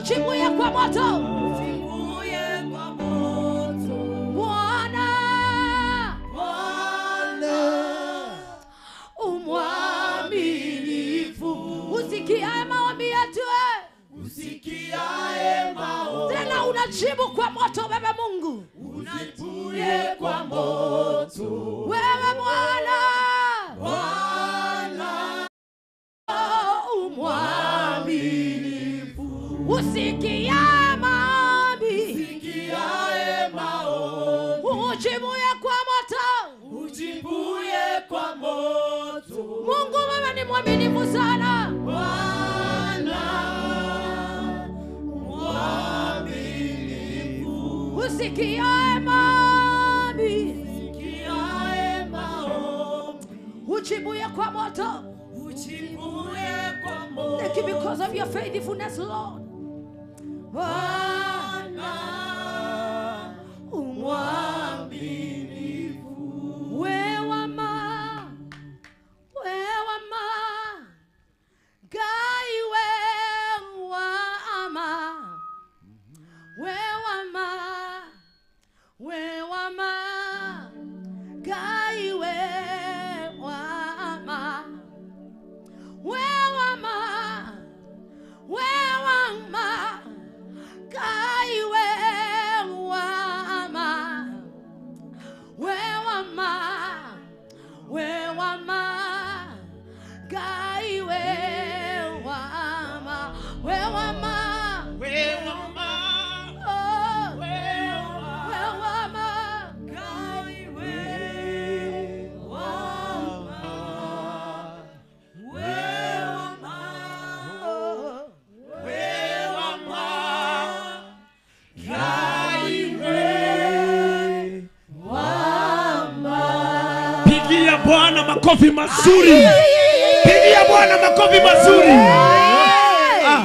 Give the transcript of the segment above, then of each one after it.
Ujibuye kwa moto. Ujibuye kwa moto. Bwana, Bwana umwaminifu, usikiaye maombi yetu, Usikiaye maombi. Tena unajibu kwa moto wewe Mungu. Ujibuye kwa moto. Wewe Bwana, Bwana umwaminifu, usikiaye maombi, Usikiaye maombi. Ujibuye kwa moto. Ujibuye kwa moto. Mungu wewe ni mwaminifu sana. Bwana mwaminifu, Usikiaye maombi, usikiaye maombi, ujibuye kwa moto. Ujibuye kwa moto. Thank you because of your faithfulness, Lord. Bwana mwaminifu, Wewe ma, wewe ma, Ngai wewe ama, wewe ma, wewe ma, Ngai wewe ama, wewe ma, wewe ma, Ngai wewe ama, wewe ma, wewe ma, Ngai wewe ama, wewe ma, Wewe ma, oh, wewe wewe ma, Ngai wewe ma, wewe ma, oh. wewe ma, Ngai wewe ma. Pigia Bwana makofi mazuri. Pigia Bwana makofi mazuri. Ah.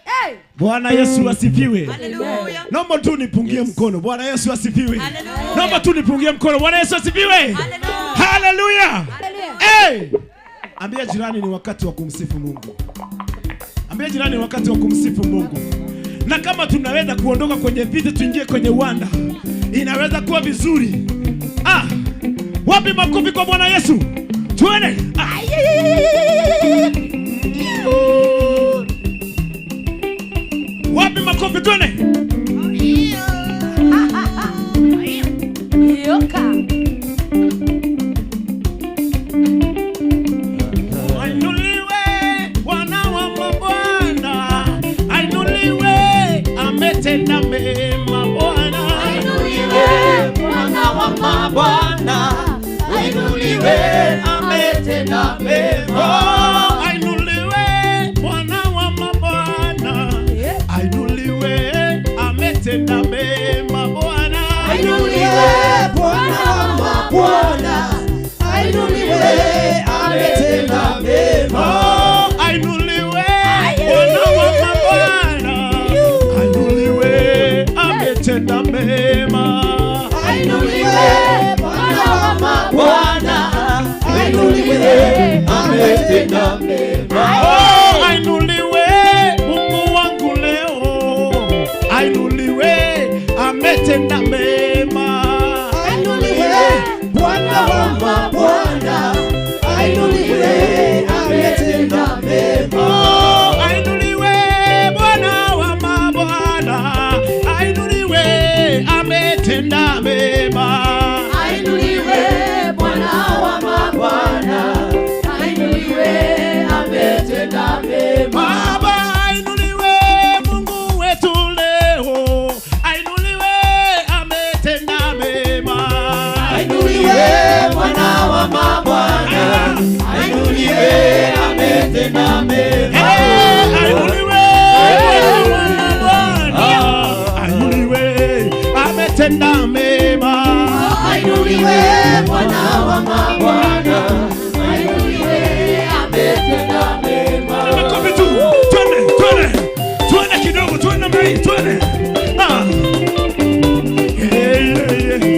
Hey! Bwana Yesu asifiwe. Hallelujah. Naomba tu nipungie mkono. Bwana Yesu asifiwe. Hallelujah. Naomba tu nipungie mkono. Bwana Yesu asifiwe. Hallelujah. Hallelujah. Hallelujah. Hey! Ambia jirani ni wakati wa kumsifu Mungu. Ambia jirani ni wakati wa kumsifu Mungu. Na kama tunaweza kuondoka kwenye viti tuingie kwenye uwanda, inaweza kuwa vizuri. Ah! Wapi makofi kwa Bwana Yesu? Tuende. Ah! Wapi makofi tuende? Yoka. Ainuliwe Bwana wa mabwana, ainuliwe ametenda mema Bwana. Ainuliwe Bwana wa mabwana, ainuliwe ametenda mema. Oh, ainuliwe Bwana wa mabwana, ainuliwe ametenda mema Bwana. Ainuliwe Bwana wa mabwana, ainuliwe ametenda mema. Oh, ainuliwe Bwana wa mabwana, ainuliwe ametenda mema. Ainuliwe Bwana wa mabwana, ainuliwe ametenda mema. Oh, ainuliwe Mungu wangu leo, ainuliwe ametenda mema. Ainuliwe Bwana wa mabwana, ainuliwe ametenda mema. Oh, ainuliwe Bwana wa mabwana, ainuliwe ametenda mema. Ainuliwe Bwana wa mabwana, ainuliwe ametenda mema. Baba ainuliwe Mungu wetu leo, ainuliwe ametenda mema. Ainuliwe Bwana wa mabwana, ainuliwe ametenda mema. Hey, ainuliwe Bwana wa mabwana, ainuliwe ametenda mema. Ainuliwe Bwana wa mabwana, ainuliwe ametenda mema. Makofi tu. Twende, twende. Twende kidogo, twende namna hii, twende. Ah. Hey, hey, hey.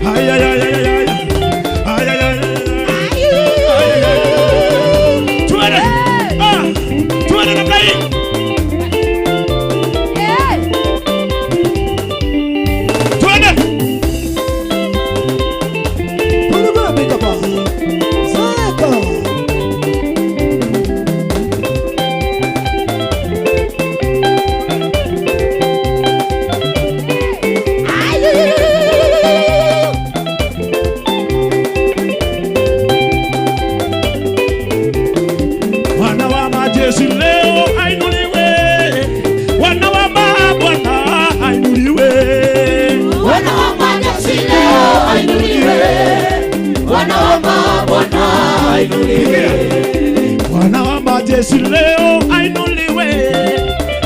Ay, ay, ay, ay, ay, ay. Ay, ay, ay, ay, ay. Ay, ay, ay, ay. Twende. Ah. Twende namna hii. ainuliwe. Bwana wa majeshi leo ainuliwe.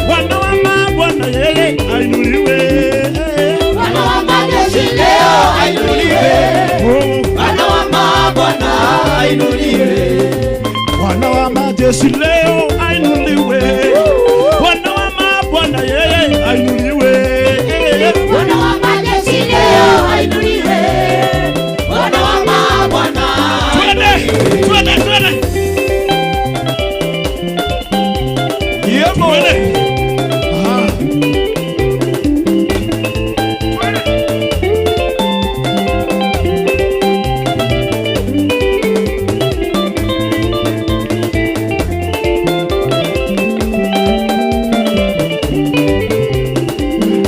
Bwana wa mabwana yeye ainuliwe. Bwana wa majeshi leo ainuliwe. Oh, Bwana wa mabwana ainuliwe. Bwana wa majeshi leo ainuliwe. Bwana wa mabwana yeye ainuliwe. Bwana wa majeshi leo ainuliwe. Bwana wa mabwana Twende, twende, twende. Yebo. Twende. Ah.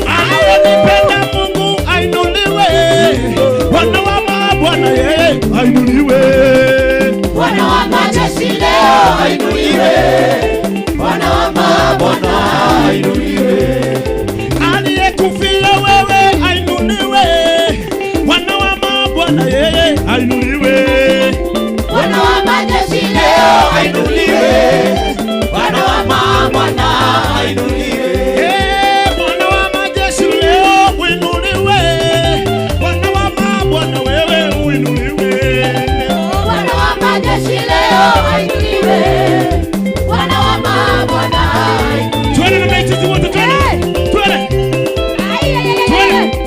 Anayempenda Mungu ainuliwe. Bwana wa mabwana yeye ainuliwe. Bwana wa majeshi leo ainuliwe. Bwana wa mabwana ainuliwe. Aliyekufia wewe ainuliwe. Bwana wa mabwana yeye ainuliwe. Bwana wa majeshi leo Ainuliwe. Bwana wa mabwana ainuliwe. Eh, Bwana wa majeshi leo uinuliwe. Bwana wa mabwana wewe uinuliwe. Bwana wa majeshi leo ainuliwe. Bwana wa mabwana ainuliwe. Twende na maiti wote, twende. Twende. Ai, ai, ai, ai, ai. Twende.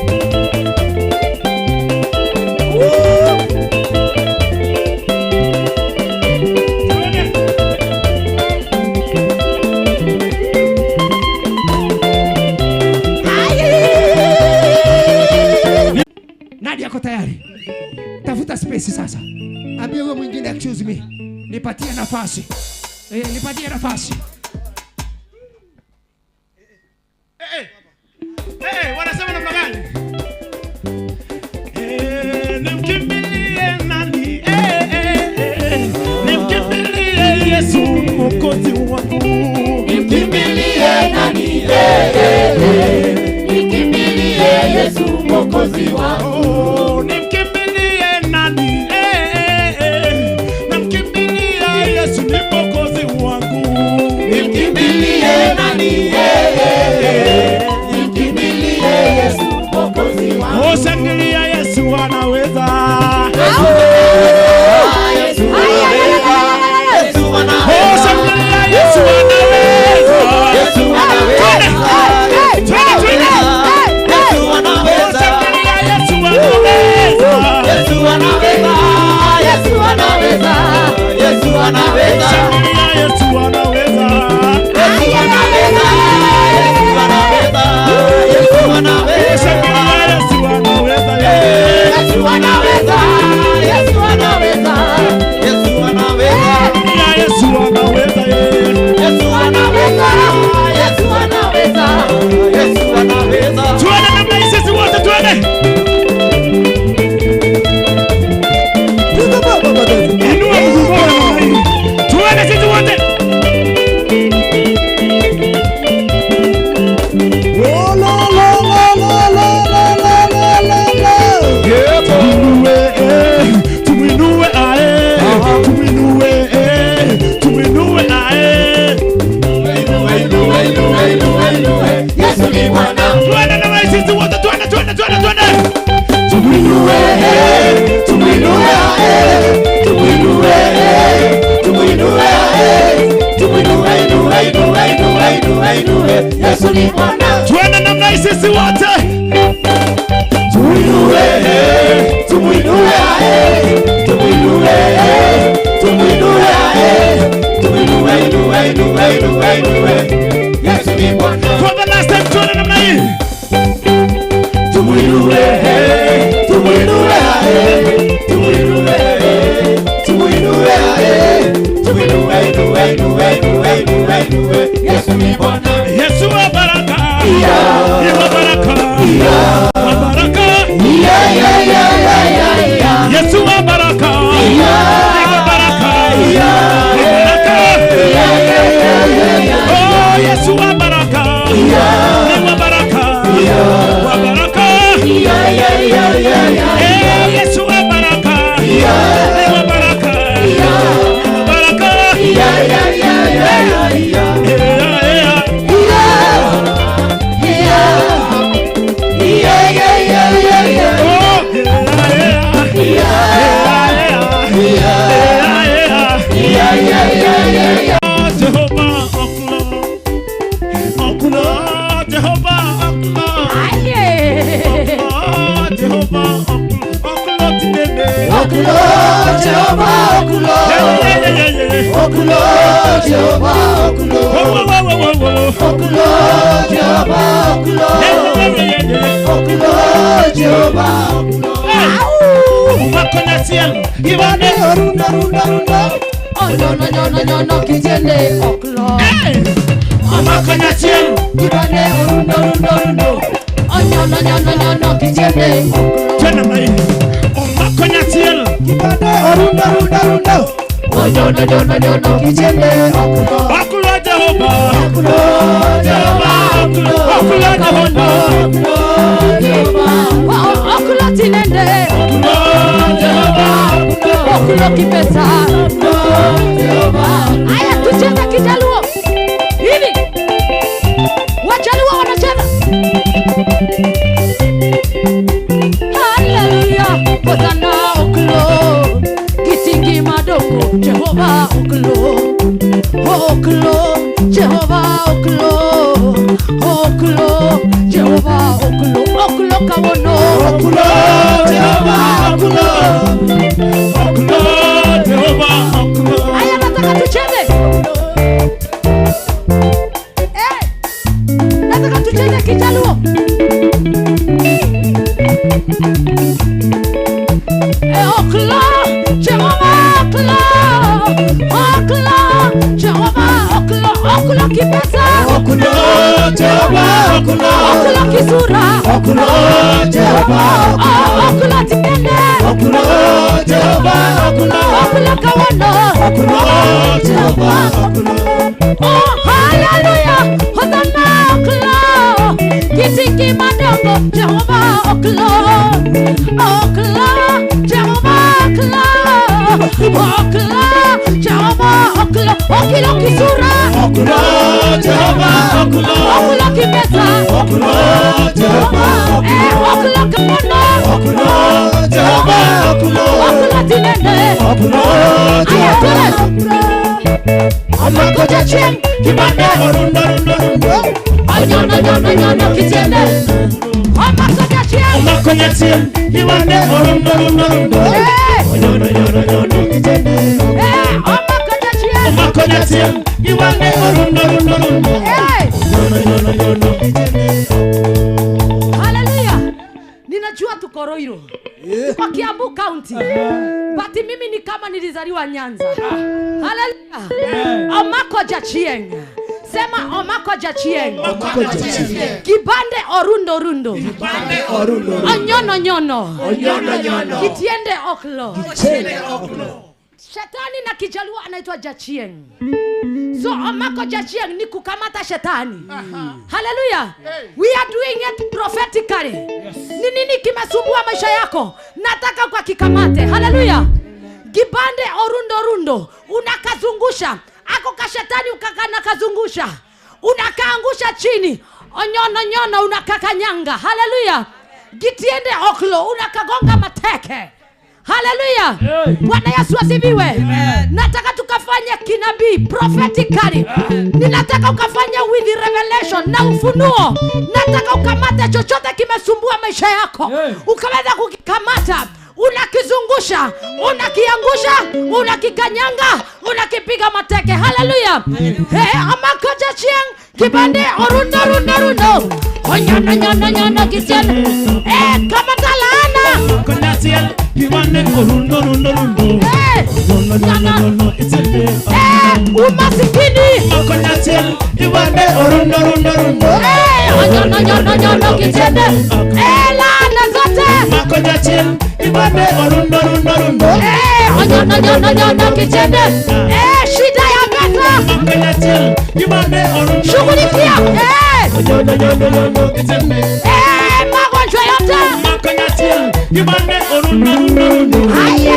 Nadia ako tayari? Tafuta space sasa. Ambia huyo mwingine excuse me. Nipatie nafasi. Nipatie nafasi. Eh, eh, wanasema namna gani? Eh, nimkimbilie nani? Eh, eh, eh, nimkimbilie Yesu Mwokozi wangu. Nimkimbilie nani? Eh, eh, eh. Nimkimbilie Yesu Mwokozi wangu. Oh, nimkimbilie nani? Eh, eh, eh, namkimbilia Yesu ni Mwokozi wangu. Nimkimbilie nani? Eh, eh, eh. Nimkimbilie Yesu Mwokozi wangu. Oh, shangilia Yesu anaweza. Yesu Ai, ai, ai, ai, ai, ai, ai. Yesu Oh, anaweza. shangilia Yesu anaweza. Yesu anaweza. Twende, twende. Yesu Oh, anaweza. shangilia Yesu anaweza. Yesu anaweza. Yesu anaweza. Yesu anaweza. Shangilia Yesu anaweza. Yesu anaweza. Yesu anaweza. Yesu anaweza. Shangilia Yesu anaweza. Yesu anaweza. Yesu anaweza. Yesu anaweza. Shangilia Yesu anaweza. Yesu anaweza. Yesu anaweza. Yesu anaweza. Tuende namna hii sisi wote tuende. Inua mguu mmoja namna hii. Tuende sisi wote. Tumuinue, eh, tumuinue, ae. Tumuinue, eh, tumuinue, ae. Yesu ni Bwana. Tuende namna hii sisi wote, tuende, tuende, tuende, tuende. Tumuinue, eh, tumuinue, eh, tumuinue, eh, tumuinue, eh, tumuinue, inue, inue, inue, inue, inue. Yesu ni Bwana. Tuende namna hii sisi wote. Tumuinue, eh, tumuinue, eh, tumuinue, eh, tumuinue, eh, tumuinue, inue, inue, inue, inue. Yesu ni Bwana. For the last time, tuende namna hii. Tumuinue, eh, tumuinue, eh, tumuinue, eh, tumuinue, eh, tumuinue, inue, inue, inue, inue, inue. Yesu ni Bwana. Yesu wa baraka. Ni wa baraka. Wa baraka. Yeah, yeah, yeah, yeah, yeah, yeah. Yesu wa baraka. Ni wa baraka. Wa baraka. Oh, Okulo Jehova okulo. Okulo Jehova okulo. Okulo Jehova okulo. Okulo Jehova okulo. Umakonyachiel gibande Orundo rundo rundo. Onyono nyono nyono kitiende oklo. Umakonyachiel Gibande orundo rundo rundo. Onyono nyono nyono kitiende oklo. tena mai. Umakonyachiel Gibande orundo rundo rundo. Onyono nyono nyono kitiende okulo. okulo Jehova. Okulo Jehova okulo. Okulo Jehova. Okulo Jehova. Okulo tinende. Okulo Jehova. Okulo kipesa. Jehova. Aya tucheze Kijaluo. Hivi. Wajaluo wanacheza. Haleluya. Hosanna oklo. Kitingi madongo Jehova oklo. Oklo Jehova oklo. Oklo Jehova oklo. Oklo kawono. Okulo Jehova okulo. Okulo Jehova okulo. Aya nataka tucheze. Eh. Nataka tucheze Kijaluo. Eh, oklo Jehova oklo. Oklo Jehova oklo. Oklo kipesa. Okulo Jehova okulo. Oklo kisura. Okulo Jehova Oh, oklo tiende. okulo Jehova okulo. Oklo kawono. Okulo Jehova okulo. Oh, hallelujah. Hosanna oklo. Kitiki madongo Jehova oklo. Oklo Jehova oklo. Oklo Jehova oklo. Okilo kisura. Okulo Jehova okulo. Oklo kipesa. Okulo Jehova Eh, oklo kawono. okulo Jehova okulo. Oklo tinende. Okulo Aya Jehova twende. Omako jachien. Gibande orundo rundo rundo. Onyono nyono nyono kitiende. Omako jachien. Umakonyachiel gibande orundo rundo rundo. Eh, Nyono nyono nyono kitiende. eh, omako jachien. Umakonyachiel gibande orundo rundo rundo. Eh. Nyono nyono nyono kitiende. Haleluya. Ninajua tuko Ruiru. Tuko Kiambu County. But mimi ni kama nilizaliwa Nyanza. Haleluya. Omako jachien. Sema omako jachien. Omako jachien. Kibande orundo rundo. Kibande orundo. Onyono nyono. Onyono nyono. Kitiende oklo. Kitiende oklo. Shetani na Kijaluo anaitwa jachien. So omako jachien ni kukamata shetani. Haleluya. We are doing it prophetically. Ni nini kimesumbua maisha yako? Nataka ukakikamate. Haleluya. Kibande orundo rundo unakazungusha. Ako kashetani ukakanakazungusha. Unakaangusha chini. Onyono nyono unakakanyanga. Haleluya. Gitiende oklo unakagonga mateke. Haleluya. Bwana Yesu asifiwe. Nataka tukafanye kinabii prophetically. Ninataka ukafanye with revelation na ufunuo. Nataka ukamate chochote kimesumbua maisha yako. Ukaweza kukikamata, unakizungusha, unakiangusha, unakikanyanga, unakipiga mateke. Haleluya. Hey, amako jachien kibande orundo rundo rundo. Onyono nyono nyono kitiende. Eh, kamata laana. Umakonyachiel gibande orundo rundo rundo. Eh, Nyono nyono nyono itiende. eh, umasikini. Umakonyachiel gibande orundo rundo rundo. Eh, onyono nyono nyono kitiende. Eh, laana zote. Umakonyachiel gibande orundo rundo rundo. Eh, onyono nyono nyono kitiende. Eh, shida ya pesa. Umakonyachiel gibande orundo. Shughulikia. Eh, Nyono nyono nyono kitiende. eh, magonjwa yote. Umakonyachiel gibande orundo rundo rundo. Haya.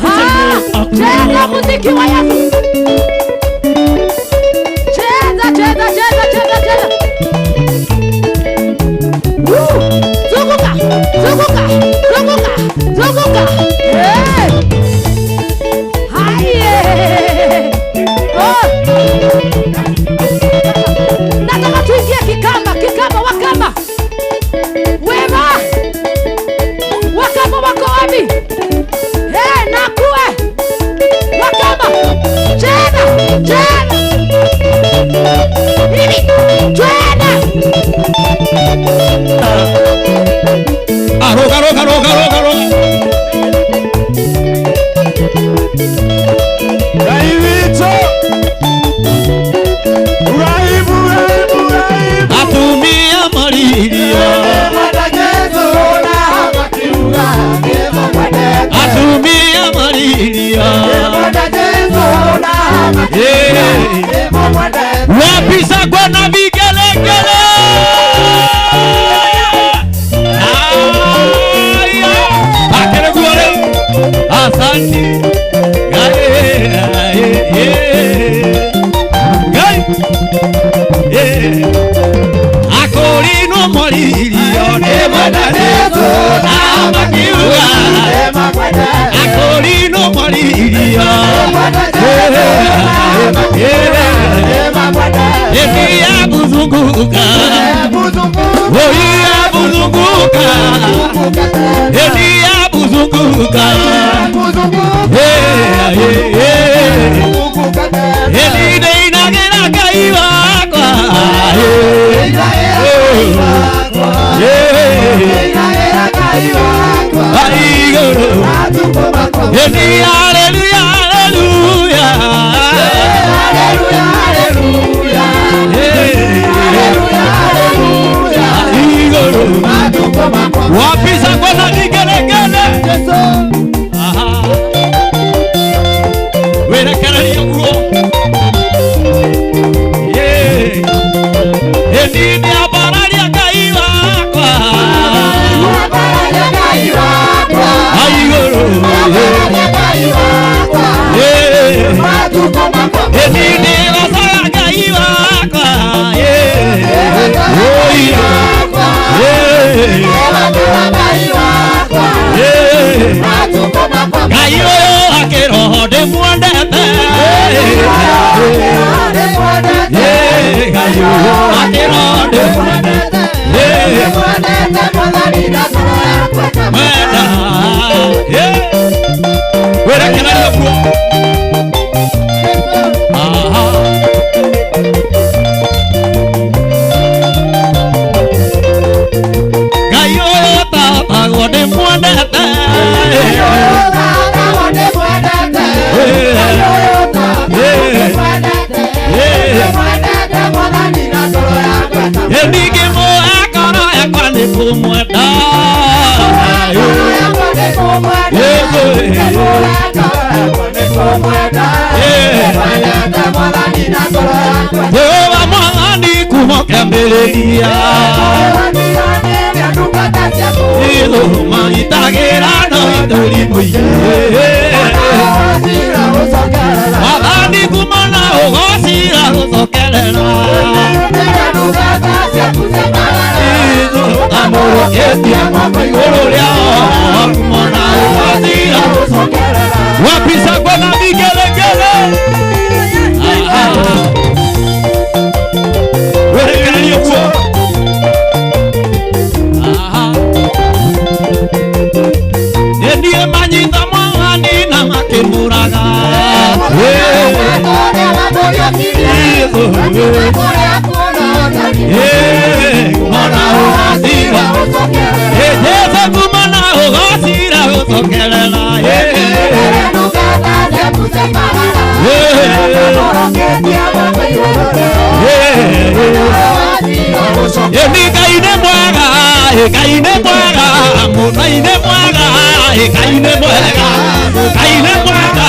Ah, cheza muziki wa Yesu. Cheza, cheza, cheza, cheza, cheza. Woo! Zunguka, zunguka, zunguka, zunguka. Hey! Haye! Oh! Nataka tuingie Kikamba, Kikamba, Wakamba. Wema! Wakamba wako wapi? mwariria wapi shangwe na vigelegele akereguore asante akorino mwaririo nĩ mwendete na makiuga akorino mwaririo ya kuzunguka ya kuzunguka ya kuzunguka Wapisa kwa na vigelegele aha wera kararia guo ye eni ni abararia Ngai wakwa aiguru ye eni ni gocaga Ngai wakwa ye Ngai ũyũ akĩroho ndĩmwendete Ngai ũyũ akĩroho ndĩmwendete mwenda werekeraria guo aha Ngai ũyũ tatagwo ndĩmwendete Jehova mwathani kuma kĩambĩrĩria ithũma itagĩra no itũri mũingĩ mwathani kuma na ũgocira gũcokerera amũrũkĩtie moko igũrũ rĩao kuma na ũgocira wapi shangwe na vigelegele werekererio kuo niĩ manyita mwathani na makĩmũraga kumona ũgocira Jesũ kumona ũgocira gũcokerera Nĩ Ngai nĩ mwega Ngai nĩ mwega Mũnai nĩ mwega Ngai nĩ mwega Ngai nĩ mwega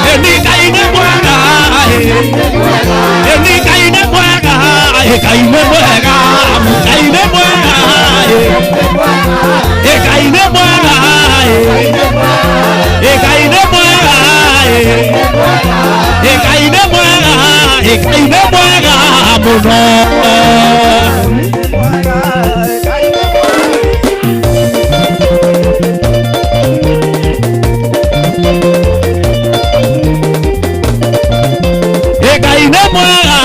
Nĩ Ngai nĩ mwega Nĩ Ngai nĩ mwega Ngai nĩ mwega Ngai nĩ mwega Ngai nĩ mwega Ngai nĩ mwega Ngai nĩ mwega Ngai nĩ mwega mũno Ngai nĩ mwega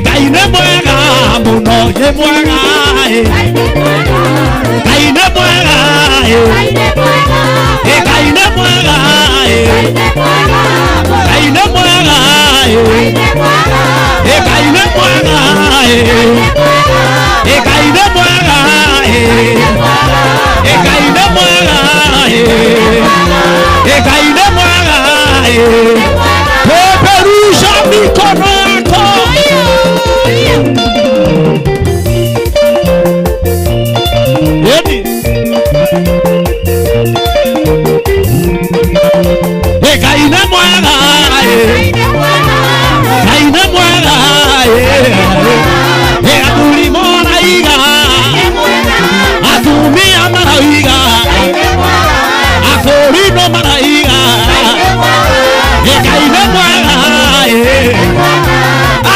Ngai nĩ mwega mũno nĩ mwega Ngai nĩ mwega Ngai nĩ mwega Ngai nĩ mwega Ngai nĩ mwega Ngai nĩ mwega Ngai nĩ mwega Ngai nĩ mwega Peperusha mikono yako Edi.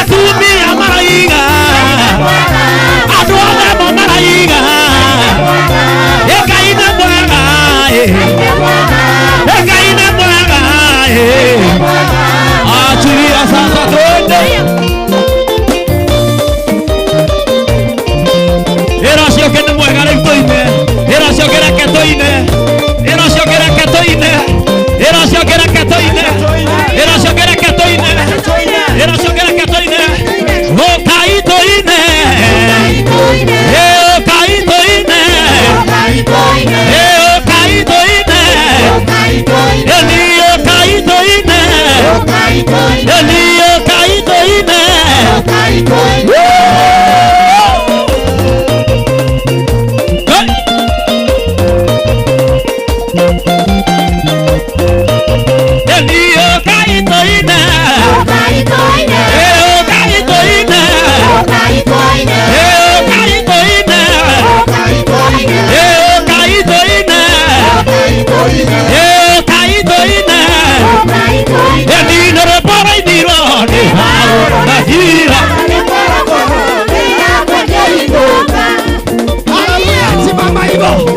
Atumia maraiga andũ othe mo maraiga Ngai nĩ mwega Ngai nĩ mwega. Achilia sasa twende. Ĩra ũcio ũngĩ nĩ mwega rĩu tũine. Ĩra ũcio ũngĩ reke tũine. Ĩra ũcio ũngĩ reke tũine. Ĩra ũcio ũngĩ reke tũine. Ĩra ũcio ũngĩ reke tũine. Ĩra ũcio ũngĩ reke tũine. Ũkai tũine. Ũkai tũine. Ũkai tũine. Ĩni ũkai tũine. Ĩni ũkai tũine. Hey! Ĩni ũkai tũine. Ũkai tũine. Ũkai tũine. Ũkai tũine. Ũkai tũine. Ĩni nĩ rwĩmbo rwainirwo nĩ Paũlũ na Sila. Haleluya, simama hivyo.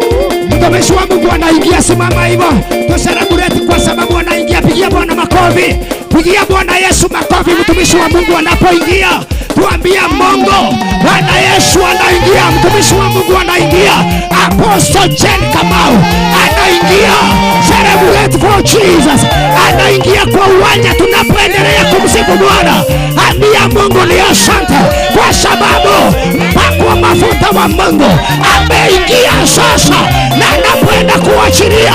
Mtumishi wa Mungu anaingia, simama hivyo. Tucelebrate kwa sababu anaingia. Pigia Bwana makofi. Pigia Bwana Yesu makofi mtumishi wa Mungu anapoingia. Tuambie Mungu, Bwana Yesu anaingia, mtumishi wa Mungu anaingia. Apostle Jane Kamau anaingia. Celebrate for Jesus. Anaingia kwa uwanja tunapoendelea kumsifu Bwana. Ambia Mungu ni asante kwa sababu mpako wa mafuta wa Mungu ameingia sasa na anapoenda kuachilia.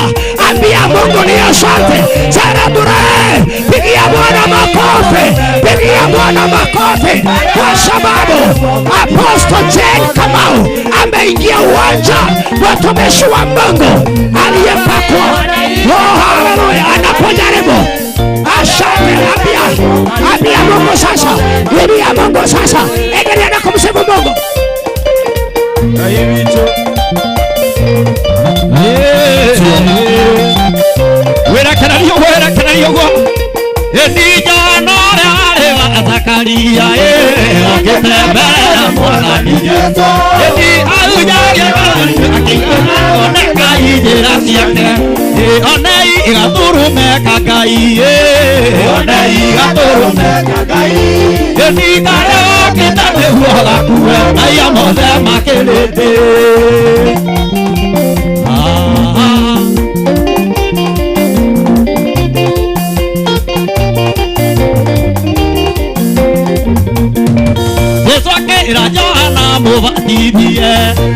Ambia Mungu ni asante. Celebrate. Pigia Bwana makofi. Pigia Bwana makofi kwa sababu Apostle Jane Kamau ameingia uwanja, mtumishi wa Mungu aliyepakwa. Oh, haleluya. Anapojaribu asante, ambia, ambia Mungu sasa, ambia Mungu sasa, endelea na kumsifu Mungu. Wĩrekererio, wĩrekererio guo. Ĩni Johana ũrĩa arĩ wa Zakaria okĩte mbere ya Mwathani. Ĩni ahunjagia akĩona njĩra ciake. Onei gatũrũme ka Ngai, onei gatũrũme ka Ngai. Ĩni karĩa okĩte nĩguo gakue maiya mothe makĩrĩte. Ah. Jesu akĩra Johana mũbatithie,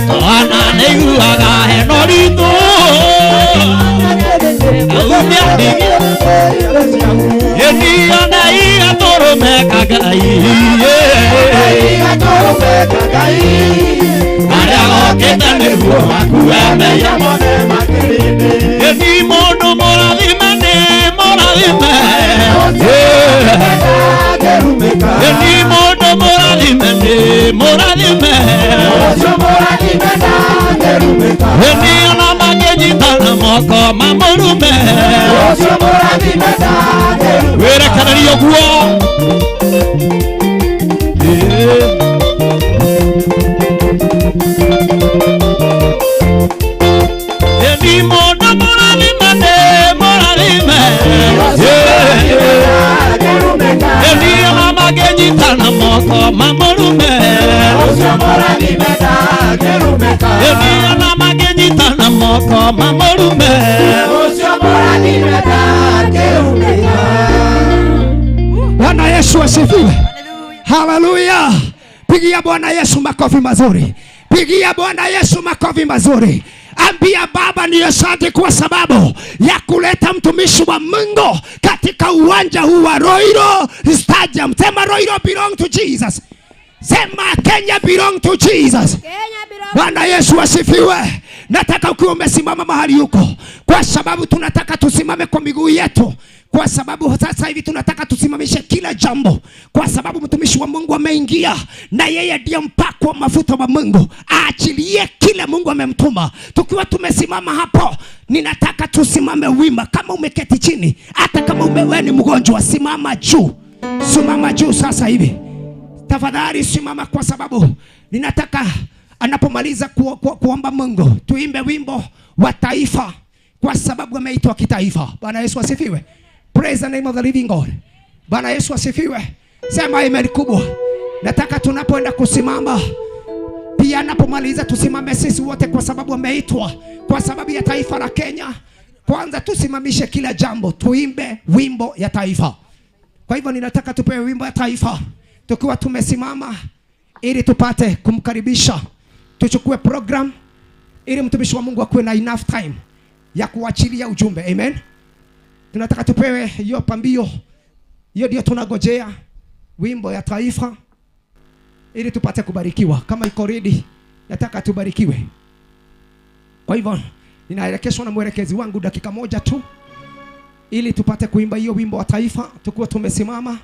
Johana nĩaiguaga hena ũritũ. Aumia ndigi. Ĩni onei gatũrũme ka Ngai, karĩa gokĩte nĩguo gakue mehia. Ĩni mũndũ mũrathime nĩ mũrathime. Ĩni mũndũ mũrathime nĩ mũrathime. Ĩni ona makĩnyitana moko mamũrume. Wĩrekererio guo. Ĩni mũndũ mũrathime nĩ mũrathime. Ĩni ona makĩnyitana moko mamũrume. Ĩni ona makĩnyitana moko mamũrume. Bwana Yesu asifiwe. Haleluya. Pigia Bwana Yesu makofi mazuri. Pigia Bwana Yesu makofi mazuri. Ambia Baba ni asante kwa sababu ya kuleta mtumishi wa Mungu katika uwanja huu wa Ruiru Stadium. Sema Ruiru belong to Jesus. Sema Kenya belong to Jesus. Bwana Yesu asifiwe. Nataka ukiwa umesimama mahali huko, kwa sababu tunataka tusimame kwa miguu yetu, kwa sababu sasa hivi tunataka tusimamishe kila jambo, kwa sababu mtumishi wa Mungu ameingia na yeye ndiye mpako wa mafuta wa Mungu. Aachilie kile Mungu amemtuma. Tukiwa tumesimama hapo, ninataka tusimame wima. Kama umeketi chini, hata kama wewe ni mgonjwa, simama juu. Simama juu sasa hivi. Tafadhali simama, kwa sababu ninataka anapomaliza kuomba Mungu tuimbe wimbo wa taifa, kwa sababu ameitwa kitaifa. Bwana Yesu asifiwe. Praise the name of the living God. Bwana Yesu asifiwe. Sema amen kubwa. Nataka tunapoenda kusimama pia anapomaliza tusimame sisi wote, kwa sababu ameitwa kwa sababu ya taifa la Kenya. Kwanza tusimamishe kila jambo, tuimbe wimbo ya taifa. Kwa hivyo ninataka tupewe wimbo ya taifa tukiwa tumesimama, ili tupate kumkaribisha. Tuchukue program ili mtumishi wa Mungu akuwe na enough time ya kuachilia ujumbe. Amen. Tunataka tupewe hiyo pambio, hiyo ndio tunagojea, wimbo ya taifa, ili tupate kubarikiwa. Kama iko ready, nataka tubarikiwe. Kwa hivyo ninaelekeshwa na mwelekezi wangu dakika moja tu, ili tupate kuimba hiyo wimbo wa taifa tukiwa tumesimama.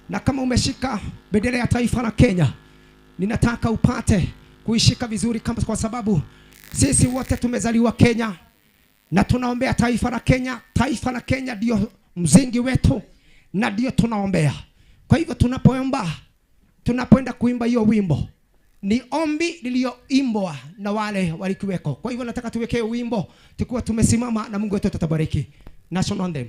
Na kama umeshika bendera ya taifa la Kenya, ninataka upate kuishika vizuri, kama kwa sababu sisi wote tumezaliwa Kenya na tunaombea taifa la Kenya. Taifa la Kenya ndio msingi wetu na ndio tunaombea. Kwa hivyo tunapoomba, tunapoenda kuimba hiyo wimbo, ni ombi lililoimbwa na wale walikuweko. Kwa hivyo nataka tuwekee wimbo tukiwa tumesimama, na Mungu wetu atatubariki. National anthem.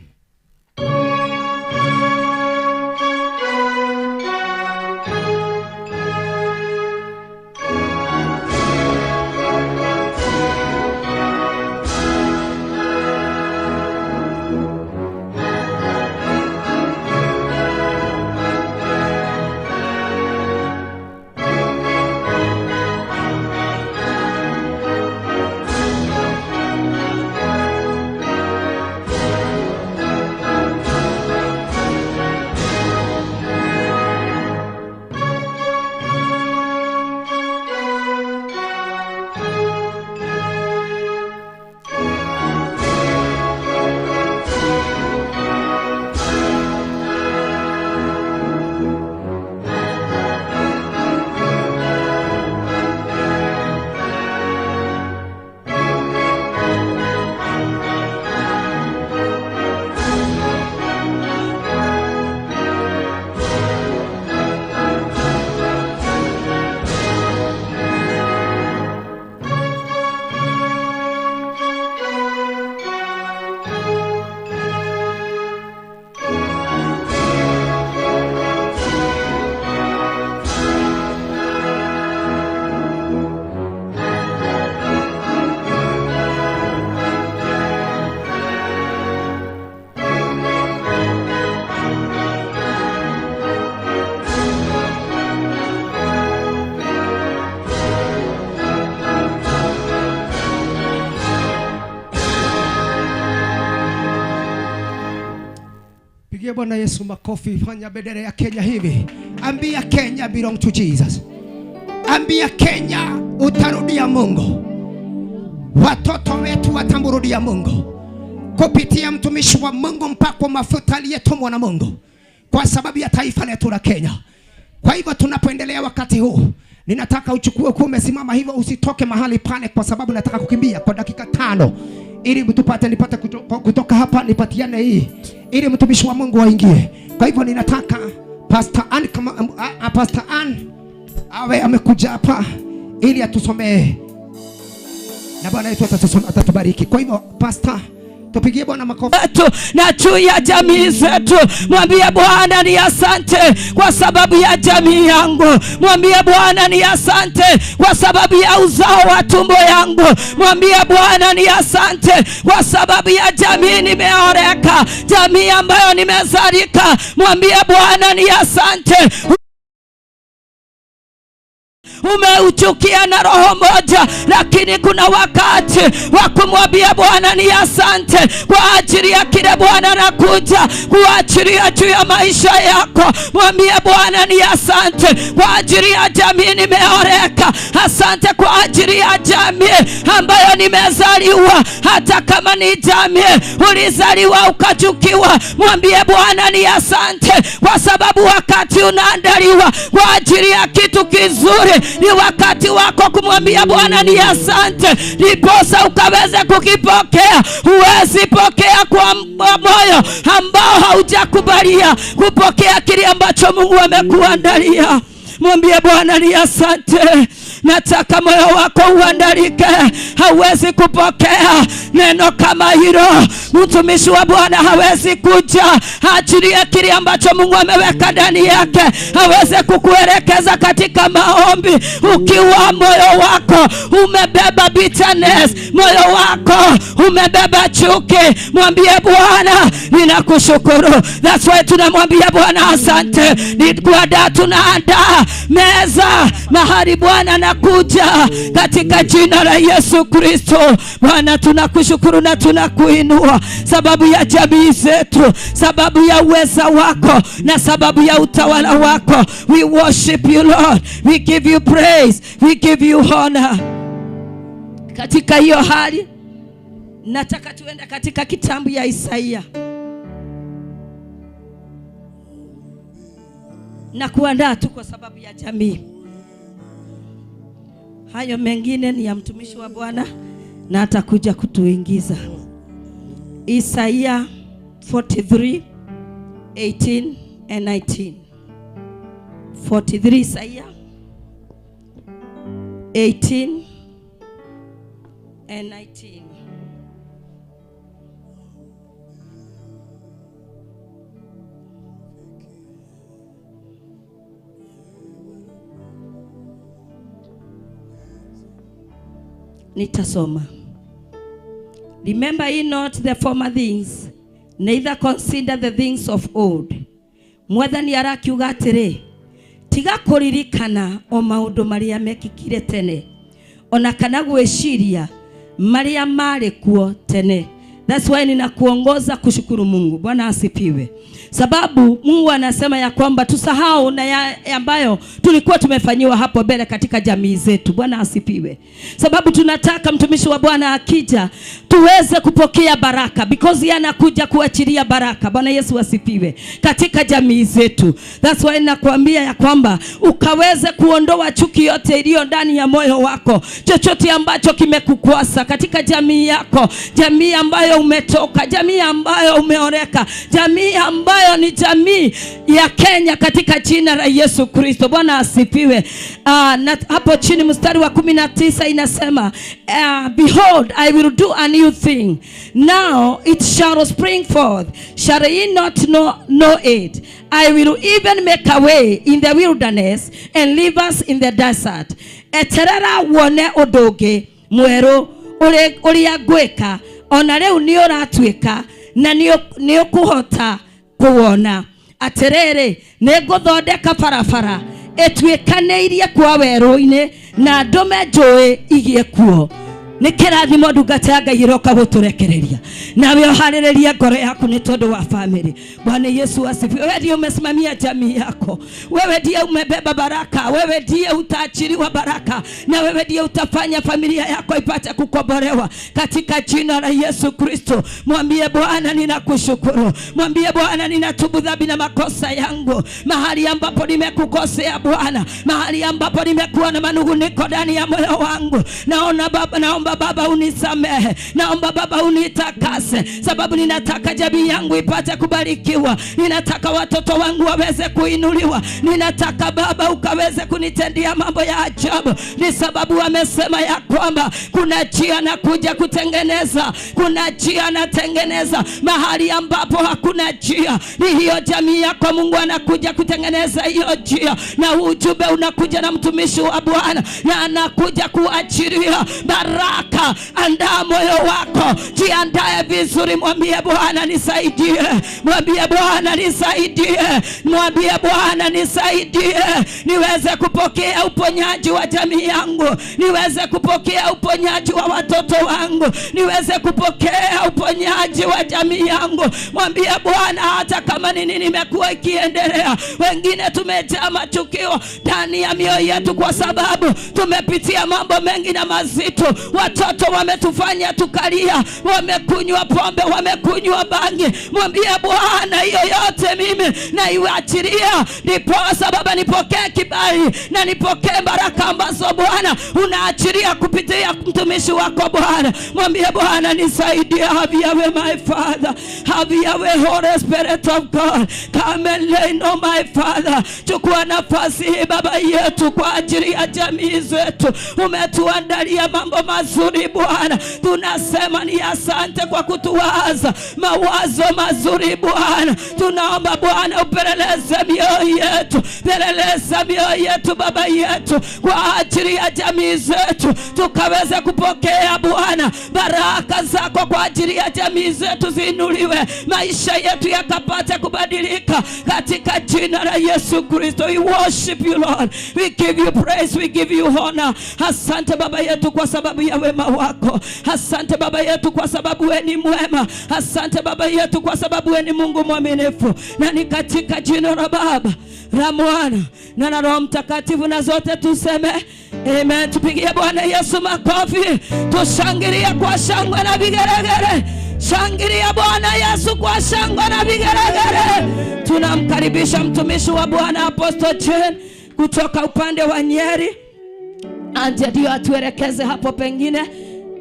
Pigia Bwana Yesu makofi. Fanya bendera ya Kenya hivi. Ambia Kenya belong to Jesus. Ambia Kenya utarudia Mungu. Watoto wetu watamrudia Mungu kupitia mtumishi wa Mungu mpakwa mafuta aliyetumwa na Mungu kwa sababu ya taifa letu la Kenya. Kwa hivyo tunapoendelea wakati huu, ninataka uchukue kuwa umesimama hivyo, usitoke mahali pale, kwa sababu nataka kukimbia kwa dakika 5 ili tupate nipate kutoka hapa nipatiane hii ili mtumishi wa Mungu aingie. Kwa hivyo ninataka Pastor Ann, kama Pastor Ann awe amekuja hapa ili atusomee, na Bwana yetu atatubariki. Kwa hivyo Pastor, tupigie Bwana makofi. Na juu ya jamii zetu, mwambie Bwana ni asante kwa sababu ya jamii yangu. Mwambie Bwana ni asante kwa sababu ya uzao wa tumbo yangu. Mwambie Bwana ni asante kwa sababu ya jamii nimeoreka, jamii ambayo nimezalika. Mwambie Bwana ni asante. Umeuchukia na roho moja, lakini kuna wakati wa kumwambia Bwana ni asante kwa ajili ya kile Bwana anakuja kuachilia juu ya maisha yako. Mwambie Bwana ni asante kwa ajili ya jamii nimeoreka, asante kwa ajili ya jamii ambayo nimezaliwa. Hata kama ni jamii ulizaliwa ukachukiwa, mwambie Bwana ni asante kwa sababu wakati unaandaliwa kwa ajili ya kitu kizuri, ni wakati wako kumwambia Bwana ni asante, ndiposa ukaweze kukipokea. Huwezi pokea kwa moyo ambao haujakubalia kupokea kile ambacho Mungu amekuandalia. Mwambie Bwana ni asante. Nataka moyo wako uandalike. Hauwezi kupokea neno kama hilo. Mtumishi wa Bwana hawezi kuja aachilie kile ambacho Mungu ameweka ndani yake, aweze kukuelekeza katika maombi ukiwa moyo wako umebeba bitterness, moyo wako umebeba chuki. Mwambie Bwana ninakushukuru. That's why tunamwambia Bwana asante. Ni kuandaa, tunaandaa meza mahali Bwana anakuja katika jina la Yesu Kristo. Bwana tunakushukuru na tunakuinua sababu ya jamii zetu, sababu ya uweza wako na sababu ya utawala wako. We worship you Lord, we give you praise, we give you honor. Katika hiyo hali nataka tuende katika kitabu ya Isaia na kuandaa tu kwa sababu ya jamii. Hayo mengine ni ya mtumishi wa Bwana na atakuja kutuingiza. Isaia 43 18 and 19. 43 Isaia 18 and 19. Nitasoma. Remember ye not the former things, neither consider the things of old. Mwathani arakiuga atĩrĩ, tiga kũririkana o maũndũ marĩa mekĩkire tene, ona kana gwĩciria marĩa marĩ kuo tene. That's why ninakuongoza kushukuru Mungu. Bwana asifiwe. Sababu Mungu anasema ya kwamba tusahau na ya ambayo tulikuwa tumefanyiwa hapo mbele katika jamii zetu. Bwana asifiwe. Sababu tunataka mtumishi wa Bwana akija tuweze kupokea baraka, because yeye anakuja kuachilia baraka. Bwana Yesu asifiwe katika jamii zetu. That's why ninakuambia ya kwamba ukaweze kuondoa chuki yote iliyo ndani ya moyo wako, chochote ambacho kimekukwasa katika jamii yako, jamii ambayo umetoka, jamii ambayo umeoreka, jamii ambayo ni jamii ya Kenya, katika jina la Yesu Kristo. Bwana asifiwe. Na hapo chini mstari wa 19 inasema, behold I will do a new thing, now it shall spring forth, shall ye not know it? I will even make a way in the wilderness and rivers in the desert. Eterera wone ũndũ mwerũ ũrĩa ngwĩka, ona rĩu nĩ ũratuĩka na nĩ ũkũhota kuona. Atĩrĩrĩ, nĩ ngũthondeka barabara ĩtuĩkanĩirie kwa werũ-inĩ na ndũme njũĩ igĩe kuo. Nĩ kĩrathimo ndungata ya Ngai ĩroka gũtũrekereria. Nawe ũharĩrĩrie ngoro yaku nĩ tondũ wa family. Bwana Yesu asifiwe. Wewe ndiye umesimamia jamii yako, wewe ndiye umebeba baraka, wewe ndiye utaachiliwa baraka, na wewe ndiye utafanya familia yako ipate kukombolewa katika jina la Yesu Kristo. Mwambie Bwana ninakushukuru. Mwambie Bwana ninatubu dhambi na makosa yangu, mahali ambapo nimekukosea Bwana, mahali ambapo nimekuwa na manunguniko ndani ya moyo wangu. Naona Baba, naomba Baba unisamehe, naomba Baba unitakase, sababu ninataka jamii yangu ipate kubarikiwa, ninataka watoto wangu waweze kuinuliwa, ninataka Baba ukaweze kunitendia mambo ya ajabu. Ni sababu wamesema ya kwamba kuna njia na kuja kutengeneza, kuna njia natengeneza mahali ambapo hakuna njia. Ni hiyo jamii yako Mungu anakuja kutengeneza hiyo njia, na ujumbe unakuja na mtumishi wa Bwana na anakuja kuachilia baraka. Andaa moyo wako, jiandae vizuri. Mwambie Bwana nisaidie, mwambie Bwana nisaidie, mwambie Bwana nisaidie, niweze kupokea uponyaji wa jamii yangu, niweze kupokea uponyaji wa watoto wangu, niweze kupokea uponyaji wa jamii yangu. Mwambie Bwana hata kama nini nimekuwa ikiendelea, wengine tumejaa machukio ndani ya mioyo yetu kwa sababu tumepitia mambo mengi na mazito. Watoto wametufanya tukalia, wamekunywa pombe, wamekunywa bangi. Mwambie Bwana, hiyo yote mimi naiachilia, ndiposa Baba nipokee kibali na nipokee baraka ambazo Bwana unaachilia kupitia mtumishi wako Bwana. Mwambie Bwana, nisaidie. Have your way my Father, have your way Holy Spirit of God, come and reign on my Father. Chukua nafasi hii Baba yetu kwa ajili ya jamii zetu. Umetuandalia mambo mazuri Bwana, tunasema ni asante kwa kutuwaza mawazo mazuri Bwana. Tunaomba Bwana upeleleze mioyo yetu, peleleza mioyo yetu Baba yetu kwa ajili ya jamii zetu, tukaweze kupokea Bwana baraka zako kwa ajili ya jamii zetu, ziinuliwe, maisha yetu yakapate kubadilika katika jina la Yesu Kristo. We worship you Lord, we give you praise, we give you honor. Asante Baba yetu kwa sababu ya wema wako. Asante Baba yetu kwa sababu wewe ni mwema. Asante Baba yetu kwa sababu wewe ni Mungu mwaminifu. Na ni katika jina la Baba, la Mwana na la Roho Mtakatifu, na zote tuseme amen. Tupigie Bwana Yesu makofi, tushangilie kwa shangwe na vigelegele. Shangilia Bwana Yesu kwa shangwe na vigelegele. Tunamkaribisha mtumishi wa Bwana Apostle Jane kutoka upande wa Nyeri, aje ndio atuelekeze hapo, pengine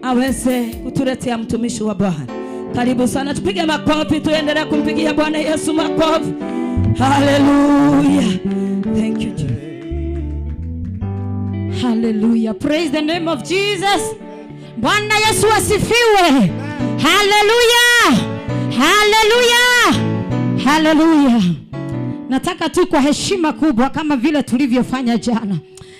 aweze kutuletea mtumishi wa Bwana. Karibu sana, tupige makofi, tuendelee kumpigia Bwana Yesu makofi. Hallelujah. Thank you Jesus. Hallelujah. Praise the name of Jesus. Bwana Yesu asifiwe. Hallelujah. Hallelujah. Hallelujah. Nataka tu kwa heshima kubwa kama vile tulivyofanya jana,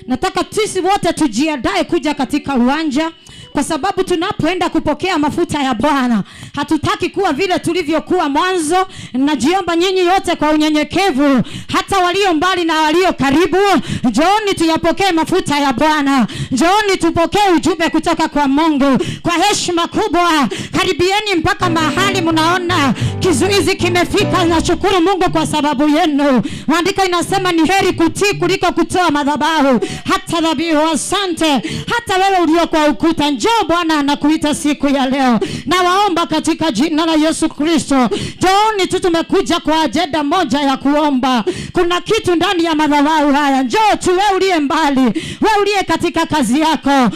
nataka sisi wote tujiandae kuja katika uwanja, kwa sababu tunapoenda kupokea mafuta ya Bwana hatutaki kuwa vile tulivyokuwa mwanzo. Najiomba nyinyi yote kwa unyenyekevu, hata walio mbali na walio karibu, njooni tuyapokee mafuta ya Bwana. Njooni tupokee ujumbe kutoka kwa Mungu kwa heshima kubwa. Karibieni mpaka mahali mnaona kizuizi kimefika. Nashukuru Mungu kwa sababu yenu. Maandiko inasema ni heri kutii kuliko kutoa madhabahu hata dhabihu. Asante. Hata wewe ulio kwa ukuta, njoo, Bwana anakuita siku ya leo. Nawaomba katika jina la Yesu Kristo, njooni tu, tumekuja kwa ajenda moja ya kuomba. Kuna kitu ndani ya madhabahu haya. Njoo tu, wewe uliye mbali, wewe uliye katika kazi yako.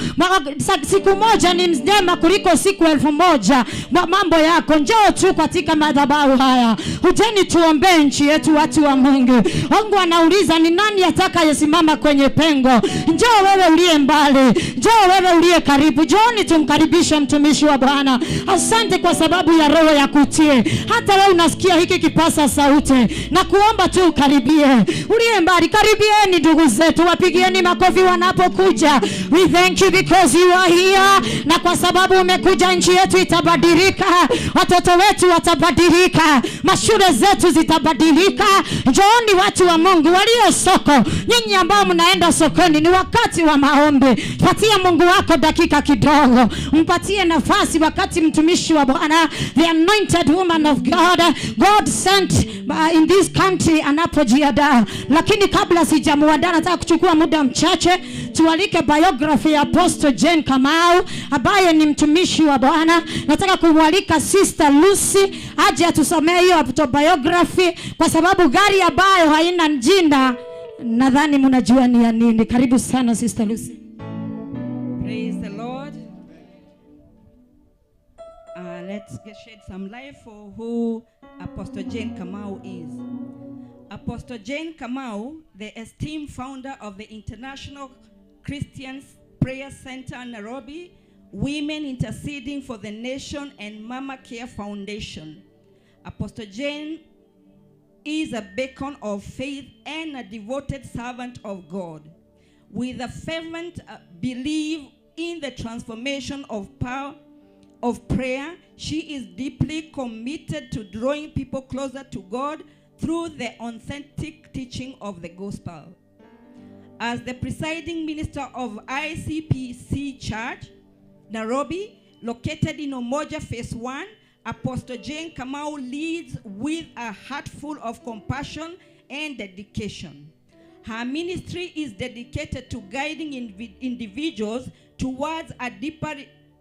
Siku moja ni njema kuliko siku 1000 mambo yako. Njoo tu katika madhabahu haya, ujeni tuombee nchi yetu, watu wa Mungu. Mungu anauliza ni nani atakayesimama kwenye pengo? Njoo wewe uliye mbali, njoo wewe uliye karibu. Njooni tumkaribishe mtumishi wa Bwana. Asante kwa sababu ya roho ya kutii. Hata wewe unasikia hiki kipasa sauti, na kuomba tu ukaribie. Uliye mbali, karibieni ndugu zetu, wapigieni makofi wanapokuja. We thank you because you are here. Na kwa sababu umekuja, nchi yetu itabadilika, watoto wetu watabadilika, mashule zetu zitabadilika. Njooni watu wa Mungu walio soko, nyinyi ambao mnaenda sokoni, ni wakati wa maombi. Patia Mungu wako dakika kidogo, mpatie nafasi wakati mtumishi wa Bwana, the anointed woman of God, God sent in this country, anapojiandaa. Lakini kabla sijamuandaa, nataka kuchukua muda mchache tualike biography ya Apostle Jane Kamau ambaye ni mtumishi wa Bwana. Nataka kumwalika Sister Lucy aje atusomee hiyo autobiography, kwa sababu gari ambayo haina jina nadhani mnajua ni ya nini. Karibu sana Sister Lucy. Praise the Lord. Let's shed some light for who Apostle Jane Kamau is. Apostle Jane Kamau, the esteemed founder of the International Christian Prayer Center, Nairobi, Women Interceding for the Nation, and Mama Care Foundation. Apostle Jane is a beacon of faith and a devoted servant of God, with a fervent belief in the transformation of power of prayer. She is deeply committed to drawing people closer to God through the authentic teaching of the gospel. As the presiding minister of ICPC Church, Nairobi, located in Umoja Phase 1, Apostle Jane Kamau leads with a heart full of compassion and dedication. Her ministry is dedicated to guiding individuals towards a deeper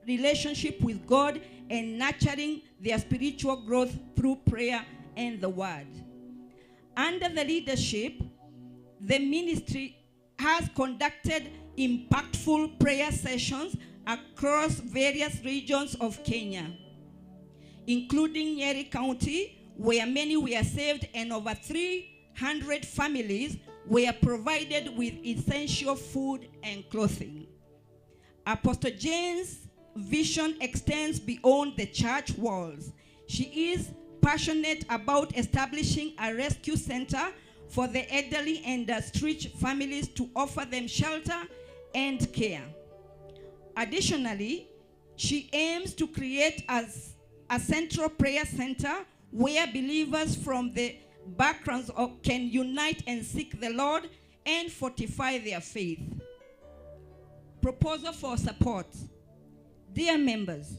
relationship with God and nurturing their spiritual growth through prayer and the Word. Under the leadership, the ministry has conducted impactful prayer sessions across various regions of Kenya, including Nyeri County, where many were saved and over 300 families were provided with essential food and clothing. Apostle Jane's vision extends beyond the church walls. She is passionate about establishing a rescue center for the elderly and the street families to offer them shelter and care. Additionally, she aims to create a central prayer center where believers from the backgrounds can unite and seek the Lord and fortify their faith. Proposal for support. Dear members,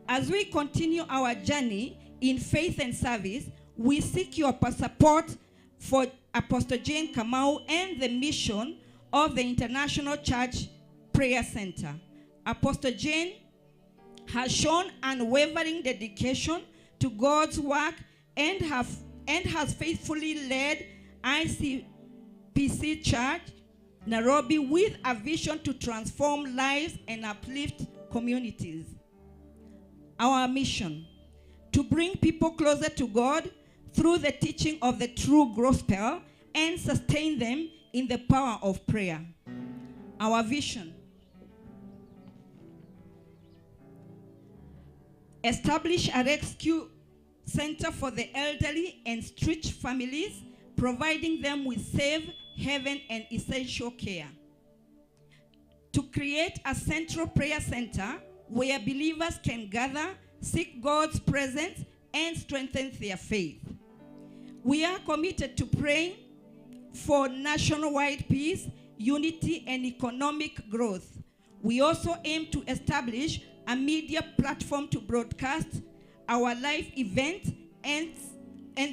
as we continue our journey in faith and service, we seek your support for Apostle Jane Kamau and the mission of the International Church Prayer Center. Apostle Jane has shown unwavering dedication to God's work and has faithfully led ICPC Church Nairobi with a vision to transform lives and uplift communities. Our mission, to bring people closer to God through the teaching of the true gospel and sustain them in the power of prayer. Our vision, establish a rescue center for the elderly and street families, providing them with safe haven and essential care. To create a central prayer center where believers can gather, seek God's presence, and strengthen their faith. We are committed to praying for nationwide peace, unity, and economic growth. We also aim to establish a media platform to broadcast our live events and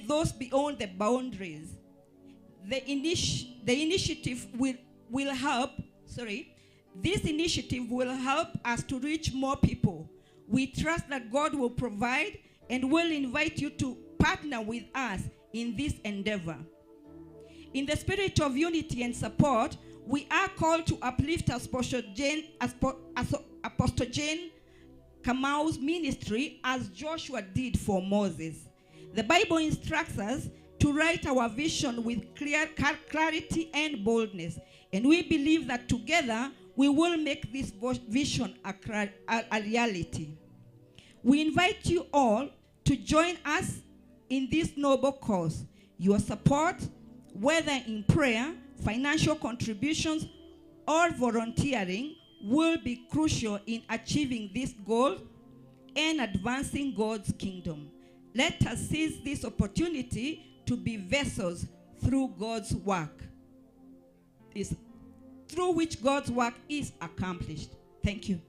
those beyond the boundaries. The initiative will help, this initiative will help us to reach more people. We trust that God will provide and will invite you to partner with us in this endeavor. In the spirit of unity and support, we are called to uplift Apostle Jane Kamau's ministry as Joshua did for Moses. The Bible instructs us to write our vision with clear clarity and boldness. And we believe that together we will make this vision a reality. We invite you all to join us in this noble cause. Your support, whether in prayer, financial contributions, or volunteering, will be crucial in achieving this goal and advancing God's kingdom. Let us seize this opportunity to be vessels through God's work, through which God's work is accomplished. Thank you.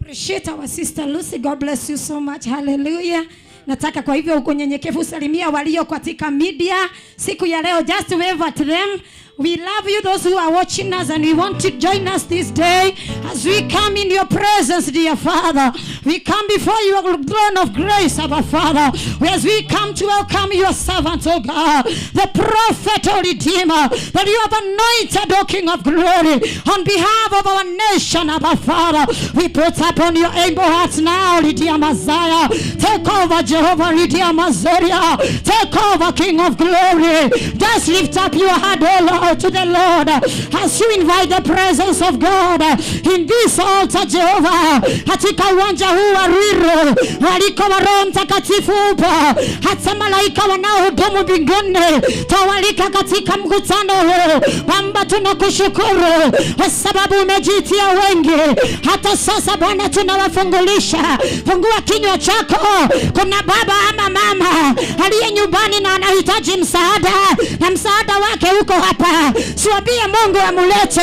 Appreciate our sister Lucy. God bless you so much. Hallelujah. Nataka kwa hivyo uko salimia walio katika media siku ya leo. Just wave at them. We love you, those who are watching us, and we want to join us this day as we come in your presence, dear Father. We come before your throne of grace, our Father, as we come to welcome your servant, oh God, the prophet, O Redeemer, that you have anointed, O King of glory, on behalf of our nation, our Father. We put upon your able hearts now, Redeemer Messiah. Take over, Jehovah, Redeemer Messiah. Take over, King of glory. Just lift up your heart, O Lord, to the Lord, as you invite the presence of God in this altar, Jehovah. Katika uwanja huu wa Ruiru waliko wa Roho Mtakatifu upo, hata malaika wanaohudumu mbinguni tawalika katika mkutano huu. Baba, tunakushukuru kwa sababu umejitia wengi. Hata sasa Bwana tunawafungulisha. Fungua kinywa chako. Kuna baba ama mama aliye nyumbani na anahitaji msaada, na msaada wake uko hapa. Siwambie Mungu amulete.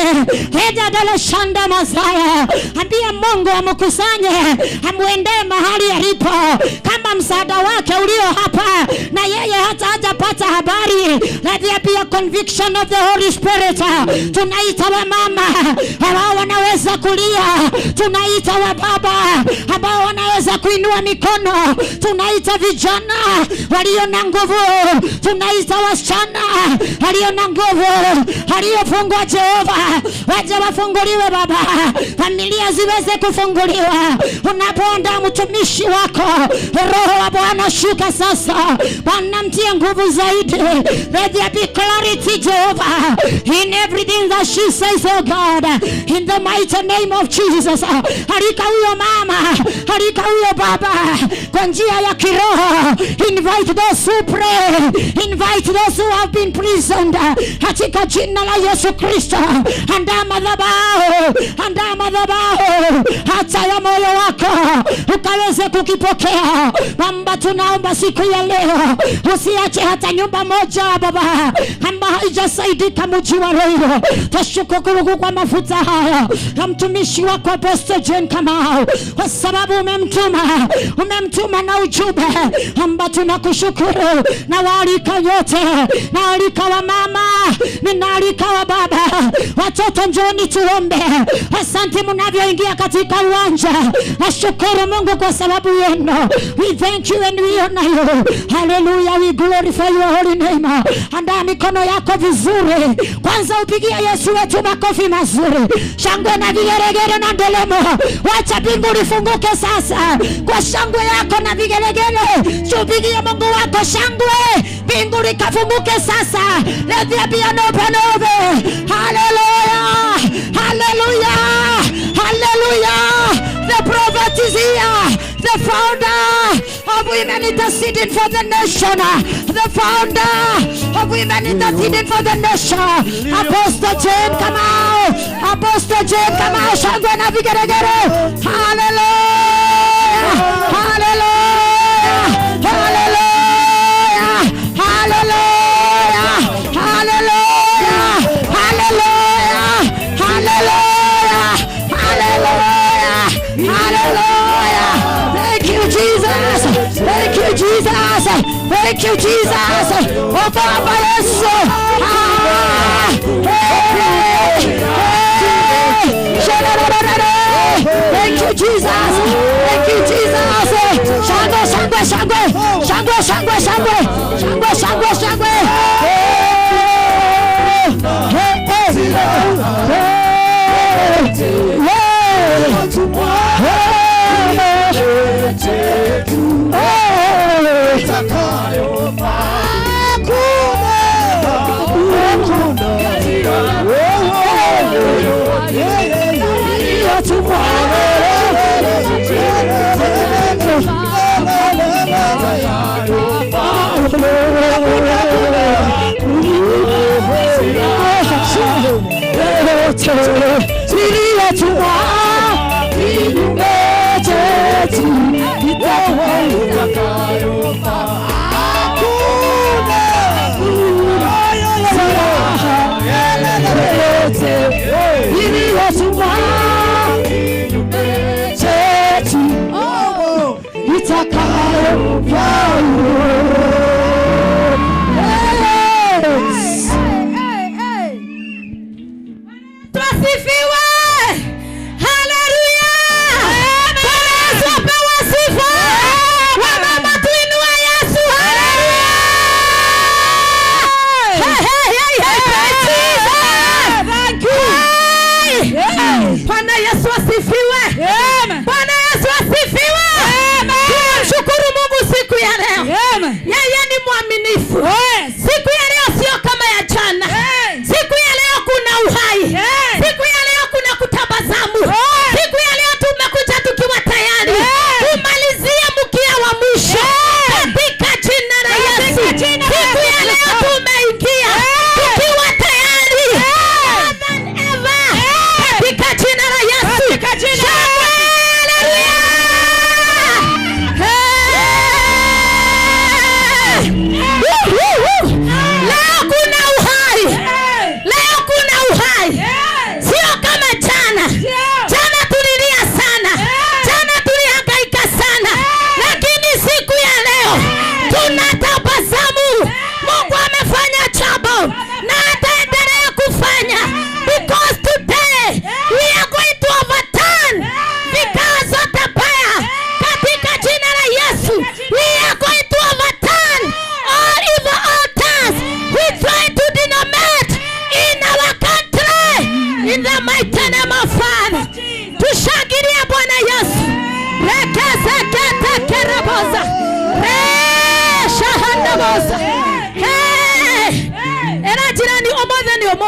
Heda dala shanda mazaya. Ambia Mungu amkusanye, amuendee mahali alipo. Kama msaada wake ulio hapa, na yeye hata hajapata habari. Let there be a conviction of the Holy Spirit. Tunaita wamama ambao wanaweza kulia, tunaita wababa ambao wanaweza kuinua mikono, tunaita vijana walio na nguvu, tunaita wasichana walio na nguvu, waliofungwa Jehova waje wafunguliwe Baba, familia ziweze kufunguliwa. Unapoandaa mtumishi wako, Roho wa Bwana shuka sasa, Bwana mtie nguvu zaidi. Let there be clarity Jehovah in everything that she says, oh God, in the mighty name of Jesus. Alika huyo mama, alika huyo baba kwa njia ya kiroho. Invite those who pray, invite those who have been prisoned, katika jina la Yesu Kristo. Andaa madhabahu, andaa madhabahu hata ya moyo wako ukaweze kukipokea. Baba, tunaomba siku ya leo usiache hata nyumba moja Baba ambayo haijasaidika mji wa Ruiru. Tashukuru kwa mafuta haya ya mtumishi wako Apostle Jane Kamau, kwa sababu umemtuma na ujumbe amba tunakushukuru. Na waalika yote, naalika wa mama, ninaalika wa baba, watoto njooni tuombe. Asante mnavyoingia katika uwanja. Nashukuru Mungu kwa sababu yenu. We thank you and we honor you. Hallelujah, we glorify your holy name. Andaa mikono yako vizuri. Kwanza upigie Yesu wetu makofi mazuri, shangwe na vigelegele na ndelemo. Wacha mbingu lifunguke sasa kwa shangwe yako na vigelegele. Tupigie Mungu wako shangwe, mbingu likafunguke sasa. Let there be an open heaven. Hallelujah, hallelujah, hallelujah. The prophet is here, the founder of Women Interceding for the Nation, the founder of Women Interceding for the Nation, Apostle Jane Kamau, Apostle Jane Kamau. Shangwe na vigelegele. Hallelujah, hallelujah, hallelujah, hallelujah, hallelujah, hallelujah, hallelujah, hallelujah, hallelujah. Thank you, Jesus. Thank you, Jesus. Thank you, Jesus. Oh, Baba Yesu. Ah, hey, hey. Thank you, Jesus. Thank you, Jesus. Shangwe, shangwe, shangwe. Shangwe, shangwe, shangwe. Shangwe, shangwe, shangwe. Hey, hey, hey. Hey. Tuasifiwe. Haleluya. Bwana Yesu apewe sifa. Wamama tuinue Yesu. Haleluya. Hey, hey, hey, hey, Jesus. Thank you. Bwana Yesu asifiwe. Bwana Yesu asifiwe. Tunamshukuru Mungu siku ya leo.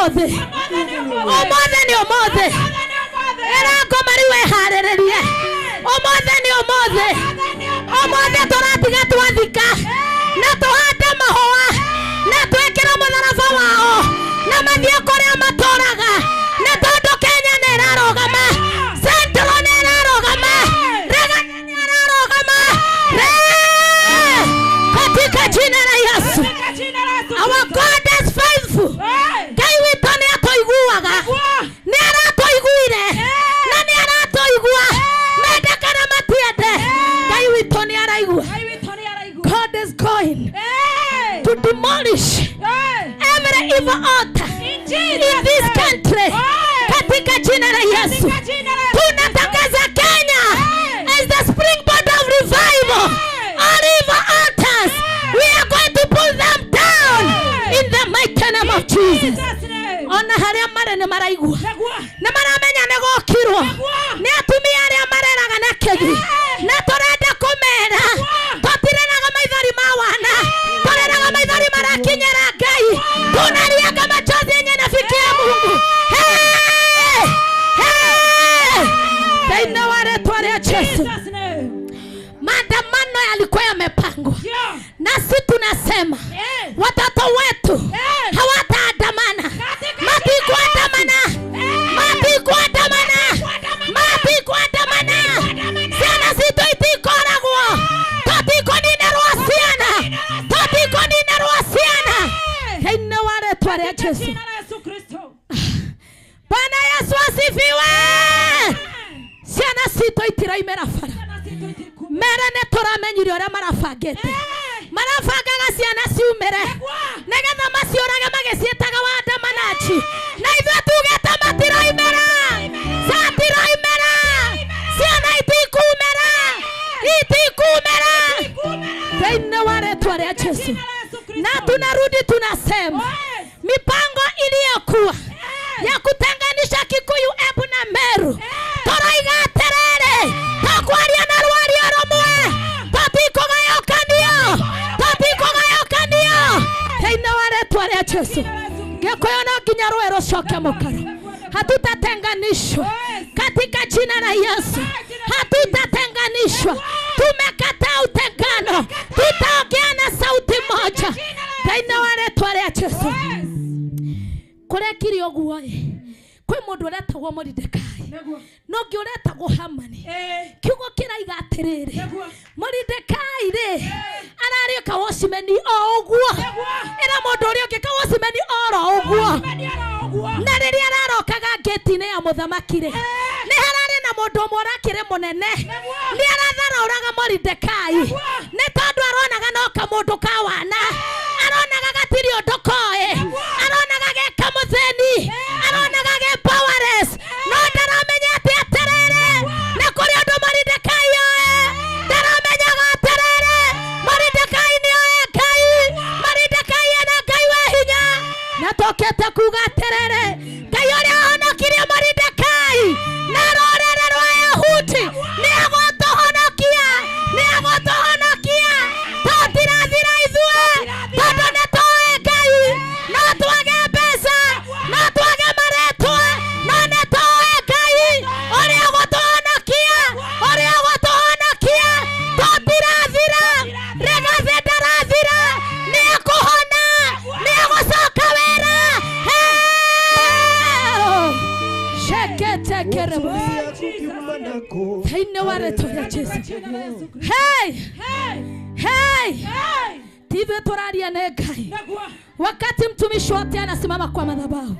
ũmũthĩ. Ũmũthĩ nĩ ũmũthĩ. Ĩra ngoma rĩu wĩharĩrĩrie. Ũmũthĩ nĩ ũmũthĩ. Ũmũthĩ tũratiga twathika na tũhande mahũa na twĩkĩre mũtharaba wao na mathiĩ kũrĩa matũraga, nĩ tondũ Kenya nĩ ĩrarũgama, Central nĩ ĩrarũgama, Regathi nĩ ĩrarũgama. Katika jina la Yesu. Our God is faithful. Ngai witũ nĩ atũiguaga, nĩ aratũiguire na nĩ aratũigua, mende kana matiende, Ngai witũ nĩ araigua. God is going to demolish every evil altar in this country. Katika jina la Yesu. Tunatangaza Kenya as the springboard of revival. All evil altars, we are going to pull them down in the mighty name of Jesus. Ona harĩa marĩ nĩ maraigua, nĩ maramenya nĩ gũkirwo nĩ atumia arĩa mareraga na kĩgi, na tũrenda kũmera tũtireraga maithori ma wana, tũreraga maithori marakinyĩra Ngai, tunaliaga machozi yenye inafikia Mungu. Hey! Hey! Thĩinĩ wa rĩtwa rĩa Yesu. Maandamano yalikuwa yamepangwa, nasi tunasema watoto wetu hawataandamana, matikuandamana, matikuandamana, matikuandamana. Ciana citũ itikoragwo, tũtikũninĩrwo ciana, tũtikũninĩrwo ciana. Thĩinĩ wa rĩtwa rĩa Yesu. Bwana Yesu asifiwe. Ciana citũ itiraimĩra bara, mere nĩ tũramenyire ũrĩa marabangĩte, marabangaga ciana ciumĩre nĩgetha maciũrage magĩciĩtaga waandamanaji, na ithuĩ tugĩte matiraimĩra, catiroimĩra, ciana itikumĩra, itikumĩra thĩinĩ wa rĩtwa rĩa Yesu. Na tunarudi tunasema mipango iliyokuwa ya kutenganisha Kikuyu, Embu na Meru, tũroiga atĩrĩrĩ, tũkwaria na rwario rũmwe, tũtikũgayũkanio, tũtikũgayũkanio thĩinĩ wa rĩtwa rĩa Yesu. Gĩkũyũ no nginya rũĩ rũcoke mũkaro, hatutatenganishwa katika jina la Yesu, hatutatenganishwa. Tumekataa utengano, tutaongea na sauti moja thĩinĩ wa rĩtwa rĩa Yesu. Kũrekire ũguo ĩ, kwĩ mũndũ ũretagwo Moridekai no ũngĩ ũretagwo Hamani. Kiugo kĩraiga atĩrĩrĩ, Moridekai rĩ ararĩ kawocimeni o ũguo, ĩra mũndũ ũrĩa ũngĩ kawocimeni oro ũguo. Na rĩrĩa ararokaga ngĩti-inĩ ya mũthamaki rĩ, nĩ hararĩ na mũndũ ũmwe ũrakĩrĩ mũnene, nĩ aratharaũraga Moridekai nĩ tondũ aronaga no kamũndũ ka wana, aronaga gatirĩ ũndũ koĩ, aronaga ge kamũthĩni, aronaga ge powerless, no ndaramenya atĩ atĩrĩrĩ nĩ kũrĩ ũndũ Moridekai oĩ, ndaramenyaga atĩrĩrĩ Moridekai nĩ oĩ Ngai, Moridekai ena Ngai wa hinya. Na tũkĩte kuga atĩrĩrĩ, Ngai ũrĩa wahonokirie Moridekai na rũrĩrĩ rwa Ayahudi nĩ egũtũhonokia, nĩ egũtũhonokia. Tũtirathira ithuĩ tondũ nĩ tũĩ Ngai, no twage mbeca, no twage marĩtwa, no nĩ tũĩ Ngai ũrĩa ũgũtũhonokia, ũrĩa ũgũtũhonokia. Tũtirathira, Rigathi ndarathira, nĩ ekũhona, nĩ egũcoka wĩra. Sheketekerebo thĩinĩ wa rĩtwa rĩa Yesu. Hey! Hey! Ti ithuĩ tũraria nĩ Ngai. Wakati mtumishi wote anasimama kwa madhabahu,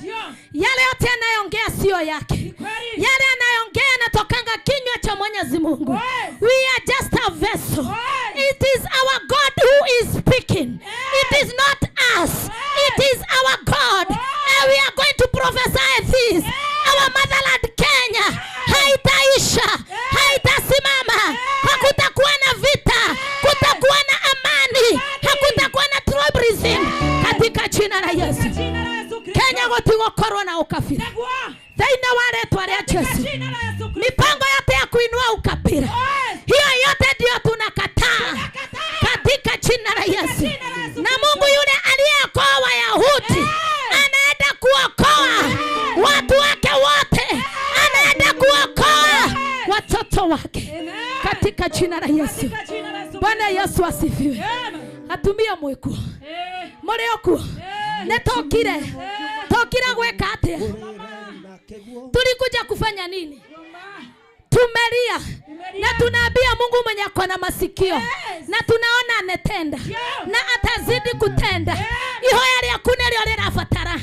yale yote anayoongea sio yake, yale anayoongea yanatokanga kinywa cha Mwenyezi Mungu. We are just a vessel. It is our God who is speaking. It is not us. It is our God. And we are going to prophesy this. Our motherland Kenya haitaisha, haitasimama. Hakutakuwa na vita, kutakuwa na amani, hakutakuwa na tribalism katika jina la Yesu. Kenya gũtigũkorwo na ukabila thĩinĩ wa rĩtwa rĩa Yesu. Mipango yote ya kuinua ukabila, hiyo yote ndio tunakataa katika jina la Yesu. Na Mungu yule aliyeokoa Wayahudi anaenda kuokoa Jina la Yesu. Bwana Yesu asifiwe. Atumia mwikuo muri okuo nitokire tokira gweka atia? Tulikuja kufanya nini? Tumelia na tunaambia Mungu mwenye ako na masikio na tunaona anetenda na atazidi kutenda. Ihoya rĩaku nĩrĩo rĩrabatara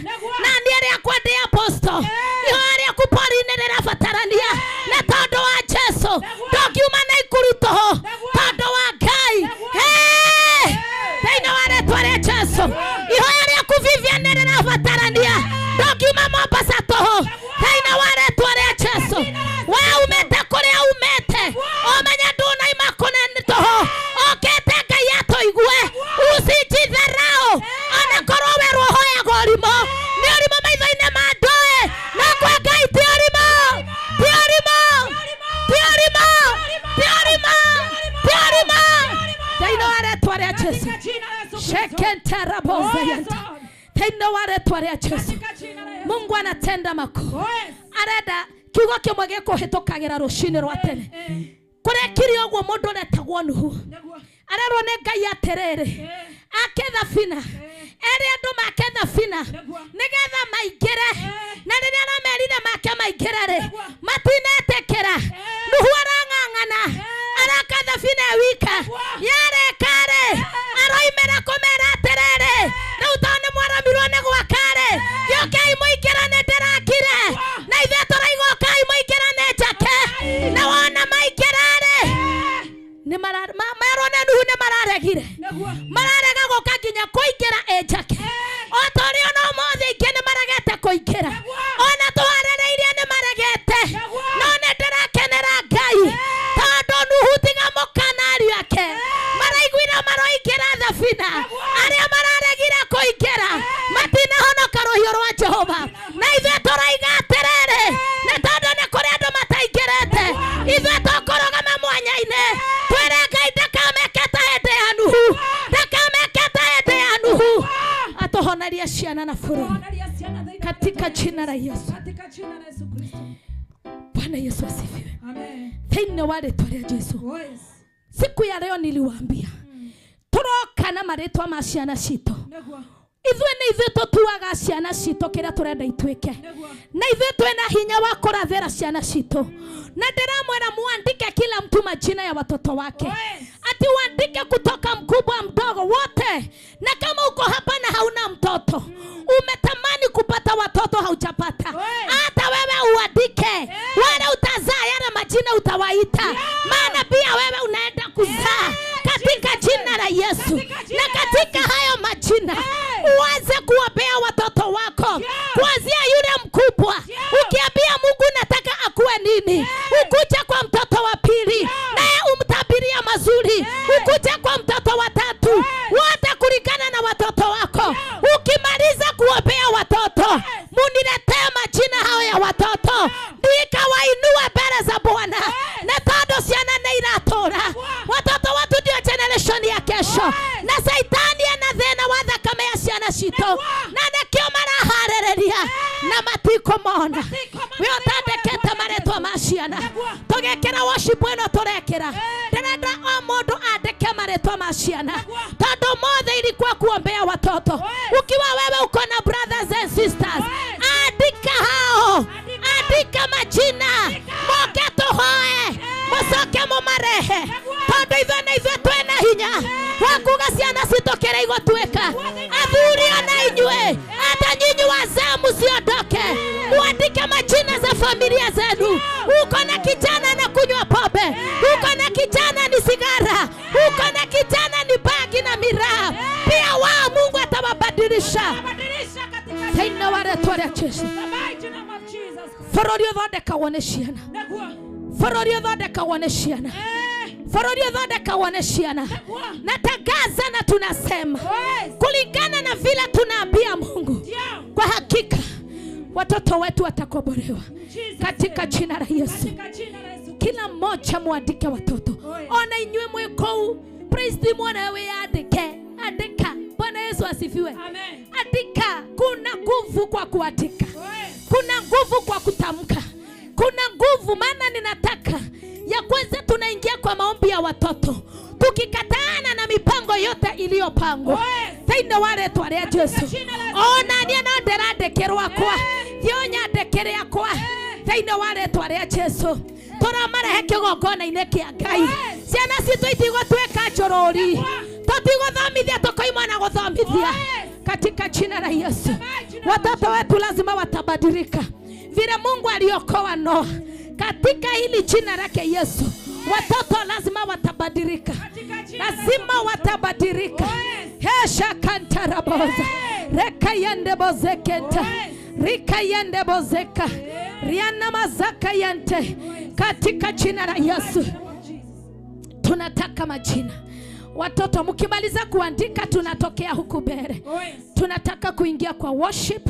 na niĩ rĩakwa ndĩ apostle. Ihoya rĩaku Pauline rĩrabatarania na tondũ wa Jesu ndũngiuma na ikuru tũhũ tondũ wa Ngai. Thĩinĩ wa rĩtwa rĩa Jesu ihoya rĩaku Vivian nĩrĩrabatarania ndũngiuma Mombasa tũhũ thĩinĩ wa rĩtwa rĩa Jesu. We umete kũrĩa umete ũmenye ndũnaima kũnene tũhũ okĩte Ngai atũigue. Usijidharau ona korwo werwo ũhoyaga ũrimũ nĩ ũrimũ maitho-inĩ ma andũ no kwa Ngai ti ũrimũ, ti ũrimũ, ti ũrimũ, ti ũrimũ, ti ũrimũ. Thĩinĩ wa rĩtwa rĩa Jesu shekenterabozeyanta thĩinĩ wa rĩtwa rĩa Jesu Mungu anatenda makuu. Arenda kiugo kĩmwe gĩkũhĩtũkagĩra rũcinĩ rwa tene kũrekire ũguo mũndũ ũretagwo Nuhu arerwo nĩ Ngai atĩrĩrĩ ake thabina ere andũ make thabina nĩgetha maingĩre na rĩrĩa aramerire make maingĩre rĩ matinetĩkĩra. Nuhu arang'ang'ana araka thabina wika yareka rĩ aroimĩra kũmera atĩrĩrĩ rĩu tondũ nĩ mwaramirwo nĩ gwaka rĩ gĩũkei mũingĩre nĩ ndĩrakire na ithuĩ tũraigua ũkai mũingĩre nĩ njake na wona maingĩra rĩ merwo nĩ Nuhu nĩ mararegire mararega gũka nginya kũingĩra ĩ njake o ta ũrĩa ona ũmũthĩ aingĩ nĩ maregete kũingĩra ona tũharĩrĩirie nĩ maregete no nĩ ndĩrakenera Ngai tondũ Nuhu tiga mũkana ariũ ake maraiguire maroingĩra thabina arĩa mararegire kũingĩra matinahonoka rũhiũ rwa Jehova na ithuĩ tũraiga atĩrĩrĩ nĩ tondũ nĩ kũrĩ andũ mataingĩrĩte ithuĩ tũkũrũgama mwanya-inĩ twĩre Ngai ndakameke ta hĩndĩ ya Nuhu, ndakameke ta hĩndĩ ya Nuhu. Atuhonarie ciana na bũrũri katika jina la Yesu. Bwana Yesu asifiwe. Thĩinĩ wa rĩtwa rĩa Jesu. Siku ya leo niliwaambia tũroka na marĩtwa ma ciana citũ. Ithuĩ nĩ ithuĩ tũtuaga ciana citũ kĩrĩa tũrenda ituĩke na ithuĩ twĩna hinya wa kũrathĩra ciana citũ na ndĩramwĩra muandike kila mtu majina ya watoto wake ati uandike kutoka mkubwa mdogo wote. Na kama uko hapa na hauna mtoto umetamani kupata watoto haujapata hata wewe uandike wale utazaa yale majina utawaita maana pia wewe unaenda kuzaa katika jina la Yesu. Na katika hayo majina uanze kuwapea watoto wako kuanzia yule mkubwa. Ukiambia Mungu nataka akuwe nini, ukuja kwa mtoto wa pili naye umtabiria mazuri, ukuja kwa mtoto wa tatu, wote kulingana na watoto wako. Ukimaliza kuwapea watoto muniletee majina hao ya watoto nikawainua mbele za Bwana na tondũ ciana nĩ iratũra. Watoto watu ndio generation ya kesho na Saitani ena thĩna wa thakame ya ciana citũ na nĩkĩo maraharĩrĩria na matikomona. We ũtandĩkĩte marĩtwa ma ciana tũgĩkĩra worship ĩno tũrekĩra ndĩrenda o mũndũ andĩke marĩtwa ma ciana tondũ mothe ilikuwa kuombea watoto. Ukiwa wewe uko na brothers and sisters andika hao, andika majina moke tũhoe mũcoke mũmarehe tondũ ithuĩ nĩ ithuĩ twĩna hinya wa kuga ciana citũ kĩrĩa igũtuĩka. Athuri ona inyuĩ hata nyinyi wazee msiondoke, muandike majina za familia zenu. Uko na kijana na kunywa pombe, uko na kijana ni sigara, uko na kijana ni bangi na miraa, pia wao Mungu atawabadilisha. Thĩinĩ wa rĩtwa rĩa Jesu. Bũrũri ũthondekagwo nĩ ciana, bũrũri ũthondekagwo nĩ ciana, bũrũri ũthondekagwo nĩ ciana. Natangaza na tunasema kulingana na vile tunaambia Mungu, kwa hakika watoto wetu watakombolewa katika jina la Yesu. Kila mmoja muandike watoto. Ona inywe mwĩ praise the mwana we andike, andika. Bwana Yesu asifiwe. Amen. Andika. Kuna nguvu kwa kuandika, kuna nguvu kwa kutamka, kuna nguvu. Maana ninataka ya kwanza tunaingia kwa maombi ya watoto. watoto, tukikataana na mipango yote iliyopangwa thĩinĩ wa rĩtwa rĩa Jesu. Ona niĩ no ndĩrandĩkĩrwo akwa, thiĩ ũnyandĩkĩre akwa thĩinĩ wa rĩtwa rĩa Jesu. Tũramarehe kĩgongona-inĩ kĩa Ngai. Ciana citũ itigũtuĩka njũrũri, tũtigũthomithia tũkoimwo na gũthomithia katika jina la Yesu. Watoto wetu lazima watabadilika vile Mungu aliokoa Noa katika hili jina lake Yesu. Watoto lazima watabadilika, lazima watabadilika. Hesha kantaraboza rekayende bozekenta rikayende bozeka riana mazaka yante katika jina la Yesu. Tunataka majina watoto, mkimaliza kuandika tunatokea huku mbele. Tunataka kuingia kwa worship,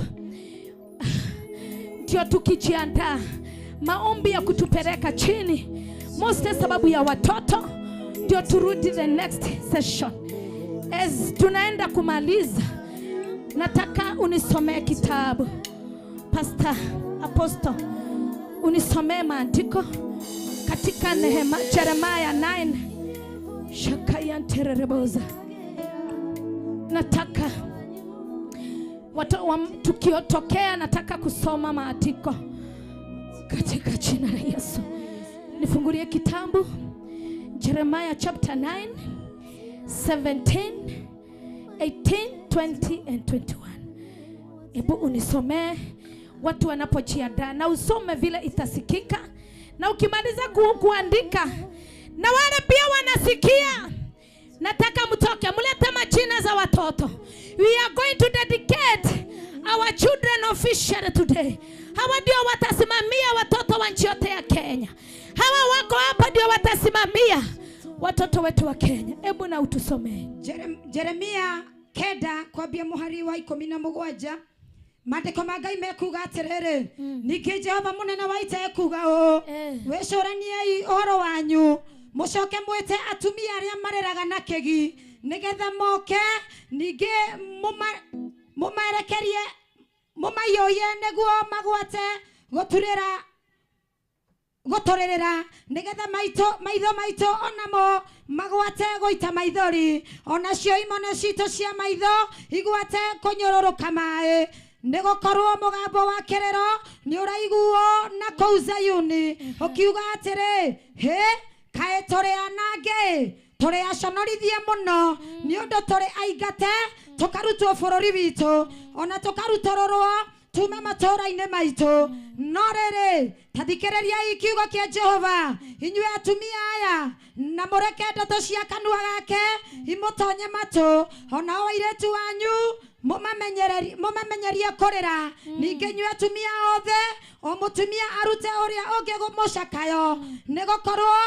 ndio tukijiandaa maombi ya kutupeleka chini most sababu ya watoto, ndio turudi the next session. As tunaenda kumaliza, nataka unisomee kitabu Pastor Apostle, unisomee maandiko katika Nehema, Jeremiah 9 shakayanterereboza. Nataka tukiotokea, nataka kusoma maandiko katika jina la Yesu. Nifungulie kitabu Jeremiah chapter 9 17 18 20 and 21. Hebu unisomee watu wanapojiandaa, na usome vile itasikika, na ukimaliza kuandika na wale pia wanasikia, nataka mtoke mlete majina za watoto. We are going to dedicate our children officially today. Hawa ndio watasimamia watoto wa nchi yote ya Kenya. Hawa wako hapa ndio watasimamia watoto wetu wa Kenya. Hebu na utusomee Jeremia kenda kwambia muhari wa 17. Maandĩko ma Ngai mekuuga atĩrĩrĩ, ningĩ Jehova mũnene wa ita ekuuga ũũ, wĩcũraniei ũhoro wanyu, mũcoke mwĩte atumia arĩa marĩraga na kĩgi, nĩgetha moke, ningĩ mũmarekerie, mũmaiyũrie nĩguo magwate gũtũrĩrĩra, nĩgetha maitho maitũ onamo magwate gũita maithori, onacio imone citũ cia maitho igwate kũnyũrũrũka maĩ. Nĩgũkorwo mũgambo wa kĩrĩro nĩũraiguo na kũu Zayuni, ũkiuga atĩrĩ, hĩ, kaĩ tũrĩ anange, tũrĩ aconorithie mũno, nĩ ũndũ tũrĩ aingate, tũkarutwo bũrũri witũ, ona tũkarutũrũrwo tume matũũra-inĩ maitũ. No rĩrĩ, ta thikĩrĩriai kiugo kĩa Jehova, inyuĩ atumia aya, na mũreke ndeto cia kanua gake imũtonye matũ, onao airĩtu anyu mũmamenyerie kũrĩra. Ningĩ inyuĩ atumia othe, o mũtumia arute ũrĩa ũngĩ mũcakayo, nĩgũkorwo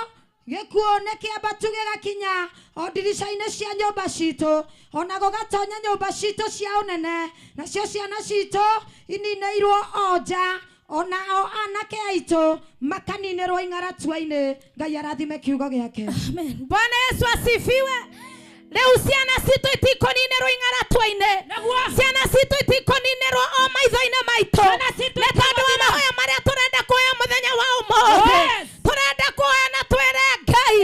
gĩkuũ nĩ kĩambatu gĩgakinya o ndirica-inĩ cia nyũmba citũ, ona gũgatonya nyũmba citũ cia ũnene, nacio ciana citũ ininĩirwo o nja, ona o anake aitũ makaninĩrwo ing'aratua-inĩ. Ngai arathime kiugo gĩake. Amen. Bwana Yesu asifiwe. Leo ciana citũ itikoninĩrwo ing'aratua-inĩ, ciana citũ itikoninĩrwo o maitho-inĩ maitũ, nĩ tondũ wa mahoya marĩa tũrenda kuoya mũthenya wa ũmũthĩ. Tũrenda kuoya na twĩre Ngai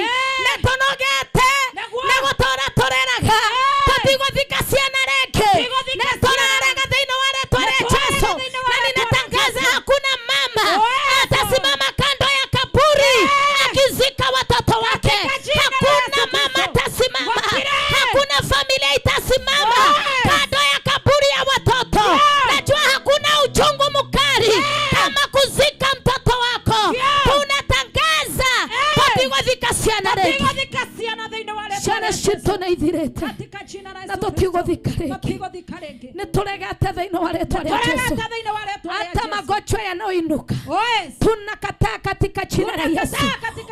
nĩ tũnogete nĩ gũtũra tũrĩraga, tũtigũthika ciana rĩngĩ, nĩ tũrarega thĩinĩ wa rĩtwa rĩa Jesu. Na ninatangaza hakuna mama atasimama kando ya kaburi akizika watoto wake. Hakuna mama atasimama, hakuna familia itasimama kando ya kaburi ya watoto. Najua hakuna uchungu mkali kama kuzika mtoto wako. Tunatangaza tũtigũthika ciana rĩngĩ, ciana citũ nĩ ithirĩte na tũtigũthika rĩngĩ. Nĩ tũregete thĩinĩ wa rĩtwa rĩa Jesu hata magonjwa yanayoinuka tunakataa katika jina la Yesu.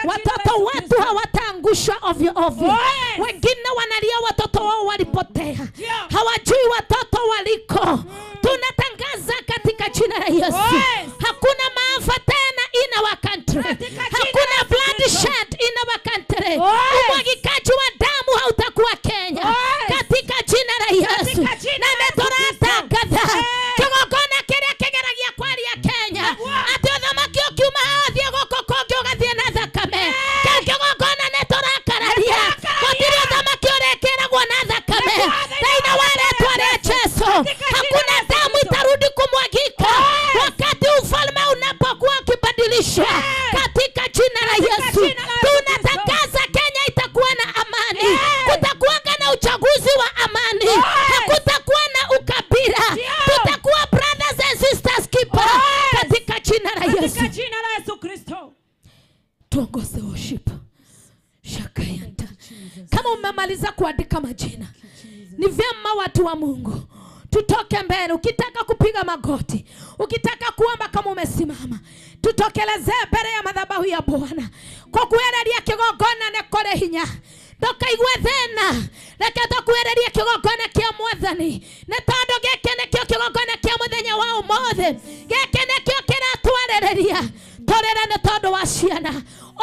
Watoto wetu hawataangushwa ovyo ovyo. Wengine wanalia watoto wao walipotea, hawajui watoto waliko. Tunatangaza katika jina la Yesu, hakuna maafa tena in our country, hakuna bloodshed in our country. Umwagikaji wa damu hautakuwa Kenya katika jina la Yesu. Na nĩtũratangatha kĩgongona kĩrĩa kĩgeragia kwaria Kenya atĩ ũthamaki ũkiuma haha ũthiĩ gũkũ kũngĩ ũgathiĩ na thakame, kĩu kĩgongona nĩtũrakararia. Tunaandika majina. Ni vyema watu wa Mungu tutoke mbele. Ukitaka kupiga magoti, ukitaka kuomba kama umesimama, tutokelezee mbele ya madhabahu ya Bwana. Kwa kuereria kigongona ne kore hinya. Ndokaigwe thĩna, reke tũkuĩrĩrie kĩgongona kĩa Mwathani, nĩ tondũ gĩkĩ nĩkĩo kĩgongona kĩa mũthenya wa ũmũthĩ. Gĩkĩ nĩkĩo kĩratwarĩrĩria. Tũrĩre nĩ tondũ wa ciana,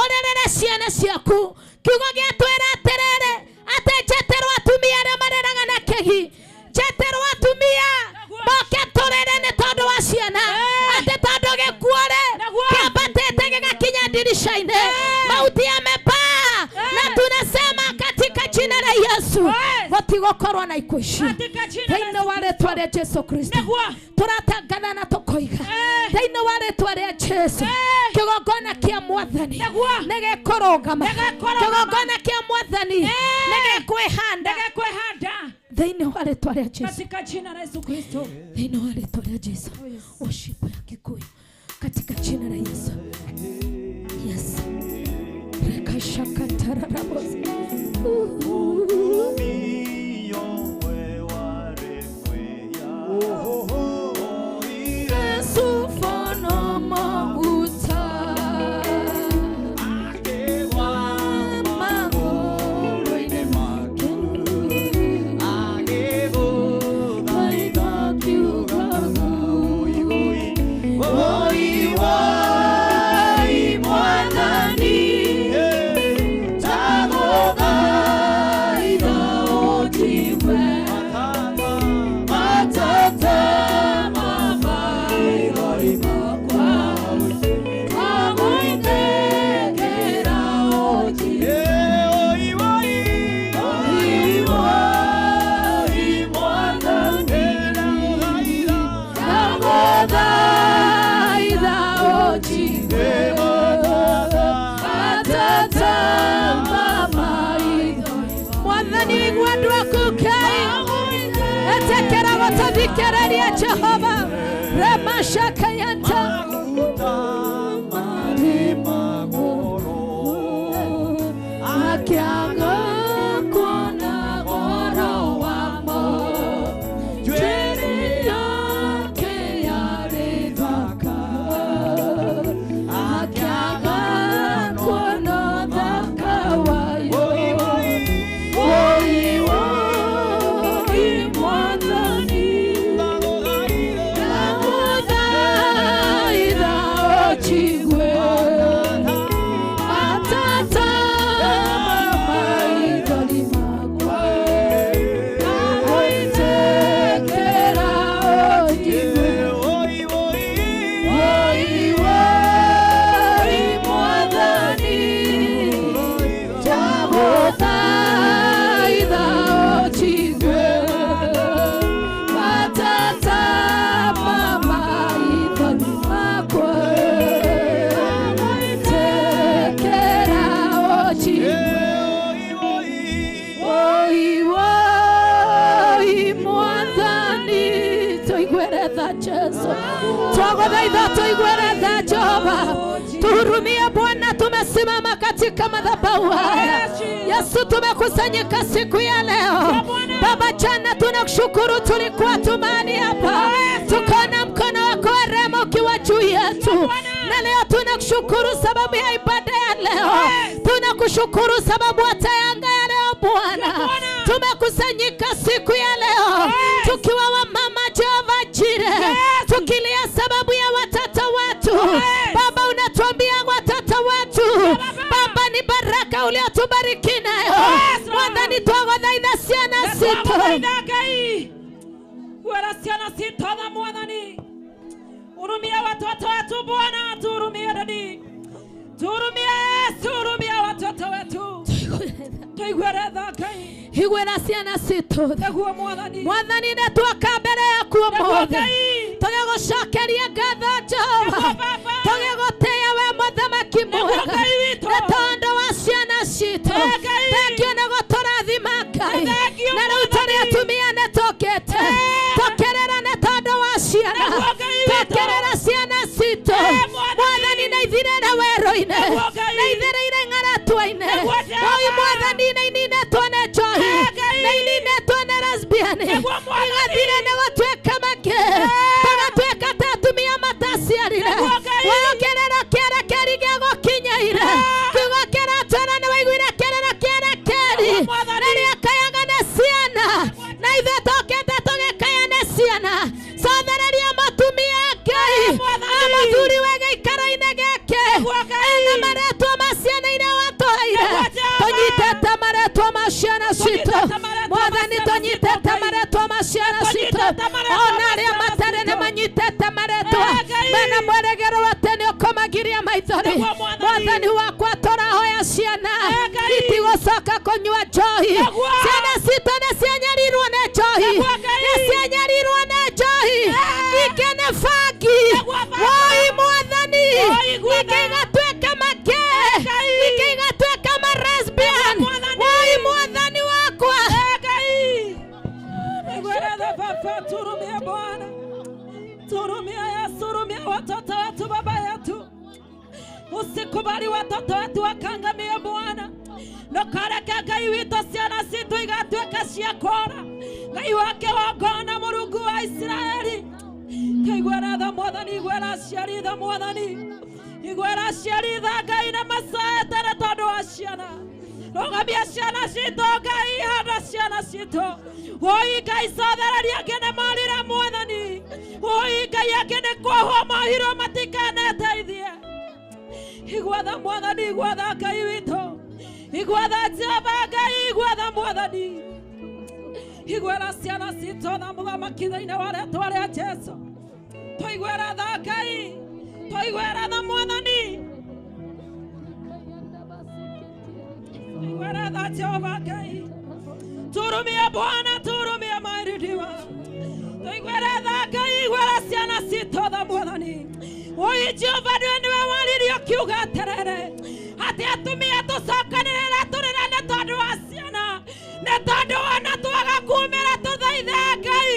ũrĩrĩre ciana ciaku. Kiugo gĩatwĩra atĩrĩrĩ, atĩ njetĩrwo atumia arĩa marĩraga na kĩgi, njetĩrwo atumia moke tũrĩre nĩ tondũ wa ciana, atĩ tondũ gĩkuũ-rĩ kĩambatĩte gĩgakinya ndirisha-inĩ, mauti yamepaa, na tunasema katika jina la Yesu gũtigũkorwo na ikuũ ici. Thĩinĩ wa rĩtwa rĩa Jesu Kristo tũratangatha na tũkoiga thĩinĩ wa rĩtwa rĩa Jesu kĩgongona kĩa Mwathani nĩ gĩkũrũgama, kĩgongona kĩa Mwathani nĩ gĩkwĩhanda thĩinĩ wa rĩtwa rĩa Jesu, katika jina la Yesu Kristo, thĩinĩ wa rĩtwa rĩa Jesu. Worship ya Kikuyu katika jina la Yesu. Yes. Rekashakatarabos. Yesu fono maguta Etekera Jehova remashakayanta akiaga kuona goro wamo jeri yake yarithaka akiaga kuona thaka wayo oi oi Mwathani Tuhurumie Bwana, tumesimama katika madhabahu haya. Yesu, tumekusanyika siku ya leo. Baba, jana tunakushukuru, tulikuwa tumani hapa, tukaona mkono wako wa rehema ukiwa juu yetu, na leo tunakushukuru sababu ya ibada ya leo. Tunakushukuru sababu hata yanga ya leo Bwana, tumekusanyika siku ya leo tukiwa wamama Jehova Jireh, tukilia sababu ya watoto wetu. Baba, unatuambia watoto wetu Baba ni baraka uliotubariki nayo. Mwathani twagothaitha ciana citũ. Wala ciana citũ tha Mwathani, hurumia watoto wetu Bwana, tuhurumie dadi, tuhurumie Yesu, hurumia watoto wetu, tuiguere tha Ngai, iguĩra ciana citũ nĩguo Mwathani. Mwathani nĩ tuoka mbere yaku ũmũthĩ tũgĩgũcokeria ngatho Jehova, tũgĩgũtĩĩa we mũthamaki mwega nĩ tondũ wa ciana citũ. Thengio nĩ gũtũrathima Ngai, na rĩu tũrĩ atumia nĩ tũkĩte tũkĩrĩra nĩ tondũ wa ciana, tũkĩrĩra ciana citũ Mwathani nĩ ithirĩre werũ-inĩ, nĩ ithirĩire ng'aratua-inĩ. Oi Mwathani nĩ ininĩtwo nĩ njohi, Mwathani igathire nĩ gũtuĩka make tũgatuĩka ta atumia mataciarire wao kĩrĩro kĩerekeri gĩgũkinyaire kiugo kĩratwĩra nĩ waiguire kĩrĩro kĩerekeri rĩrĩa kayaga nĩ ciana na ithuĩ tũkĩte tũgĩkaya nĩ ciana cothereria mũtumia Ngai mũthuri we gĩikaro-inĩ gĩkĩ ena marĩtwa ma ciana iria watũheire tũnyitĩte marĩtwa ma ciana citũ Mwathani tũnyitĩte marĩtwa ma ciana citũ ona arĩa matarĩ nĩ manyitĩte marĩtwa mena mwĩrĩgĩrĩro atĩ nĩ ũkũmagiria maithori Mwathani wakwa tũrahoya ciana itigũcoka kũnyua njohi ciana citũ nĩ cianyarirwo nĩ njohi nĩ cianyarirwo nĩ njohi ingĩ nĩ bangi woi Mwathani ingĩ igatuĩka make ingĩ igatuĩka ma lesbian woi Mwathani wakwa Baba turumia Bwana turumia Yesu turumia watoto wetu baba yetu usikubali watoto wetu wakangamie Bwana ndokareke Ngai witũ ciana citũ igatuĩka cia kora Ngai wake wagona Mũrungu wa Isiraeli kaiguĩra tha Mwathani iguĩra aciari tha Mwathani iguĩra aciari tha Ngai na macaete nĩ tondũ wa ciana rũgamia ciana citũ Ngai handa ciana citũ woi Ngai cothereria angĩ nĩ morire Mwathani woi Ngai angĩ nĩ kuohwo mohirwo matikaneteithie igua tha Mwathani igua tha Ngai witũ igua tha Jehova Ngai igua tha Mwathani iguĩra ciana citũ tha mũthamaki thĩinĩ wa rĩtwa rĩa Jesũ tũiguĩra tha Ngai tũiguĩra tha Mwathani tũiguĩra tha Jehova Ngai turumia Bwana turumia mairidiwa tũiguĩra tha Ngai iguĩra ciana citũ tha Mwathani woi Jehova nĩwe waririe ũkiuga atĩrĩrĩ atĩ atumia tũcokanĩrĩre tũrĩre nĩ tondũ wa ciana nĩ tondũ ona twaga kumĩra tũthaithe Ngai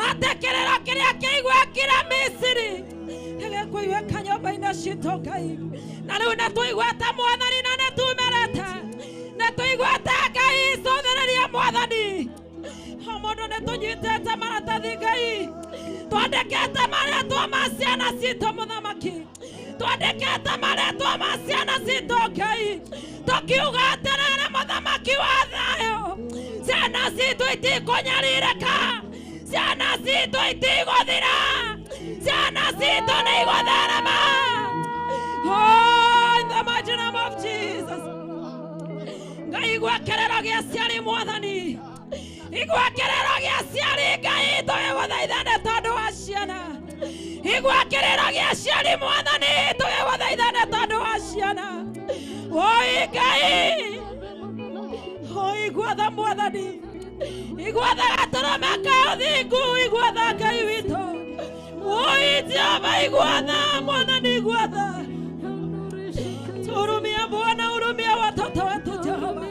atĩ kĩrĩro kĩrĩa kĩiguĩkire Misiri gĩgĩkũiguĩka nyũmba-inĩ citũ Ngai na rĩu nĩ tũiguĩte Mwathani na nĩ tumĩrĩte nĩ tũiguĩte Ngai cũthĩrĩria Mwathani o mũndũ nĩ tũnyitĩte maratathi Ngai twandĩkĩte marĩtwa ma ciana citũ mũthamaki twandĩkĩte marĩtwa ma ciana citũ Ngai tũkiuga atĩrĩrĩ mũthamaki wa thayũ ciana citũ itikũnyarirĩka ciana citũ itigũthira ciana citũ nĩ igũtherema. Oh, in the mighty name of Jesus Ngai igua kĩrĩro gĩa aciari Mwathani igua kĩrĩro gĩa aciari Ngai tũgĩgũthaitha nĩ tondũ wa ciana igua kĩrĩro gĩa aciari Mwathani tũgĩgũthaitha nĩ tondũ wa ciana woi Ngai oi igua tha Mwathani igua tha gatũrũme ka ũthingu igua tha Ngai witũ woi Jehova igua tha Mwathani igua tha turumia Bwana hurumia watoto wetu Jehova.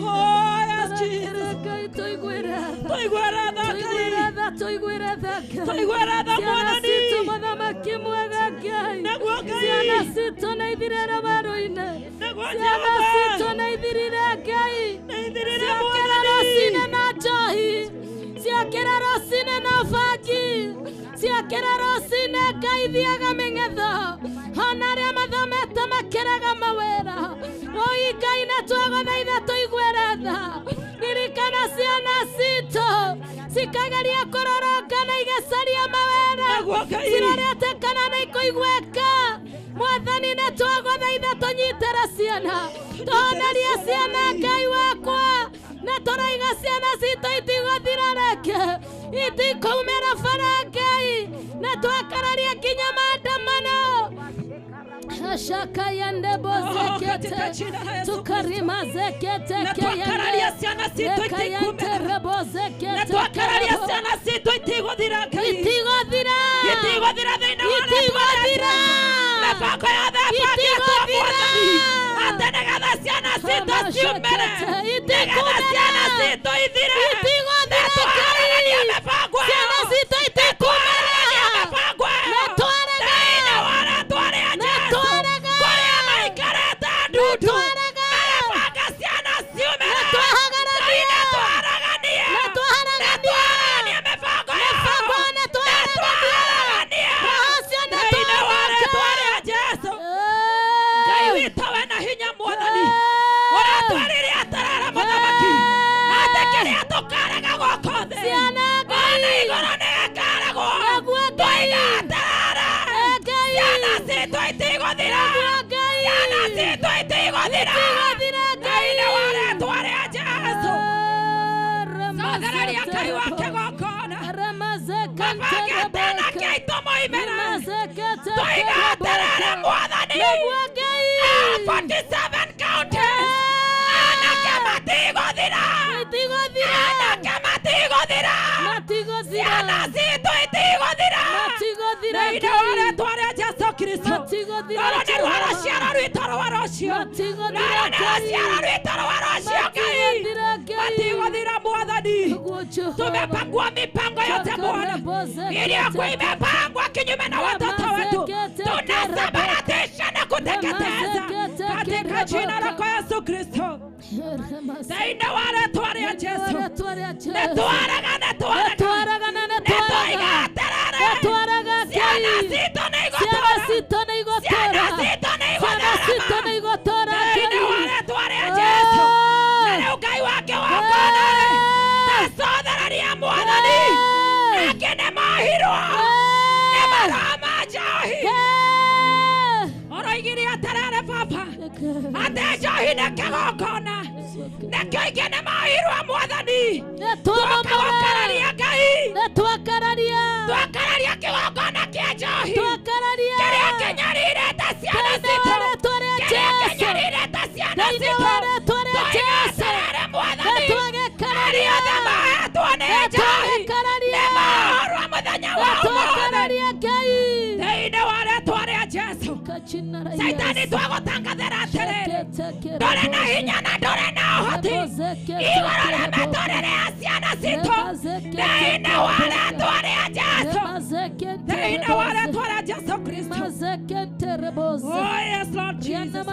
Oh, yes, Jesus. Tũiguĩra tha Ngai tũiguĩra tha Mwathani mũthamaki mwega Ngai nĩguo Ngai ciana citũ nĩ ithirĩre werũ-inĩ nĩguo ciana Jehova citũ nĩ ithirire Ngai nĩ ithirire ciakĩra Mwathani rũcinĩ na njohi ciakĩra rũcinĩ na bangi ciakĩra rũcinĩ Ngai thiaga mĩng'etho ona arĩa mathomete makĩraga mawĩra oi Ngai nĩ twagũthaitha tũiguĩre tha ririkana ciana citũ cikageria kũrorongana na igacaria mawĩra nĩguo Ngai cirorete kana nĩ ikũiguĩka Mwathani nĩ twagũthaitha tũnyitĩre ciana tũhonerie ciana Ngai wakwa na tũraiga ciana citũ itigũthira reke itikumĩra bara Ngai na twakararia nginya maandamano Shakayande katika bozekete jina la Yesu Kristo tukarima zekete na twakararia ciana citũ keyande itikumĩra rebo na zekete twakararia ciana citũ itigũthira Ngai itigothira itigũthira thĩinĩ wa rĩtwa rĩa itigothira Jesũ mĩbango yothe ĩbangĩtwo itigothira Mwathani atĩ nĩgetha ciana citũ ciumĩre nĩgetha ciana itikumĩra citũ ithire itigothira nĩtwaharagania Ngai mĩbango ĩyo ciana citũ nĩtwaharagania itikumĩra mĩbango ĩyo nĩtwarega thĩinĩ wa rĩtwa rĩa Jesũ nĩtwarega kũrĩa maikarĩte ndundu nĩtwarega magabanga ciana ciumĩre Ngai nĩtwahagarania nĩtwaharaganie nĩtwaharagania Kĩrĩa tũkarega gũkũ thĩ, Ciana Ngai. ona igũrũ nĩ gĩkaregwo. Nĩguo Ngai. Twoiga atĩrĩrĩ, Ngai. ciana citũ itigũthira. Nĩguo Ngai. Ciana citũ itigũthira. Itigũthira, Ngai. Thĩinĩ wa rĩĩtwa rĩa Jesũ. Cothereria Ngai wa kĩgongona. Mabangĩte na kĩaitũ moimĩre. Twoiga atĩrĩrĩ, Mwathani, 47 counties. Anake matigũthira. Anake matigũthira. Ciana citũ itigũthira. Thĩinĩ wa rĩĩtwa rĩa Jesũ Kristo. Rũrũ nĩruo rũciaro rwitũ rwa rũciũ. Rũrũ nĩ rũciaro rwitũ rwa rũciũ, Ngai. Matigũthira, Mwathani. Tumepangwa mipango yote Bwana iliyokuwa imepangwa kinyume na watoto wetu, tunasambaratisha na kuteketeza katika jina lako Yesu Kristo. Thĩinĩ wa rĩĩtwa rĩa Jesũ, nĩtwarega, nĩtwarega, nĩtwoiga atĩrĩrĩ, ciana citũ nĩ igũtũũra, ciana citũ nĩ igũtũũra thĩinĩ wa rĩĩtwa rĩa Jesũ. Na rĩu Ngai wake wakona-rĩ, tacothereria Mwathani, angĩ nĩ mohirwo nĩ maroho ma njohi. Oroigire atĩrĩrĩ, Baba, atĩ njohi nĩ kĩgongona, nĩkĩo ingĩ nĩ mohirwo Mwathani. Twoka gũkararia Ngai, twakararia kĩgongona kĩa njohi kĩrĩa kĩnyarirĩte ciana citũ, kĩrĩa kĩnyarirĩte ciana citũ. Twoiga atĩrĩrĩ, Mwathani, arĩa othe mohetwo nĩ njohi nĩ mohorwo mũthenya wa ũmũthĩ thĩinĩ wa rĩĩtwa rĩa Jesũ. Saitani, twagũtangathĩra atĩrĩrĩ, ndũrĩ na hinya na ndũrĩ na ũhoti igũrũ rĩa mĩtũrĩre ya ciana citũ thĩinĩ wa rĩĩtwa rĩa Jesũ, thĩinĩ wa rĩĩtwa rĩa Jesũ Kristo. Oh yes, Lord Jesus.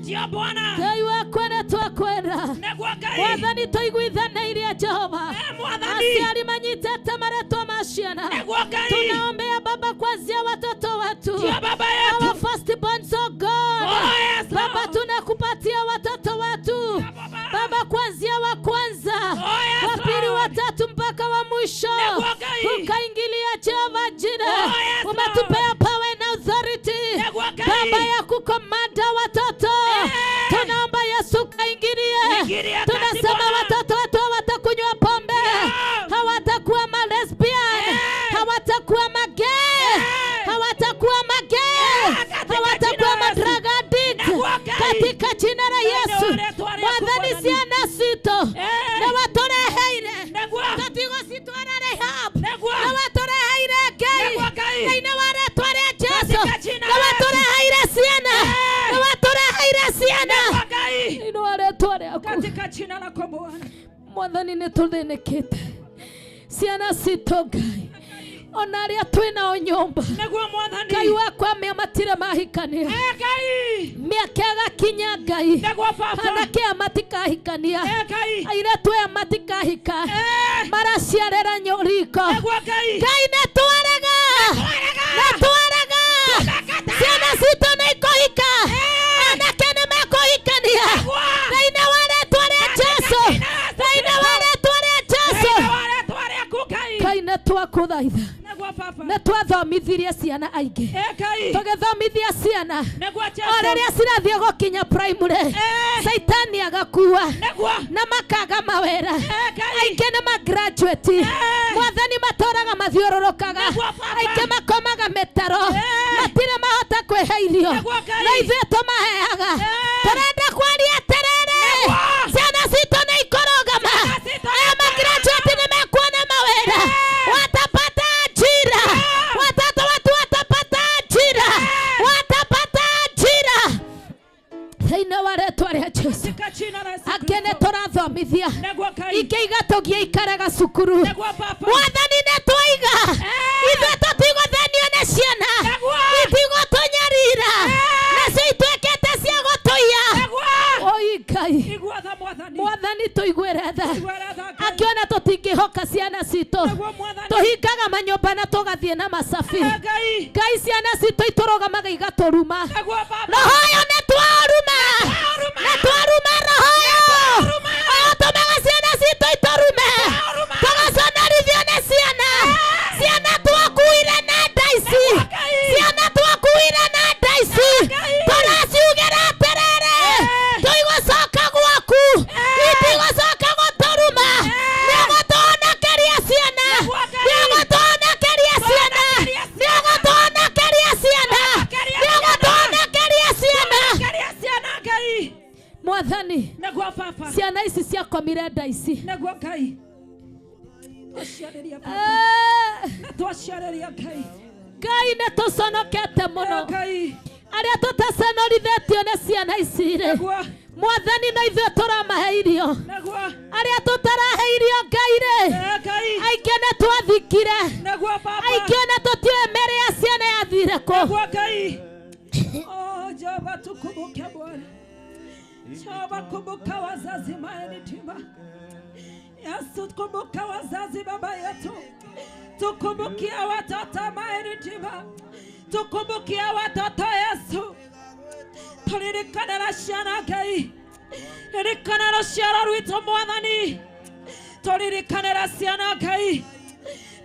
Ndio Bwana. Ngai wakwa nĩ twakwenda. Nĩguo Ngai. Mwathani tũiguithanĩirie Jehova. Mwathani. Aciari manyitĩte marĩtwa ma ciana. Nĩguo Ngai. Tunaombea Baba kuanzia watoto wetu. Ndio Baba yetu. Our firstborn, oh God. Oh yes, Lord. Baba tunakupatia watoto wetu. Baba kuanzia wa kwanza, Oh yes, wa pili, Lord. wa tatu mpaka wa mwisho. Nĩguo Ngai. Ukaingilia Jehova jina. Oh yes, Lord. Umetupea power and authority. Nĩguo Ngai. Baba ya kukomanda watoto. Tunaomba Yesu kaingilie. Ingilia kati, Tunasema Bwana. watoto wetu hawatakunywa pombe, hawatakuwa malesbian, hawatakuwa magay, hawatakuwa magay, katika hawatakuwa jina la Yesu. madrug addict. Nĩguo Ngai. Katika jina la Yesu. Thĩinĩ wa rĩĩtwa rĩaku, Mwathani, Mwathani. ciana citũ nĩ watũreheire, Nĩguo. tũtigũcitwara rehab, Nĩguo. nĩ watũreheire Ngai Nĩguo Ngai. thĩinĩ wa rĩĩtwa rĩa Jesũ, Katika jina nĩ la Yesu. watũreheire ciana, nĩ watũreheire ciana Nĩguo Ngai. thĩinĩ wa rĩĩtwa rĩaku. Katika jina lako Bwana. Mwathani nĩ tũthĩnĩkĩte ciana citũ Ngai, ona arĩa twĩ nao nyũmba Nĩguo Mwathani. Ngai wakwa mĩa matirĩ mahikania, Ngai. mĩaka ĩgakinya Ngai, Nĩguo Baba. anake aya matikahikania, Ngai. airĩtu aya matikahika, maraciarĩra riko. Nĩguo Ngai. Ngai nĩ twarega, nĩ twarega, ciana citũ nĩ ikũhika, anake nĩ mekũhikania thĩinĩ wa rĩĩtwa rĩa Jesũ, thĩinĩ wa rĩĩtwa rĩa Jesũ. Thĩinĩ wa rĩĩtwa rĩaku Ngai. Ngai nĩ twakũthaitha, Nĩguo Baba. nĩ twathomithirie ciana aingĩ, Ngai. tũgĩthomithia ciana Nĩguo o Jesũ. rĩrĩa cirathiĩ gũkinya primary, Saitani agakua Nĩguo. na makaga mawĩra. Ngai. Aingĩ nĩ magraduate, Mwathani, matũraga mathiũrũrũkaga, Nĩguo Baba. aingĩ makomaga mĩtaro, matirĩ mahota kwĩhe irio, Nĩguo Ngai. na ithuĩ tũmaheaga. Tũrenda kwaria atĩrĩrĩ, ciana citũ nĩ ikũrũgama, aya magraduate nĩ mekuona mawĩra, watapata ajira, watoto wetu watapata ajira, watapata ajira thĩinĩ wa rĩtwa rĩa Jesũ. Katika jina la Yesu Angĩ nĩ Kristo. tũrathomithia, Nĩguo Ngai. ingĩ igatũgia ikaraga cukuru. Nĩguo Baba. Mwathani nĩ twaiga ithuĩ tũtigũthenio nĩ ciana, itigũtũnyarira, nacio ituĩkĩte cia gũtũiya. Nĩguo. Oi Ngai. Igua tha Mwathani. Mwathani tũiguĩre tha. Iguĩra tha Ngai. Angĩona tũtingĩhoka ciana citũ, Nĩguo Mwathani. tũhingaga manyũmba na tũgathiĩ na macabi. Ngai. Ngai, ciana citũ itũrũgamaga igatũruma. Nĩguo Baba. Roho ũyũ nĩ twaruma, nĩ twaruma roho ũyũ, ũyũ ũtũmaga ciana twaciarire nda ici. Nĩguo Ngai. Twaciarĩria Baba. Eh, Na twaciarĩria Ngai. Ngai nĩ tũconokete mũno. Ngai. Arĩa tũtaconorithĩtio nĩ ciana ici rĩ. Nĩguo. Mwathani no ithuĩ tũramahe irio. Nĩguo. Arĩa tũtarahe irio Ngai rĩ. Ngai. Aingĩ nĩ twathikire. Nĩguo Baba. Aingĩ ona tũtiũĩ mĩrĩ ya ciana yathire kũ. Nĩguo Ngai. Oh, Jehova tukumbuke Bwana. Jehova kumbuka wazazi maenitima. Yesu kumbuka wazazi baba yetu. Tukumbukia watoto maenitima. Tukumbukia watoto Yesu. Tulirikana na ciana Ngai. Ririkana rũciaro rwitũ Mwathani. Tulirikanĩra ciana Ngai.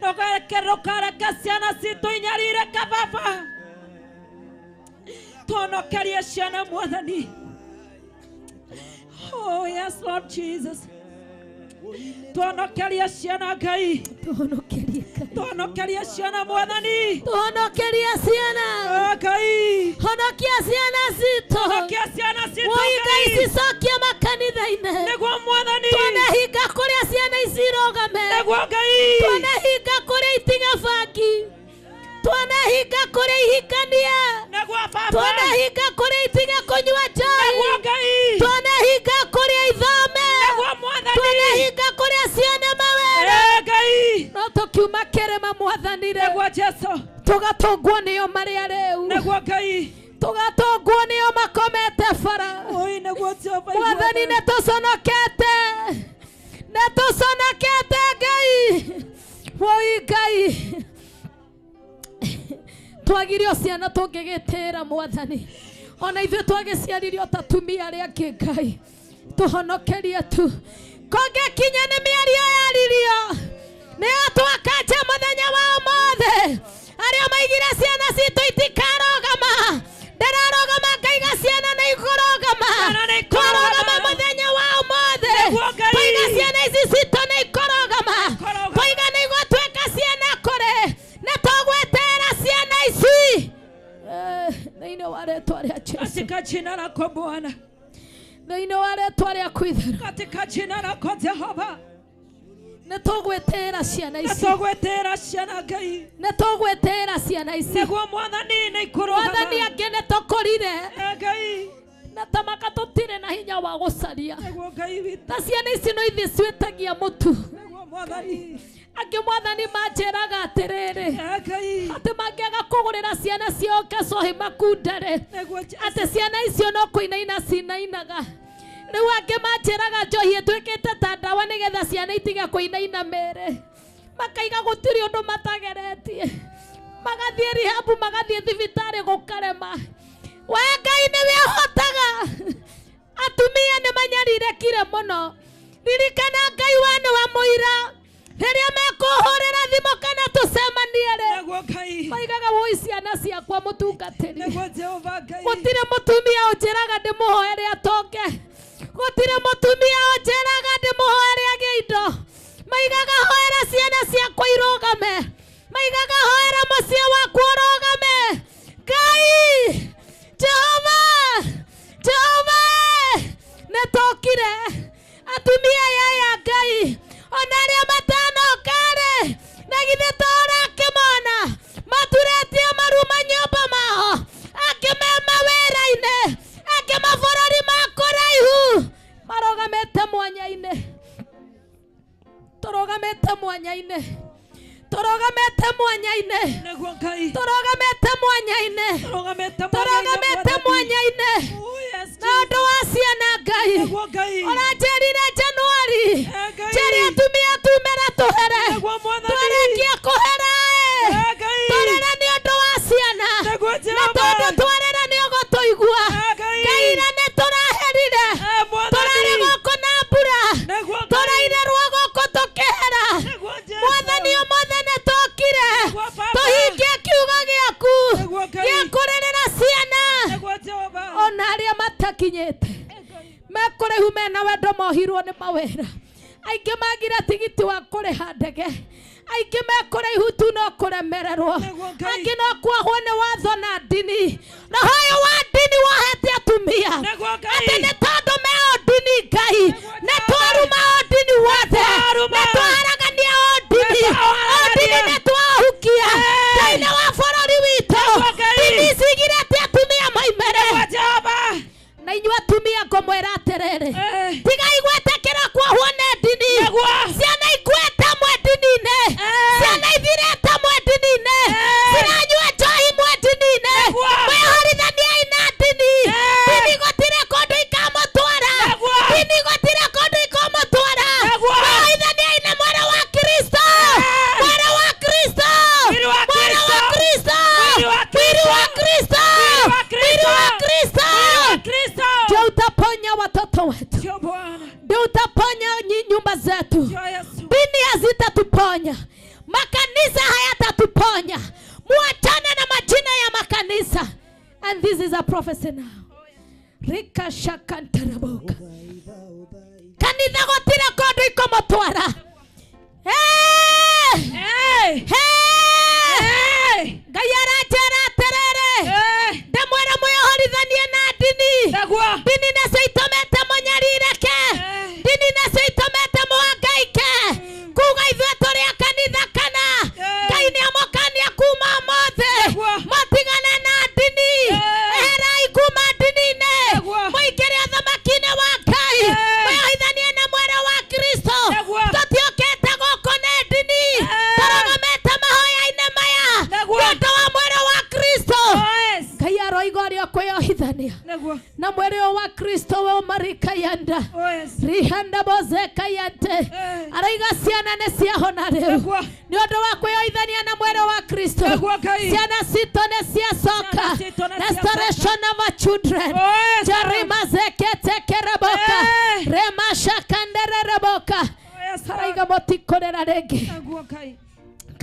Ndũkareke ndũkareke ciana citũ inyarirĩke Baba. Tuonokerie ciana Mwathani. Oh yes Lord Jesus. Tuonokerie ciana Ngai. Tũhonokerie Ngai. Tuonokerie ciana Mwathani. Tũhonokerie ciana. Oh Ngai. Honokia ciana citũ. Honokia ciana citũ Woi Ngai Ngai. cicokie makanitha-inĩ. Nĩguo Mwathani. Twanahinga kũrĩa ciana ici irũgame. Nĩguo Ngai. Twanahinga kũrĩa itiga bangi. Twanahinga kũrĩa ihikania. Nĩguo Baba. Twanahinga kũrĩa itiga kũnyua njohi. Nĩguo Ngai. Twanahinga kũrĩa ithome. Nĩguo Mwathani. Twanahinga kũrĩa cione mawĩra. Eh, Ngai. No tũkiuma kĩrĩma Mwathani rĩ. Nĩguo Jesu. Tũgatũngwo nĩo marĩa rĩu. Nĩguo Ngai. Tũgatũngwo nĩo makomete bara. Oi nĩguo Jehova. Mwathani nĩ tũconokete. Nĩ tũconokete Ngai. Woi Ngai. Twagirio ciana tũngĩgĩtĩĩra Mwathani. Ona ithuĩ twagĩciaririo ta atumia arĩa angĩ Ngai. Tũhonokerie tu. Kũngĩkinya nĩ mĩario yaririo. Nĩo twakanja mũthenya wa ũmũthĩ. Arĩa maigire ciana citũ itikarũgama. Ndĩrarũgama ngaiga ciana nĩ ikũrũgama. Ciana nĩ ikũrũgama. Twarũgama mũthenya wa ũmũthĩ. Nĩguo Ngai. Twaiga ciana ici citũ nĩ ikũrũgama. Ikũrũgama. Twaiga nĩ igũtuĩka ciana kũrĩ. Nĩ tũgwĩtĩĩra ciana ici. Thĩinĩ wa rĩtwa rĩa Jesu. Katika jina lako Bwana. Thĩinĩ wa rĩtwa rĩaku itheru. Katika jina lako Jehova. Nĩ tũgwĩtĩĩra ciana ici. Nĩtũgwĩtĩĩra ciana Ngai. Nĩ tũgwĩtĩĩra ciana ici. Nĩguo Mwathani nĩ ikũrũgama. Mwathani angĩ nĩ tũkũrire. Eh, Ngai. Na tamaka tũtirĩ na hinya wa gũcaria. Nĩguo Ngai witũ. Na ciana ici no ithiĩ ciĩtagia mũtu. Nĩguo Mwathani. Angĩ Mwathani manjĩraga atĩrĩrĩ. Eh, Ngai. Atĩ mangĩaga kũgũrĩra ciana ciao kacohi makunde-rĩ. Nĩguo Jesu. Atĩ ciana icio no kũinaina cinainaga. Rĩu angĩ manjĩraga njohi ĩtuĩkĩte ta ndawa nĩgetha ciana itige kũinaina mĩĩrĩ. Makaiga gũtirĩ ũndũ matageretie. Magathiĩ rihabu, magathiĩ thibitarĩ gũkarema. We Ngai nĩwe ũhotaga. Atumia nĩ manyarirĩkire mũno. Ririkana Ngai we nĩwe mũira. Rĩrĩa mekũhũrĩra thimũ kana tũcemanie rĩ. Nĩguo Ngai. Maigaga woi ciana ciakwa mũtungatĩri. Nĩguo Jehova Ngai. Gũtirĩ mũtumia ũnjĩraga ndĩmũhoere atonge. Gũtirĩ mũtumia ũnjĩraga ndĩmũhoere agĩe indo. Maigaga hoera ciana ciakwa irũgame. Maigaga hoera mũciĩ wakwa ũrũgame. Ngai, Jehova, Jehova, nĩ tũkire. Atumia aya Ngai, ona arĩa matanoka rĩ, na githĩ to ũrakĩmona maturĩtie maru manyũmba mao, angĩ me mawĩra-inĩ, angĩ mabũrũri ma kũraihu, marũgamĩte mwanya-inĩ. Tũrũgamĩte mwanya-inĩ. Tũrũgamĩte mwanya-inĩ. Nĩguo Ngai. Tũrũgamĩte mwanya-inĩ. Tũrũgamĩte Tũrũgamĩte mwanya-inĩ. Oh yes Na ũndũ wa ciana Ngai. Nĩguo Ngai. Ũranjĩrire Januari. Eh, Ngai. Njĩre atumia tumĩre tũhere. Nĩguo Mwathani. Twarĩkia kũhera ĩ. Eh, Ngai. Twarera nĩ ũndũ wa ciana. Nĩguo Na Jehova. tondũ twarera nĩ ũgũtũigua. Eh, Ngai. Ngai ira nĩ tũraherire. Eh, Mwathani. Tũrarĩ gũkũ na mbura. Nĩguo Ngai. Tũrairĩrwo gũkũ tũkĩhera. Nĩguo Jesu. Mwathani ũmũthĩ nĩ tũkire. Nĩguo Baba. Tũhingie kiugo gĩaku. Nĩguo Ngai. Gĩa kũrĩrĩra ciana. Nĩguo Jehova. Ona arĩa matakinyĩte mekũrĩhu mena wendo mohirwo nĩ mawĩra. Aingĩ magire tigiti wa kũrĩha ndege. Aingĩ mekũraihu tu no kũremererwo. Nĩguo Ngai. Angĩ no kwahwo nĩ watho na ndini. Roho ũyũ wa ndini wohete atumia. Nĩguo Ngai. Atĩ nĩ tondũ meo ndini Ngai. Nĩguo Nĩ Jehova. twaruma o Mwĩrĩ ũyũ wa Kristo we ũmarikayanda rihanda bozekayante araiga ciana nĩ ciahona rĩu nĩ ũndũ wa kwĩyoithania na mwĩrĩ wa Kristo. Ciana citũ nĩ ciacoka. Restoration of our children. Jarima zeketekereboka remashakanderereboka araiga mũtikũrĩra rĩngĩ.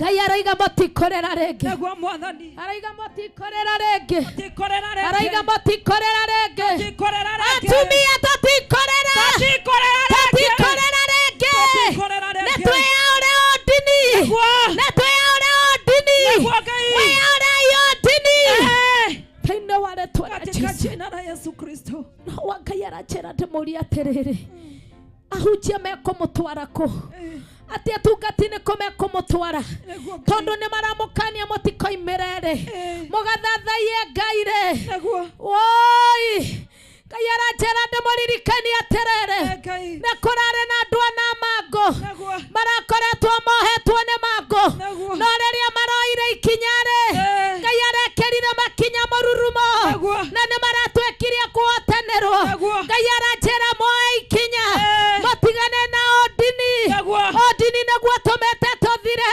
Ngai araiga mũtikũrĩra rĩngĩ. Araiga mũtikũrĩra rĩngĩ. Araiga mũtikũrĩra rĩngĩ. Atumia tũtikũrĩra. Tũtikũrĩra rĩngĩ. Nĩ twĩyaũre ũndini. Nĩ twĩyaũre ũndini. Mwĩyaũre ũndini. Thĩinĩ wa rĩtwa rĩa Yesu Kristo. No wa Ngai aranjĩra ndĩmũrie atĩrĩrĩ, ahunjia mekũmũtwara kũ? Atĩ atungati nĩ kũ mekũmũtwara? Tondũ nĩ maramũkania mũtikoimĩre rĩ, mũgathathaiye Ngai rĩ. Woi, Ngai aranjĩra ndĩmũririkanie atĩrĩrĩ, nĩ kũrarĩ na andũ ana mangũ marakoretwo mohetwo nĩ mangũ, no rĩrĩa maroire ikinya rĩ, Ngai arekĩrire makinya mũrurumo na nĩ maratuĩkire kũhotanĩrwo. Ngai aranjĩra moe ikinya mũtigane na ũndini. Ũndini nĩguo tũmĩte tũthire.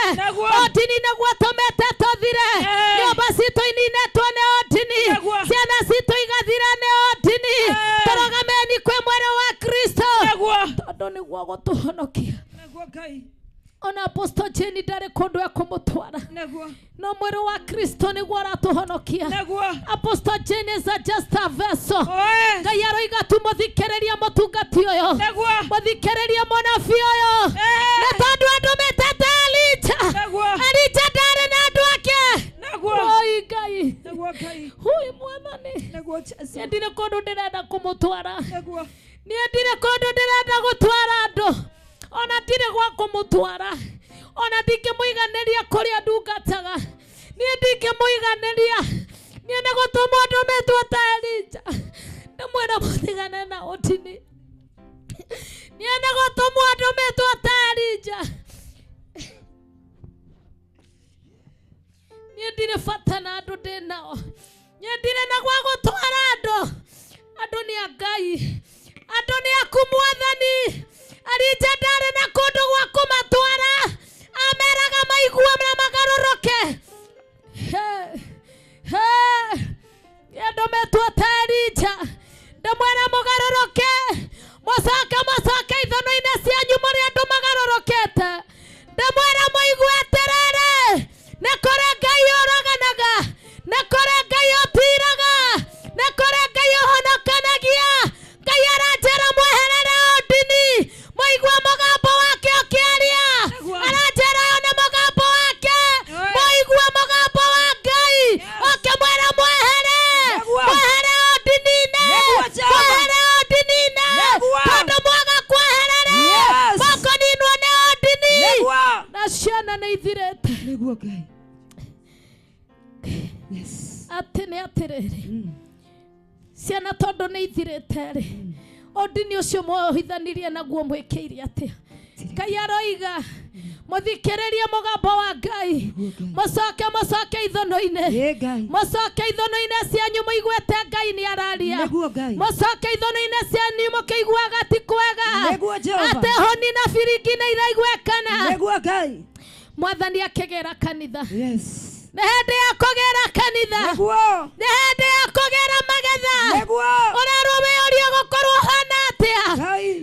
Ũndini nĩguo tũmĩte tũthire. Nyũmba citũ ininĩtwo nĩ ũndini. Ciana citũ igathira nĩ ũndini. Tũrũgameni kwĩ mwĩrĩ wa Kristo tondũ nĩguo gũtũhonokia. Ona Apostle Jane ndarĩ kũndũ ekũmũtwara, no mwĩrĩ wa Kristo nĩguo ũratũhonokia. Apostle Jane is a just a vessel. Ngai aroiga tu mũthikĩrĩrie mũtungati ũyũ, mũthikĩrĩrie mũnabii ũyũ, nĩ tondũ andũmĩte ta Elija. Elija ndarĩ na andũ ake. Oi Ngai, hui Mwathani, niĩ ndirĩ kũndũ ndĩrenda kũmũtwara. Niĩ ndirĩ kũndũ ndĩrenda gũtwara andũ, ona ndirĩ gwa kũmũtwara, ona ndingĩmũiganĩria kũrĩa ndungataga. Niĩ ndingĩmũiganĩria. Niĩ nĩ gũtũmwo ndũmĩtwo ta Elija ndĩmwĩre mũtigane na ũtini. Niĩ nĩ gũtũmwo ndũmĩtwo ta Elija. Niĩ ndirĩ bata na andũ ndĩ nao. Niĩ ndirĩ na gwa gũtwara andũ. Andũ nĩ a Ngai, andũ nĩ aku Mwathani. Elija ndarĩ na kũndũ gwa kũmatwara, ameraga maigue na magarũrũke. Niĩ ndũmĩtwo ta Elija ndĩmwĩre mũgarũrũke, mũcoke mũcoke ithono-inĩ cianyu mũrĩ andũ magarũrũkĩte. Ndĩmwĩre mũigue atĩrĩrĩ, nĩ kũrĩ Ngai ũraganaga, nĩ kũrĩ Ngai ũtiraga, nĩ kũrĩ Ngai ũhonokanagia. Ngai aranjĩra mweherere ũndini, mũigue mũgambo wake ũkĩaria. Aranjĩra ũyũ nĩ mũgambo wake, mũigue mũgambo wa Ngai ũkĩmwĩra mwehere, mwehere ũndini-inĩ, mwehere ũndini-inĩ, tondũ mwaga kweherere mũkũninwo nĩ ũndini. Na ciana nĩ ithirĩte. Atĩ nĩ atĩrĩrĩ, ciana tondũ nĩ ithirĩte rĩ, ũndini ũcio mwohithanirie naguo mwĩkĩire atĩa? Ngai aroiga mũthikĩrĩrie mũgambo wa Ngai, mũcoke mũcoke ithono-inĩ, mũcoke ithono-inĩ cianyu mũiguĩte Ngai nĩ araria, mũcoke ithono-inĩ cianyu mũkĩiguaga ti kwega, atĩ honi na biringi nĩ iraiguĩkana. Mwathani akĩgĩra kanitha. Nĩ hĩndĩ ya kũgĩra kanitha, nĩ hĩndĩ ya kũgĩra magetha. Ũrerwo wĩyũrie gũkorwo ũhana atĩa?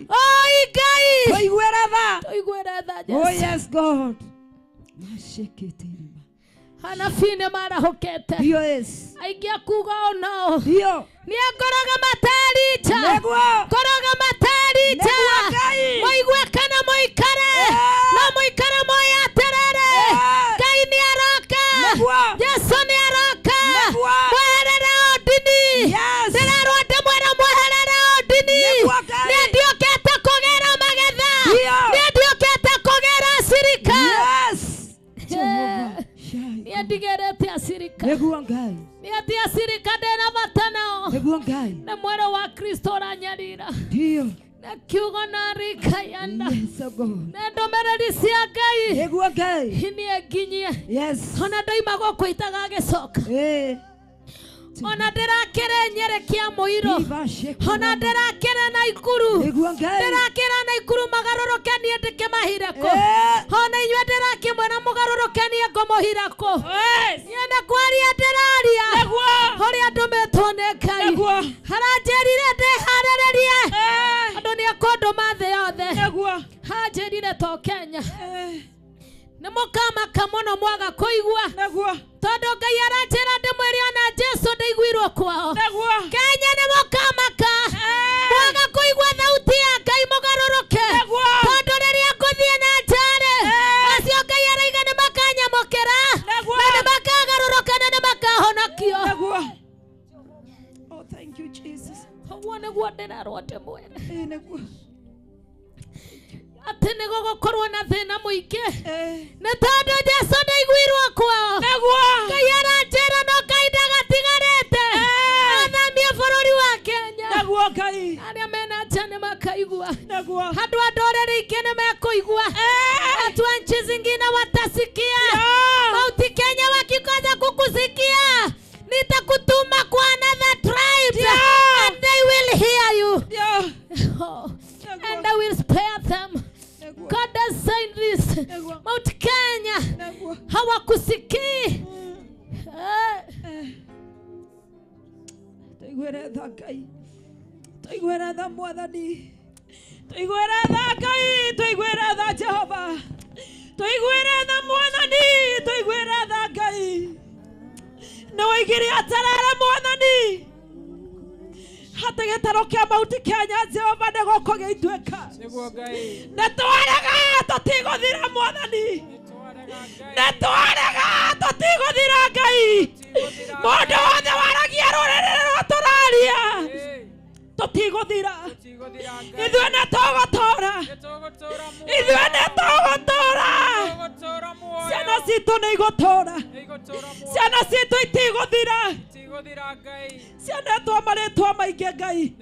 Oi Ngai, tũiguĩre tha Jesũ. Anabii nĩ marahũkĩte, aingĩ akuga onao nĩ ngoroga mata Elija, ngoroga mata Elija. Mũigue kana mũikare, no mũikare moĩ atĩrĩrĩ, Ngai nĩ aroka, Jesũ nĩ aroka. Mweherere ũndini. Ndĩrerwo ndĩmwĩre mweherere ũndini. Niĩ ndiũkĩte kũgĩra magetha, niĩ ndiũkĩte kũgĩra acirika. Niĩ ndigĩrĩte acirika, niĩ ti acirika ndĩna bata nao. Nĩ mwĩrĩ wa Kristo ũranyarira na kiugo na rikayanda na ndũmĩrĩri cia Ngai niĩ nginyie. Ona ndoima gũkũ itagagĩcoka. Ona ndĩrakĩra Nyerĩ kĩa mũirũ. Ona ndĩrakĩra Naikuru. Ndĩrakĩra Naikuru magarũrũke niĩ ndĩkĩmahire kũ. Ona inyuĩ ndĩrakĩmwĩra mũgarũrũke niĩ ngũmũhira kũ. Niĩ nĩ kwaria ndĩraria ũrĩa ndũmĩtwo nĩ Ngai. Aranjĩrire ndĩharĩrĩrie andũ nĩ ekũndũma thĩ yothe. Anjĩrire to Kenya. Nĩ mũkamaka mũno mwaga kũigua. Tondũ Ngai aranjĩra ndĩmwĩre ona Jesu ndaiguirwo kwao. Kenya nĩ mũkamaka mwaga kũigua thauti ya Ngai mũgarũrũke. Tondũ rĩrĩa ngũthiĩ na nja-rĩ, acio Ngai araiga nĩ makanyamũkĩra na nĩ makagarũrũka na nĩ makahonokio. Oh, thank you, Jesus. Ũguo nĩguo ndĩrerwo ndĩmwĩre. Atĩ nĩ gũgũkorwo na thĩna mũingĩ nĩ tondũ Jesu ndaiguirwo kwao. Ngai aranjĩra no kahinda gatigarĩte athamie bũrũri wa Kenya. Arĩa mena nja nĩ makaigua. Andũ a ndũrĩrĩ ingĩ nĩ mekũigua. Watu wa nchi zingine watasikia. Mount Kenya wakikosa kukusikia, nitakutuma kwa another tribe and they will hear you. And I will spare them. God has signed this. Mount Kenya hawakusikii. Tũiguĩre tha Ngai. Tũiguĩre tha Mwathani. Tũiguĩre tha Ngai. Tũiguĩre tha Jehova. Tũiguĩre tha Mwathani. Tũiguĩre tha Ngai. Nĩ woigire atĩrĩrĩ Mwathani, atĩ gĩtarũ kĩa Mount Kenya Jehova nĩ gũkũgĩa ituĩka. Nĩ twarega tũtigũthira Mwathani. Nĩ twarega tũtigũthira Ngai. Mũndũ wothe waragia rũrĩrĩ rũrũ tũraria tũtigũthira. Ithuĩ nĩ tũgũtũra. Ithuĩ nĩ tũgũtũra. Ciana citũ nĩ igũtũra. Ciana citũ itigũthira. Cianetwo marĩtwa maingĩ Ngai.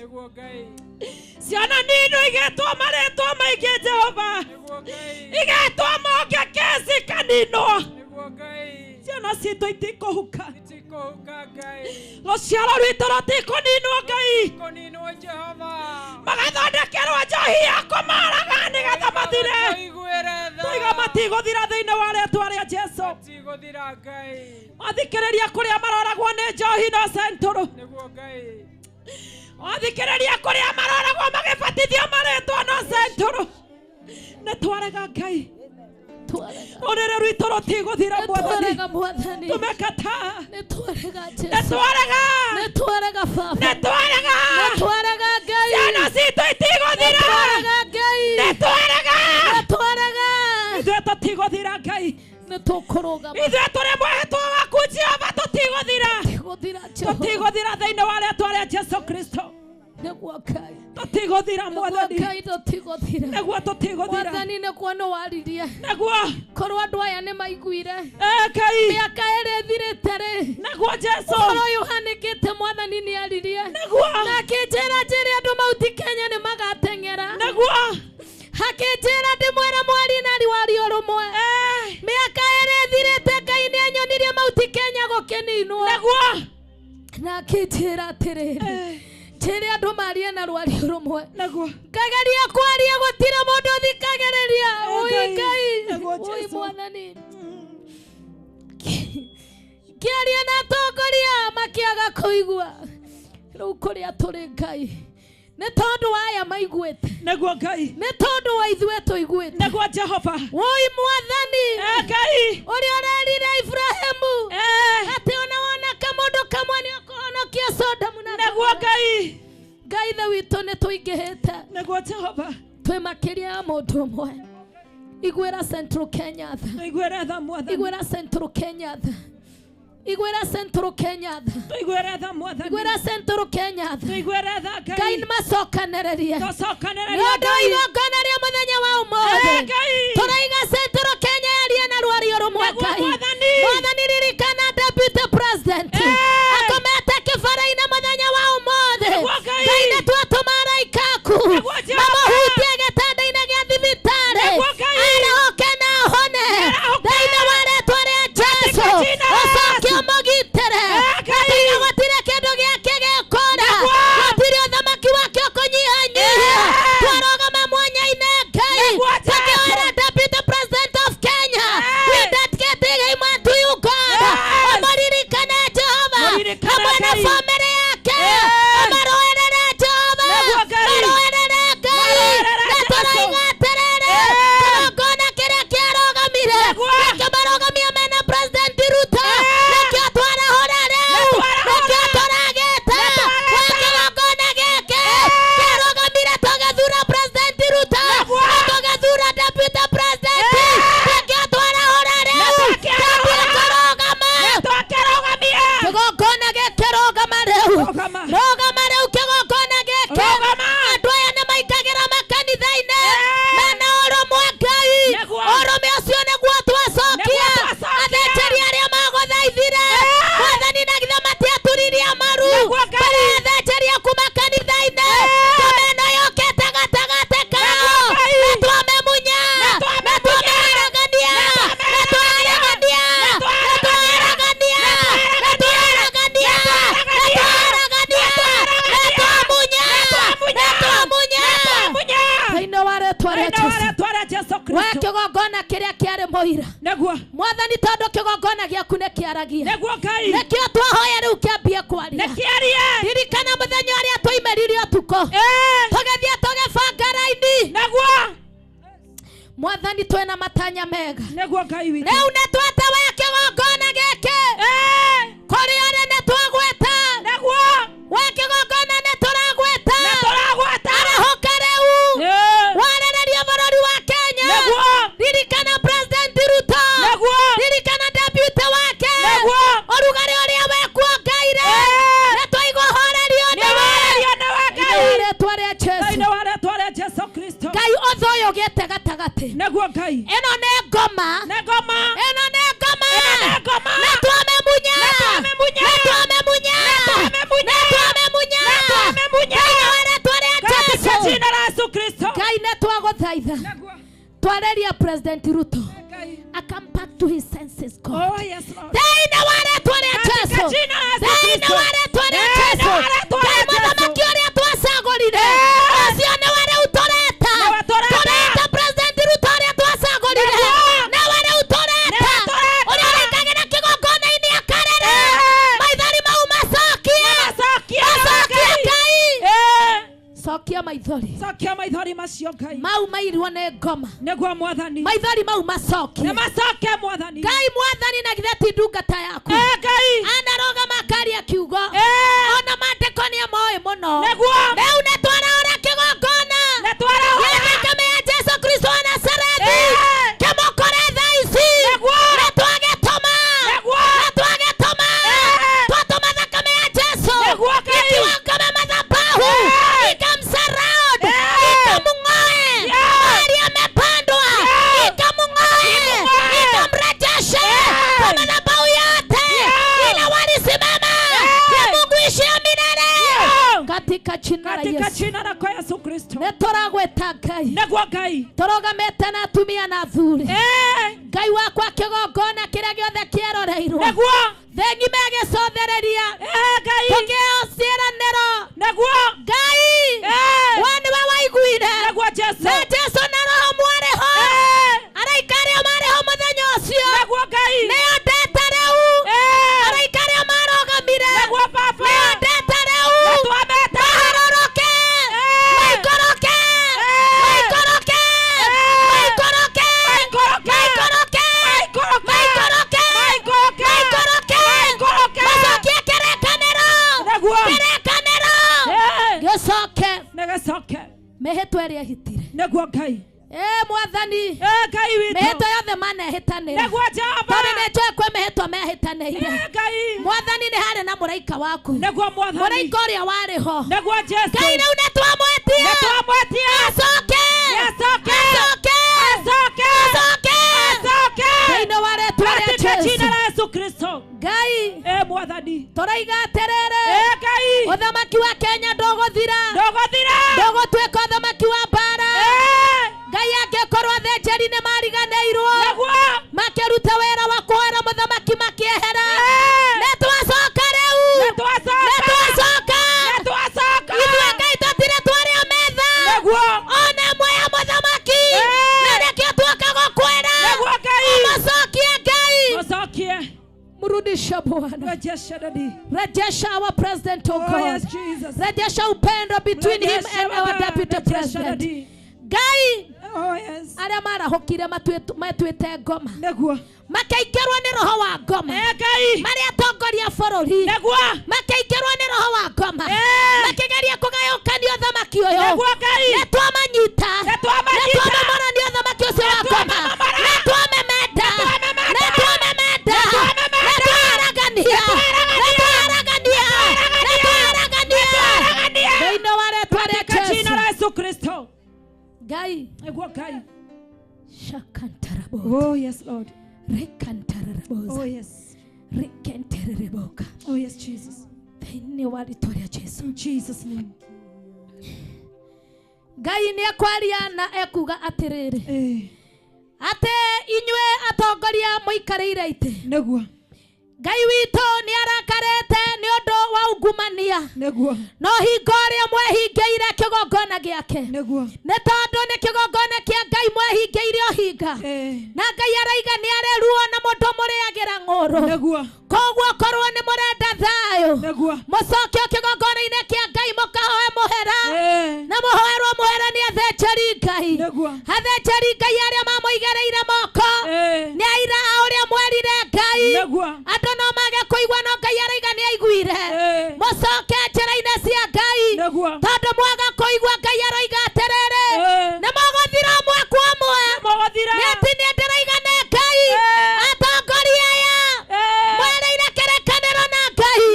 Ciana nini igetwo marĩtwa maingĩ Jehova. Igetwo monge kesi kaninwo. Ciana citũ itikũhuka. Rũciaro rwitũ rũtikũninwo Ngai. Magathondekerwo njohi ya kũmaraga nĩgetha mathire. Tũiga matigũthira thĩinĩ wa rĩtwa rĩa Jesu. Mathikĩrĩria kũrĩa maroragwo nĩ njohi no centũrũ. Mathikĩrĩria kũrĩa maroragwo magĩbatithio marĩtwa no centũrũ. Nĩ twarega Ngai. Rũrĩrĩ rwitũ rũtigũthira Mwathani. Tumekataa. Nĩ twarega Jesu. Nĩ twarega. Nĩ twarega Baba. Nĩ twarega. Nĩ twarega Ngai. Ciana citũ itigũthira. Nĩ twarega Ngai. Nĩ twarega. Nĩ twarega. Ithuĩ tũtigũthira Ngai. Nĩ tũkũrũgama. Ithuĩ tũrĩ mwĩhĩtwa waku Jehova tũtigũthira. Tũtigũthira thĩinĩ wa rĩtwa rĩa Jesu Kristo. Nĩguo Ngai. Tũtigũthira Mwathani. Ngai tũtigũthira. Nĩguo tũtigũthira. Mwathani nĩguo nĩ waririe. Nĩguo. Korwo andũ aya nĩ maiguire. Ngai. Mĩaka ĩrĩ ĩthirĩte rĩ. Nĩguo Jesu. Ũhoro ũyũ ũhanĩkĩte Mwathani nĩ aririe. Nĩguo. Na akĩnjĩra njĩre andũ Mount Kenya nĩ magateng'era. Nĩguo. Akĩnjĩra ndĩmwĩre mwarie na rwario rũmwe. Mĩaka ĩrĩ ĩthirĩte Ngai nĩ anyonirie Mount Kenya gũkĩninwo. Nĩguo. Na akĩnjĩra atĩrĩrĩ. Njĩre andũ marie na rwario rũmwe. Nĩguo. Ngageria kwaria gũtirĩ mũndũ ũthikagĩrĩria. Ũi Ngai. Nĩguo Ũi Mwathani. Ngĩaria na atongoria makĩaga kũigua. Rĩu kũrĩa tũrĩ Ngai. Nĩ tondũ wa aya maiguĩte. Nĩguo Ngai. Nĩ tondũ wa ithuĩ tũiguĩte. Nĩguo Jehova. Woi Mwathani. Ngai. Ũrĩa ũrerire Ibrahimu atĩ ona wona kamũndũ kamwe nĩ ũkũhonokia Sodomu na Nĩguo Ngai. Ngai ithe witũ nĩ tũingĩhĩte. Nĩguo Jehova. Twĩ makĩria ya mũndũ ũmwe. Iguĩra Central Kenya tha. Tũiguĩre tha Mwathani. Iguĩra Central Kenya tha. Iguĩra Central Kenya tha. Tũiguĩre tha Mwathani. Iguĩra Central Kenya tha. Tũiguĩre tha Ngai. Ngai nĩ macokanĩrĩrie. Tũcokanĩrĩrie Nĩ ũndũ wa Ngai. igongona rĩa mũthenya wa ũmũthĩ. Ngai. Tũraiga Central Kenya yarie na rwario rũmwe Nĩguo Ngai. Mwathani. Mwathani ririkana Deputy President. Akomete kĩbara-inĩ mũthenya wa ũmũthĩ. Nĩguo Ngai. Ngai nĩ twatũma araika aku. Nĩguo Jehova. Mamũhutie gĩtanda-inĩ gĩa thibitarĩ. Nĩguo Ngai. Arahũke na ahone. Thĩinĩ wa rĩtwa rĩa Jesu. jina la Ũcoke ũmũgitĩre. Ngai. Natiga gũtirĩ kĩndũ president nĩkĩo twarahũra rĩu kĩambie kũrũgama kĩgongona gĩkĩ rũgama rĩu rũgama rĩu kĩgongona gĩkĩ andũ aya nĩ maingagĩra makanitha-inĩ mena ũrũmwe Ngai ũrũme ũcio nĩguo twacokia athĩnjĩri arĩa magũthaithire mwathani na githĩ matiaturirie maru kũrĩ athĩnjĩri aku makanitha-inĩ ngoma ĩno yũkĩte gatagatĩ kao na twamemunya na twameharagania na twaharagania na twaharagania na twaharagania na twaharagania na twamunya na twamunya thĩinĩ wa rĩtwa rĩa Jesũ we kĩgongona kĩrĩa kĩarĩ mũira mwathani tondũ kĩgongona gĩaku nĩ kĩaragia nĩkĩo twahoya rĩu kĩambie kwaria ririkana mũthenya ũrĩa twaimĩrire ũtukũ tũgĩthiĩ tũgĩbanga raini mwathani twĩna matanya mega rĩu nĩ twete we kĩgongona gĩkĩ kũrĩ ũrĩ nĩ twagwĩta we kĩgongona nĩ tũragwĩta arahũka rĩu warĩrĩria bũrũri wa Kenya ririkana President Ruto ririkana deputy wake ũrugarĩ ũrĩa wekuongeire nĩ twaigua ũhorerio nĩwe rĩtwa rĩa Jesũ Ngai ũthũ ũyũ ũgĩte gatagatĩ ĩno nĩ ngoma ĩno nĩ ngoma na twamemunya na twamemunya na twamemunya thĩinĩ wa rĩtwa rĩa Jesũ Ngai nĩ twagũthaitha twareria President Ruto akam back to his senses God. Oh, yes, Lord. Thĩinĩ wa rĩtwa rĩa Jesũ thĩinĩ wa rĩtwa rĩa Jesũ Ngai mũthamaki ũrĩa twacagũrire ũcio nĩwe rĩu tũreta tũreta President Ruto ũrĩa twacagũrire nĩwe rĩu tũreta ũrĩa ũraikagĩra kĩgongona-inĩ akarere maithori mau macokie macokie Ngai cokia maithori cokia maithori macio Ngai mau mairwo nĩ ngoma nĩguo mwathani maithori mau macokie nĩ macoke mwathani Ngai mwathani na githĩ ti ndungata yaku Ngai anarũgama akaria kiugo ona maandĩko nĩ amoĩ mũno nĩguo rĩu nĩ twaraũra kĩgongona nĩ twaraũra gĩa thakame ya Jesũ Kristo wa Nazarethi kĩmũkore thaa ici nĩ twagĩtũma nĩ twagĩtũma twatũma thakame ya Jesũ ĩkiwangame madhabahu ikamsurround ikamung'oe mahali amepandwa ikamung'oe ikamrejeshe kwa madhabahu yote ila walisimama ya Mungu ishia milele katika jina la katika Yesu jina la Yesu Kristo nĩ tũragwĩta Ngai nĩguo Ngai tũrũgamĩte na atumia na athuri Ngai wakwa kĩgongona kĩrĩa gĩothe kĩeroreirwo nĩguo thĩ ng'ima ĩgĩcothereria Ngai tũkĩheo ciĩranĩro nĩguo Ngai we nĩwe waiguire nĩguo Jesũ na Jesũ na Roho mwarĩ ho araika arĩa marĩ ho mũthenya ũcio nĩguo Ngai nĩo ndeta rĩu araika arĩa marũgamire nĩguo Baba nĩo ndeta rĩu nĩtwameta maharũrũke maikũrũke maikũrũke maikũrũke maikũrũke maikũrũke maikũrũke macokie kĩrĩkanĩro nĩguo kĩrĩkanĩro gĩcoke nĩgĩcoke mĩhĩtwa ĩrĩa ĩhĩtire nĩguo Ngai mwathani Ngai witũ mĩhĩtwa yothe manehĩtanĩra nĩguo Jehova tondũ nĩ njũĩ kwĩ mĩhĩtwa mehĩtanĩire Ngai mwathani nĩ harĩ na mũraika waku nĩguo mwathani mũraika ũrĩa warĩ ho nĩguo Jesũ Ngai rĩu nĩ twamwĩtia nĩtwamwĩtia acoke acoke acoke acoke acoke acoke thĩinĩ wa rĩtwa rĩa katika jina Jesũ la Yesu Kristo Ngai mwathani tũraiga atĩrĩrĩ Ngai ũthamaki wa Kenya ndũgũthira ndũgũthira ndũgũtuĩka ũthamaki wa mbara Ngai angĩkorwo athĩnjĩri nĩ mariganĩirwo nĩguo makĩruta wĩra wa kũhoera mũthamaki makĩehera nĩ twacoka rĩu nĩtwacoka nĩ twacoka nĩtwacoka ithuĩ Ngai tũtirĩ twarĩa metha nĩguo ona ĩmwe ya mũthamaki na nĩkĩo tuoka gũkwĩra nĩguo Ngai ũmũcokie Ngai mũcokie mrudishe Bwana rejesha dadi rejesha our president oh oh God yes Jesus rejesha upendo between him Rejesha and our Baba, deputy rejesha president dadi Ngai oh yes arĩa marahũkire matuĩte ngoma nĩguo makaingĩrwo nĩ roho wa ngoma Ngai marĩa atongoria bũrũri nĩguo makaingĩrwo nĩ roho wa ngoma makĩgeria kũgayũkania ũthamaki ũyũ nĩguo Ngai nĩ twamanyita Nĩ twamanyita. nĩ twamamorania ũthamaki ũcio wa ngoma Shakantarabo. Oh yes, Lord. Rekantarabo. Oh yes. Rekentereboka. Oh yes, Jesus. Thĩinĩ wa rĩtwa rĩa Jesu. In Jesus' name. Ngai nĩ ekwaria na ekuga atĩrĩrĩ. Atĩ inyuĩ atongoria mũikarĩire itĩ. Nĩguo. Ngai witũ nĩ arakarĩte nĩ ũndũ wa ungumania. Nĩguo. No hingo ĩrĩa mwehingĩire kĩgongona gĩake. Nĩguo. Nĩ tondũ nĩ kĩgongona kĩa Ngai mwehingĩire ũhinga. Na Ngai araiga nĩ arĩ ruo na mũndũ mũrĩagĩra ng'ũrũ. Nĩguo. Koguo korwo nĩ mũrenda thayũ. Nĩguo. Mũcokio kĩgongona-inĩ kĩa Ngai mũkahoe mũhera. Na mũhoerwo mũhera nĩ athĩnjĩri Ngai. Nĩguo. Athĩnjĩri Ngai arĩa mamũigĩrĩire moko. Nĩ aira a ũrĩa mwerire Ngai. Nĩguo. Andũ no mage kũigua no Ngai araiga nĩ aiguire. Mũcoke njĩra-inĩ cia Ngai. Tondũ mwaga kũigua Ngai aroiga atĩrĩrĩ. Nĩ mũgũthira ũmwe kwa ũmwe. Nĩ atĩ nĩ ndĩraiga nĩ Ngai. Atongoria aya. Mwereire kĩrĩkanĩro na Ngai.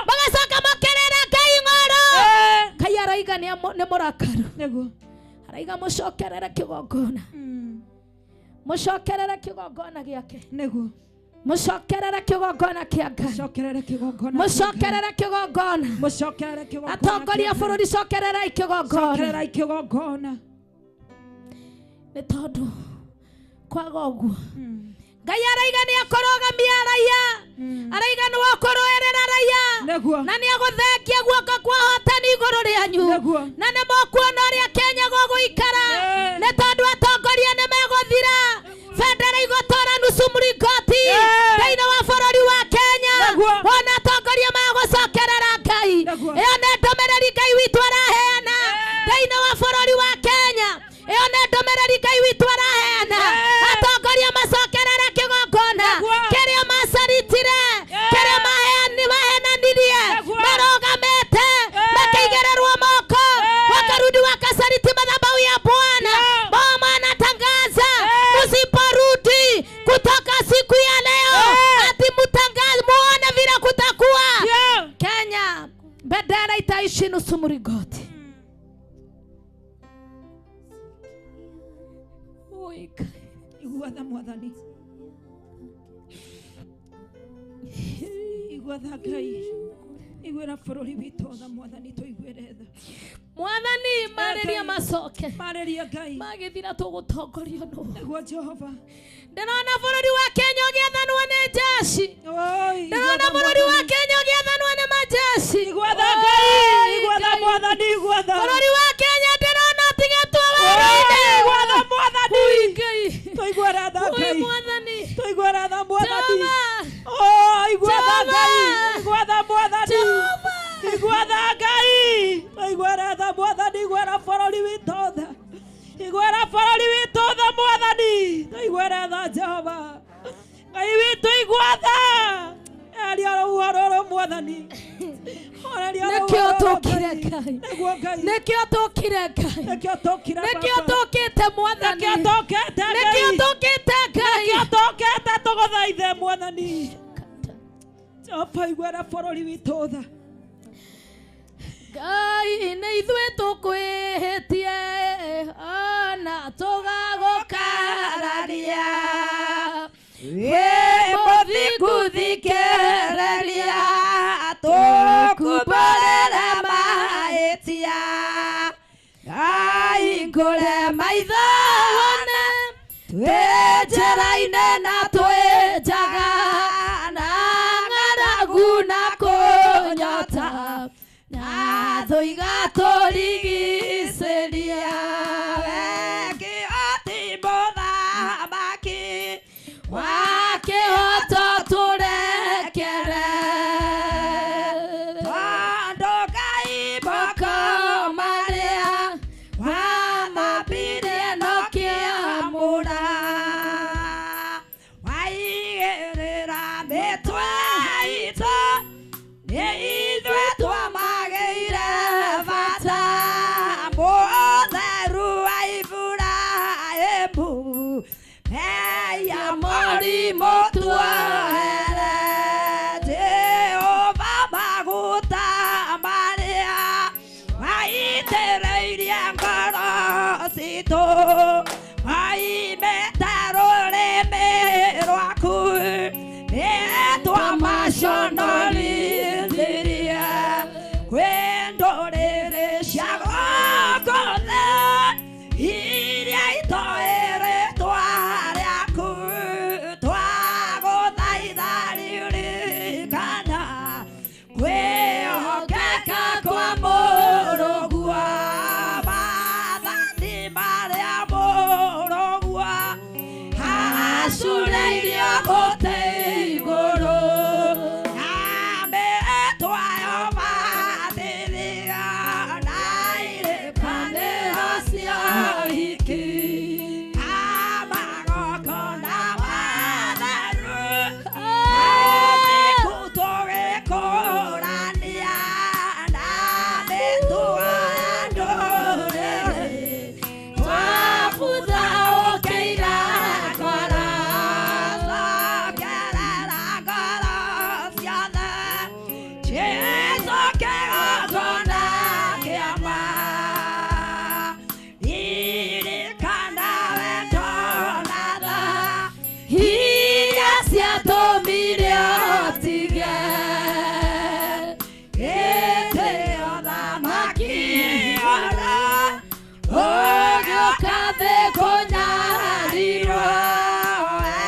Mũgacoka mũkĩrĩra Ngai ng'oro. Ngai araiga nĩ mũrakaru. Araiga mũcokerere kĩgongona. Mũcokerere kĩgongona gĩake. Nĩguo. Mũcokerere kĩgongona kĩa Ngai. Mũcokerere kĩgongona. Mũcokerere kĩgongona. Mũcokerere kĩgongona. Atongoria a bũrũri cokererai kĩgongona. Cokererai kĩgongona. Nĩ tondũ kwaga ũguo Ngai araiga nĩ akũrũgamia raiya. Araiga nĩ wakũrũĩrĩra raiya. Na nĩ agũthengia guoko kwa ũhotani igũrũ rĩanyu. Na nĩ mũkuona ũrĩa Kenya gũgũikara. Nĩ tondũ atongoria nĩ megũthira. Bendera igũtũra nusu mũringoti thĩinĩ wa bũrũri wa Kenya. Wona atongoria magũcokerera Ngai. Ĩyo nĩ ndũmĩrĩri Ngai witũ araheana thĩinĩ wa bũrũri wa Kenya. Ĩyo nĩ ndũmĩrĩri Ngai witũ araheana. Atongoria macokerere kĩgongona kĩrĩa macaritire, kĩrĩa mahenanirie, marũgamĩte makaigĩrĩrwo moko, wakarudi wakasaliti madhabahu ya Bwana. Bwana anatangaza msiporudi kutoka siku ya leo, ati mtangaze muone vile kutakuwa. Kenya bendera itaishi nusu mlingoti. Igua tha Mwathani. Igua tha Ngai. Iguĩra bũrũri witũ tha Mwathani, tũiguĩre tha. Mwathani marĩria macoke. Marĩria Ngai. Magĩthira tũgũtongorio nũ. Nĩguo Jehova. Ndĩrona bũrũri wa Kenya ũgĩathanwo nĩ jeshi. Ndĩrona bũrũri wa Kenya ũgĩathanwo nĩ majeshi. Igua tha Ngai. Igua tha Mwathani, igua tha. Bũrũri wa Kenya ndĩrona ũtigĩtwo werũ-inĩ. Igua tha Mwathani. Tũiguĩre tha Ngai. Mwathani. Tũiguĩre tha Mwathani. Oh, igua tha Ngai. Igua tha Mwathani. Igua tha Ngai. Tũiguĩre tha Mwathani, iguĩra bũrũri witũ tha. Iguĩra bũrũri witũ tha Mwathani. Tũiguĩre tha Jehova. Ngai witũ igua tha. Eria rũhuho rũrũ Mwathani. Nĩkĩo tũkire Ngai. Nĩkĩo tũkire Ngai. Nĩkĩo tũkire Nĩkĩo tũkĩte Mwathani. Nĩkĩo tũkĩte Ngai. Nĩkĩo tũkĩte Ngai. Nĩkĩo tũkĩte tũgũthaithe Mwathani. Jehova iguĩra bũrũri witũ tha. Ngai nĩ ithuĩ tũkwĩhĩtie ona tũgagũkararia. Wĩ mũthingu thikĩrĩria tũkumbũrĩre mahĩtia. Ngai ngũre maitho wone twĩ njĩra-inĩ na twĩ njaga na ng'aragu na kũnyota na thũ igatũrigicĩria. We kĩhoti mũthamaki wa kĩhoto tũrekere tondũ Ngai moko marĩa wathambirie no kĩamũra waigĩrĩra mĩtwe itũ nĩ ithuĩ twamagĩire bata mũtheru wa Iburahĩmu ya mũrimũ tuohere Jehova maguta marĩa waitĩrĩirie ngoro citũ maimĩte Acureirio mũtĩ igũrũ na mĩtwayo mathĩrĩga na irĩkanĩro cia ũhiki na magongona matheru ũthingu tũgĩkũrania na mĩtugo ya ndũrĩrĩ twabutha ũkĩira ngoro cokerera ngoro ciothe Jesũ kĩgongona kĩama ririkana wendo na tha iria ciatũmire ũtige gĩtĩo thamaki ona ũgĩũka thĩ kũnyarirwo we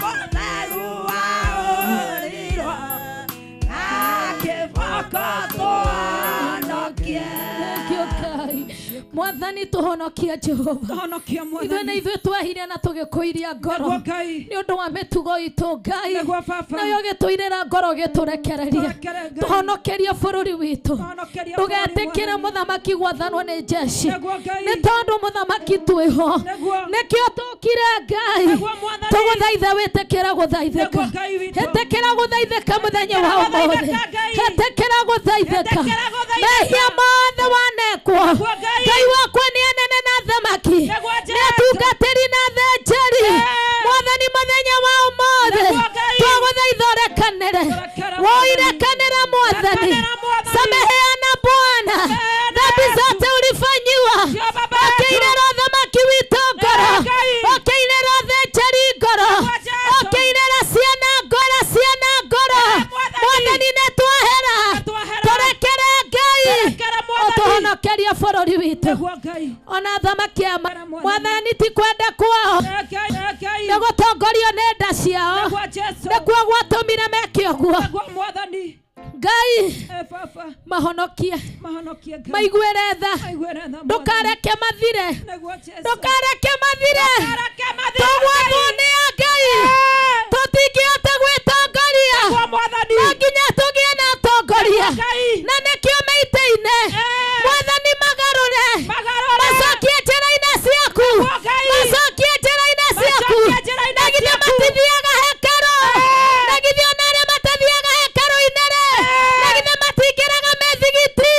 mũtheru waũrirwo na kĩboko tũhonokie. Mwathani tũhonokie Jehova ithuĩ nĩ ithuĩ twehire na tũgĩkũiria ngoro nĩ ũndũ wa mĩtugo itũ Ngai nawe ũgĩtũirĩra ngoro ũgĩtũrekereria tũhonokerie bũrũri witũ ndũgetĩkĩre mũthamaki gwathanwo nĩ jeshi nĩ tondũ mũthamaki twĩho nĩkĩo tũkire Ngai tũgũthaitha wĩtĩkĩra gũthaithĩka ĩtĩkĩra gũthaithĩka mũthenya wa ũmũthĩ ĩtĩkĩra gũthaithĩka mehia mothe wanekwo Ngai wakwa nĩ anene na thamaki nĩ atungatĩri na thĩnjĩri mwathani mũthenya wa ũmũthĩ twagũthaitha ũrekanĩre woirekanĩra mwathani sameheana Bwana dhambi zote ulifanyiwa ũkĩirĩra thamaki witũ ngoro ũkĩirĩra thĩnjĩri ngoro ũkĩirĩra ciana ngoro ciana ngoro mwathani nĩ twahera tũrekere Ngai ũtũhonokerie bũrũri witũ ona thamaki a mwathani ti kwenda kwao nĩ gũtongorio nĩ nda ciao nĩkuo gwatũmire meke ũguo Ngai mahonokie maiguĩre tha ndũkareke mathire ndũkareke mathire tũgwathwo nĩ a Ngai tũtingĩhota gwĩtongoria no nginya tũgĩe na atongoria na nĩkĩo meitĩ-inĩ mwathani magarũre macokie njĩra-inĩ ciaku macokie njĩra-inĩ ciaku na githĩ matithiaga hekarũ na githĩ ona arĩa matathiaga hekarũ-inĩ rĩ na githĩ matingĩraga mĩthigiti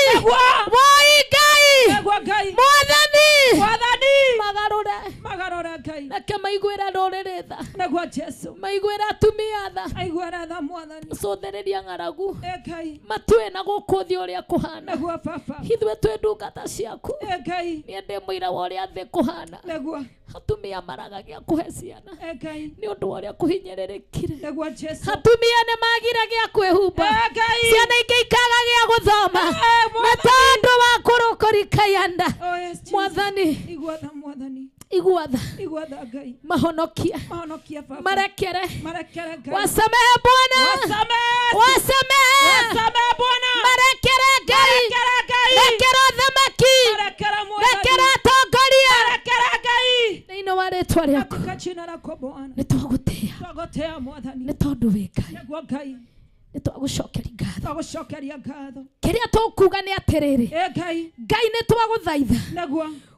woi Ngai mwathani magarũre reke maiguĩre rũrĩrĩ tha maiguĩre atumia tha cũthĩrĩria ng'aragu matue na gũkũ thĩ ũrĩa kũhana ithuĩ twĩ ndungata ciaku niĩ ndĩ mũira wa ũrĩa thĩ kũhana atumia maraga gĩa kũhe ciana nĩ ũndũ wa ũrĩa kũhinyĩrĩrĩkire atumia nĩ magire gĩa kwĩhumba ciana ingĩ ikaga gĩa gũthoma na tondũ wa kũrũkũrikayanda mwathani igua tha mahonokie marekere wasamehe Bwana wasamehe marekere Ngai rekera thamaki rekera atongoria thĩinĩ wa rĩtwa rĩaku nĩ twagũtĩĩa nĩ tondũ wĩ Ngai nĩ twagũcokeria ngatho kĩrĩa tũkuga nĩ atĩrĩrĩ Ngai nĩ twagũthaitha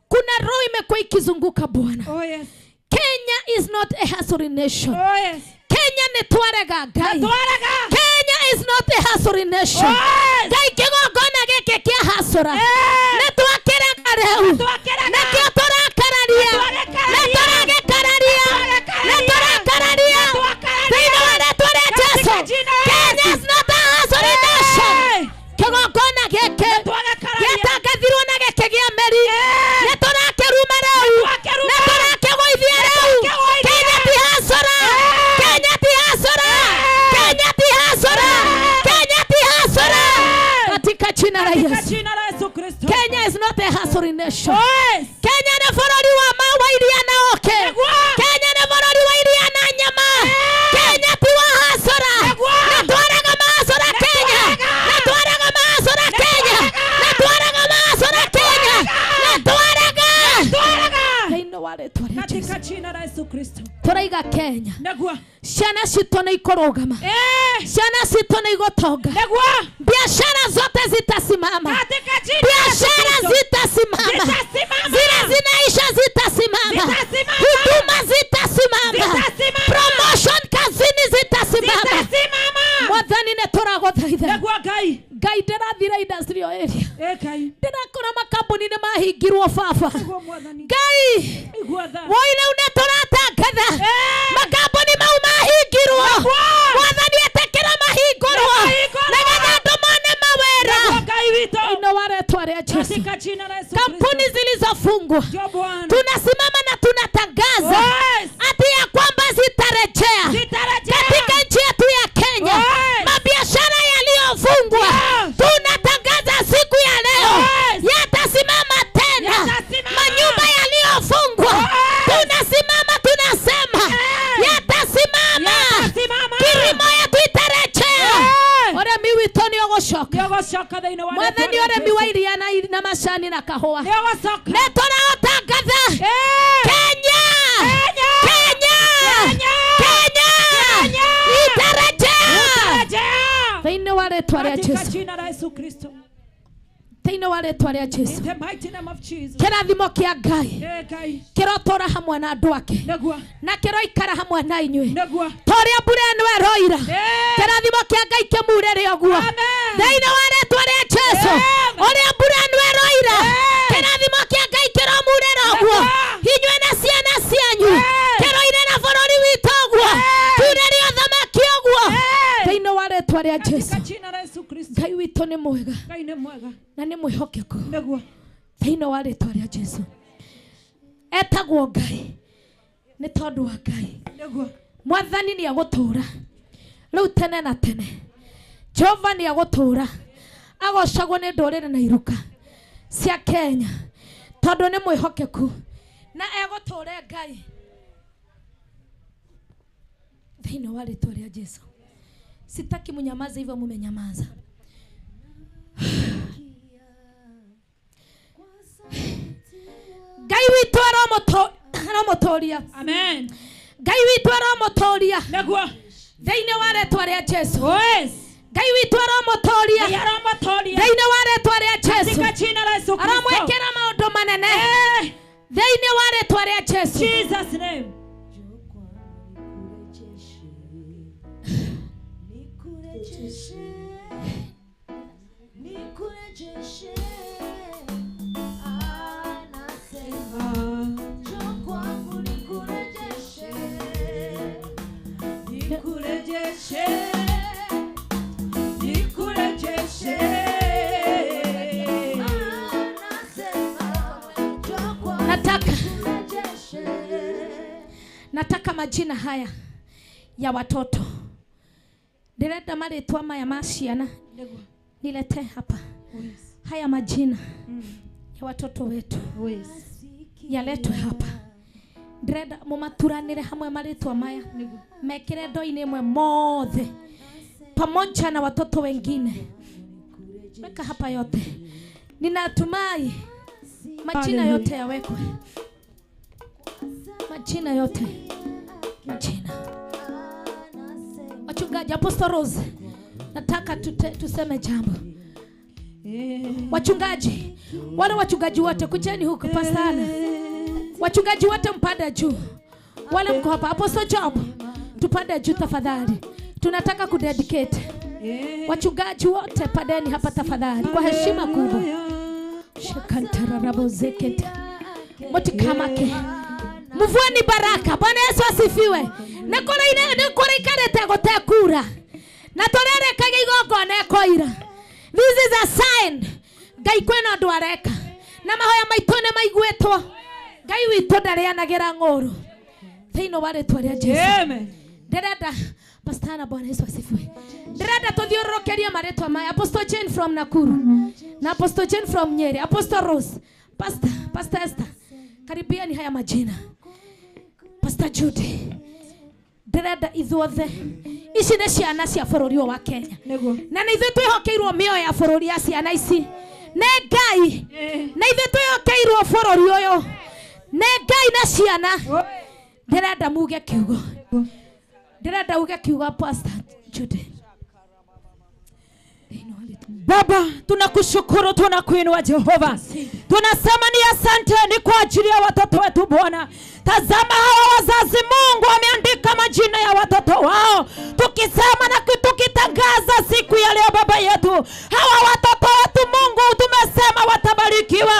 kuna roho imekuwa ikizunguka Bwana. Oh, yes. Kenya is not a hustling nation. Oh, yes. Kenya nĩ twarega Ngai. Kenya is not a hustling nation. Oh, yes. Ngai kĩgongona gĩkĩ kĩa hasũra nĩ twakĩrega rĩu nĩkĩo tũrakararia nĩ tũragĩkararia nĩ tũrakararia thĩinĩ wa rĩtwa rĩa Jesũ. Kenya is not a hustling nation. Kĩgongona gĩkĩ gĩatangathirwo na gĩkĩgĩa mĩri nĩ tũrakĩruma rĩu nĩ tũrakĩgũithia rĩu. Kenya ti hasũra Kenya ti hasũra Kenya ti hasũra Kenya ti hasũra katika jina la Yesu. Kenya is not a hustling nation. Kenya nĩ bũrũri wa wa iria na ũkĩ. Kenya nĩ bũrũri wa iria na nyama. Kenya ti wa hasũra. Nĩ twaraga mahasũra Kenya. Nĩ twaraga mahasũra Kenya. Nĩ twaraga mahasũra Kenya. Nĩ twaraga thĩinĩ wa rĩtwa rĩa Jesũ. Katika jina la Yesu Kristo. Tũraiga Kenya. Ciana citũ nĩ ikũrũgama. Ciana citũ nĩ igũtonga. Biashara zote zitasimama. Biashara zitasimama. Zile zinaisha zitasimama. Huduma zitasimama. Promotion kazini zitasimama. Mwathani nĩ tũragũthaitha. Ngai ndĩrathira industrial area. Ndĩrakora makambuni nĩ mahingirwo baba. Ngai woi rĩu nĩ tũratangatha makambuni mau mahingirwo. Mwathani etĩkĩra mahingũrwo nĩgetha andũ mone mawĩra. Thĩinĩ wa rĩtwa rĩa Jesu. Kampuni zilizofungwa tunasimama na tunatangaza ati ya kwamba zitarejea katika nchi yetu ya Kenya. Mabiashara yaliyofungwa tunatangaza siku ya leo yatasimama tena. Manyumba yaliyofungwa tunasimama tunasema yatasimama. Kilimo yetu itarejea. Ũrĩmi witũ nĩ ũgũcoka. Mwathani ũrĩmi wa iria na macani na kahũa nĩ tũraũtangatha. Kenya, Kenya, Kenya itarejea thĩinĩ wa rĩtwa rĩa Jesu. Thĩinĩ wa rĩtwa rĩa Jesu. Kĩrathimo kĩa Ngai kĩrotũra hamwe na andũ ake na kĩroikara hamwe na inyuĩ ta ũrĩa mbura ĩno ĩroira. Kĩrathimo kĩa Ngai kĩmurĩre ũguo thĩinĩ wa rĩtwa rĩa Jesu. Ũrĩa mbura ĩno ĩroira, kĩrathimo kĩa Ngai kĩromurĩra ũguo inyuĩ na ciana cianyu, kĩroire na bũrũri witũ ũguo, turĩre ũthamaki ũguo thĩinĩ wa rĩtwa rĩa Jesu. Ngai witũ nĩ mwega na nĩ mwĩhokeku thĩinĩ wa rĩtwa rĩa Jesu. Etagwo Ngai nĩ tondũ wa Ngai. Mwathani nĩ agũtũũra rĩu tene na tene. Jehova nĩ agũtũũra agocagwo nĩ ndũrĩrĩ na iruka cia Kenya tondũ nĩ mwĩhokeku na egũtũũre Ngai thĩinĩ wa rĩtwa rĩa Jesu. Sitaki munyamaze hivyo, mumenyamaza. Ngai witũ aromotoria. Amen. Ngai witũ aromotoria thĩinĩ wa rĩtwa rĩa Jesu. Ngai witũ aromotoria thĩinĩ wa rĩtwa rĩa Jesu. Aramwĩkĩra maũndũ manene thĩinĩ wa rĩtwa rĩa Jesu. Jesus name. Nataka majina haya ya watoto. Ndĩrenda marĩtwa maya ma ciana nilete hapa. Haya majina ya watoto wetu yaletwe hapa. Ndĩrenda mũmaturanĩre hamwe marĩtwa maya mekĩre ndo-inĩ ĩmwe mothe pamoja na watoto wengine. Weka hapa yote. Ninatumai majina yote yawekwe. Majina yote. Majina. Wachungaji, Apostle Rose, nataka tuseme jambo. Wachungaji, wale wachungaji wote kujeni huku pasana. Wachungaji wote mpande juu. Wale mko hapa, Apostle Job, tupande juu tafadhali. Tunataka kudedicate. Wachungaji wote padeni hapa tafadhali kwa heshima kubwa. Shekantara zeketa. Motikamake. Mvua ni baraka. Bwana Yesu asifiwe. Nekora ikarete gotekura. Na torere kage igongona ekoira. This is a sign. Ngai kwena andu areka. Na mahoya maitũ nĩ maiguĩtwo. Ngai witũ ndarĩanagĩra ng'ũrũ. Thĩinĩ wa rĩtwa rĩa Jesu. Amen. Ndĩrenda Pastor na Bwana Yesu asifiwe. Ndĩrenda tũthiũrũrũkĩrie marĩtwa maya. Apostle Jane from Nakuru. Na Apostle Jane from Nyeri. Apostle Rose. Pastor Esther. Karibiani haya majina. Pastor Judy. Ndĩrenda ithuothe ici nĩ ciana cia bũrũri ũyũ wa Kenya. Na nĩ ithuĩ twĩhokeirwo mĩoyo ya bũrũri ya ciana ici. Nĩ Ngai. Na ithuĩ twĩhokeirwo bũrũri ũyũ. Nĩ Ngai na ciana. Ndĩrenda muge kiugo. Ndĩrenda uge kiugo, Pastor Jude. Baba, tunakushukuru, tunakuinua Jehova. Tunasema ni asante ni kwa ajili ya watoto wetu Bwana. Tazama hawa wazazi Mungu wameandika majina ya watoto wao. Tukisema na tukitangaza siku ya leo Baba yetu, hawa watoto wetu Mungu tumesema watabarikiwa.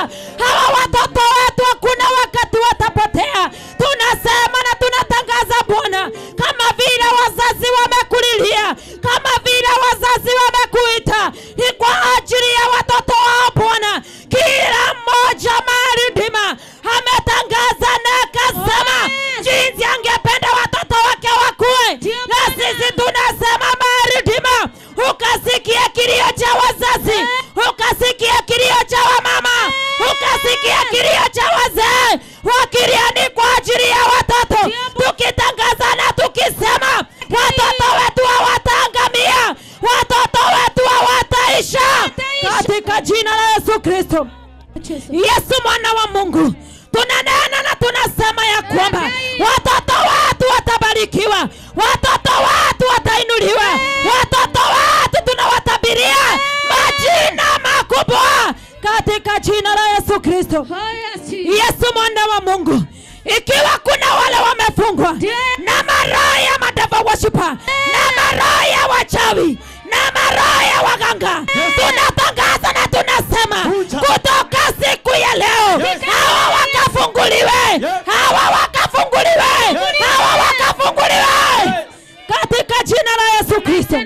Hawa watoto wetu hakuna wakati watapotea. Tunasema na tunatangaza Bwana, kama vile wazazi wamekulilia, kama vile wazazi wamekuita, ni kwa ajili ya watoto wao Bwana. Kila mmoja mahali ndima ametangaza na akasema jinsi angependa watoto wake wakue, na sisi tunasema mahali ndima, ukasikia kilio cha wazazi, ukasikia kilio cha wamama, ukasikia kilio cha wazee, wakilia ni kwa ajili ya watoto. Tukitangaza na tukisema watoto wetu hawataangamia, watoto wetu hawataisha, katika jina la Yesu Kristo. Yesu mwana wa Mungu, tunanena na tunasema ya kwamba watoto wetu watabarikiwa, watoto wetu watainuliwa, watoto wetu tunawatabiria majina makubwa katika jina la Yesu Kristo. Yesu mwana wa Mungu, ikiwa kuna wale wamefungwa na maroho ya madeva worshiper, na maroho ya wachawi, na maroho ya waganga, tunatangaza na tunasema kutoka siku ya leo hawa wakafunguliwe, hawa wakafunguliwe, hawa wakafunguliwe katika jina la Yesu Kristo.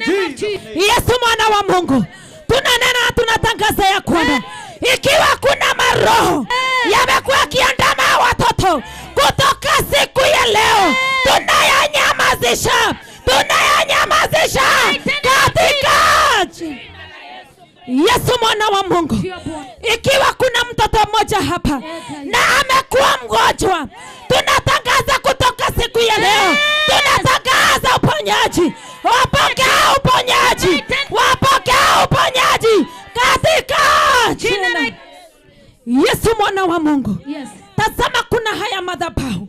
Yesu mwana wa Mungu, tunanena na tunatangaza ya kwamba ikiwa kuna maroho yamekuwa yakiandama watoto, kutoka siku ya leo tunayanyamazisha, tunayanyamazisha katika Yesu mwana wa Mungu. Ikiwa kuna mtoto mmoja hapa na amekuwa mgonjwa, tunatangaza kutoka siku ya leo, tunatangaza uponyaji. Wapokea uponyaji, wapokea uponyaji katika jina la Yesu mwana wa Mungu. Tazama kuna haya madhabahu.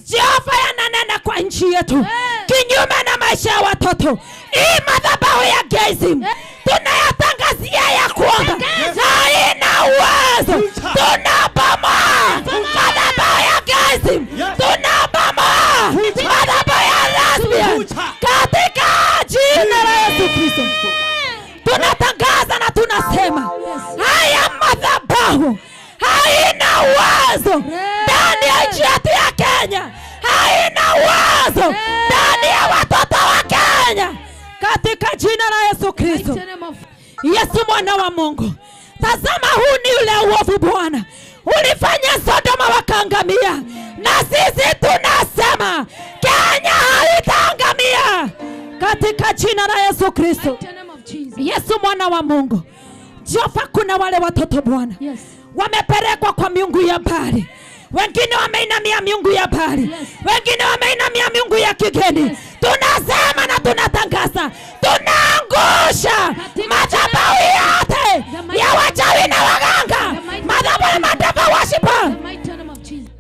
Jehova yananena kwa nchi yetu kinyume na maisha ya watoto. Hii madhabahu ya Gerizim tunayatangazia ya kwamba haina uwezo. Tunabomoa madhabahu ya Gerizim, tunabomoa madhabahu ya lesbian katika jina la Yesu Kristo. Tunatangaza na tunasema haya madhabahu haina uwezo ndani ya nchi yetu ya Kenya, haina uwezo ndani ya watoto wa Kenya katika jina la Yesu Kristo. Yesu mwana wa Mungu, tazama huu ni ule uovu Bwana ulifanya Sodoma wakaangamia, na sisi tunasema Kenya haitaangamia katika jina la Yesu Kristo. Yesu mwana wa Mungu, Jehova, kuna wale watoto Bwana wamepelekwa kwa miungu ya mbali, wengine wameinamia miungu ya mbali, wengine wameinamia miungu ya kigeni. Tunasema na tunatangaza, tunaangusha madhabahu yote ya wachawi na waganga, madhabahu ya madhabahu worshiper,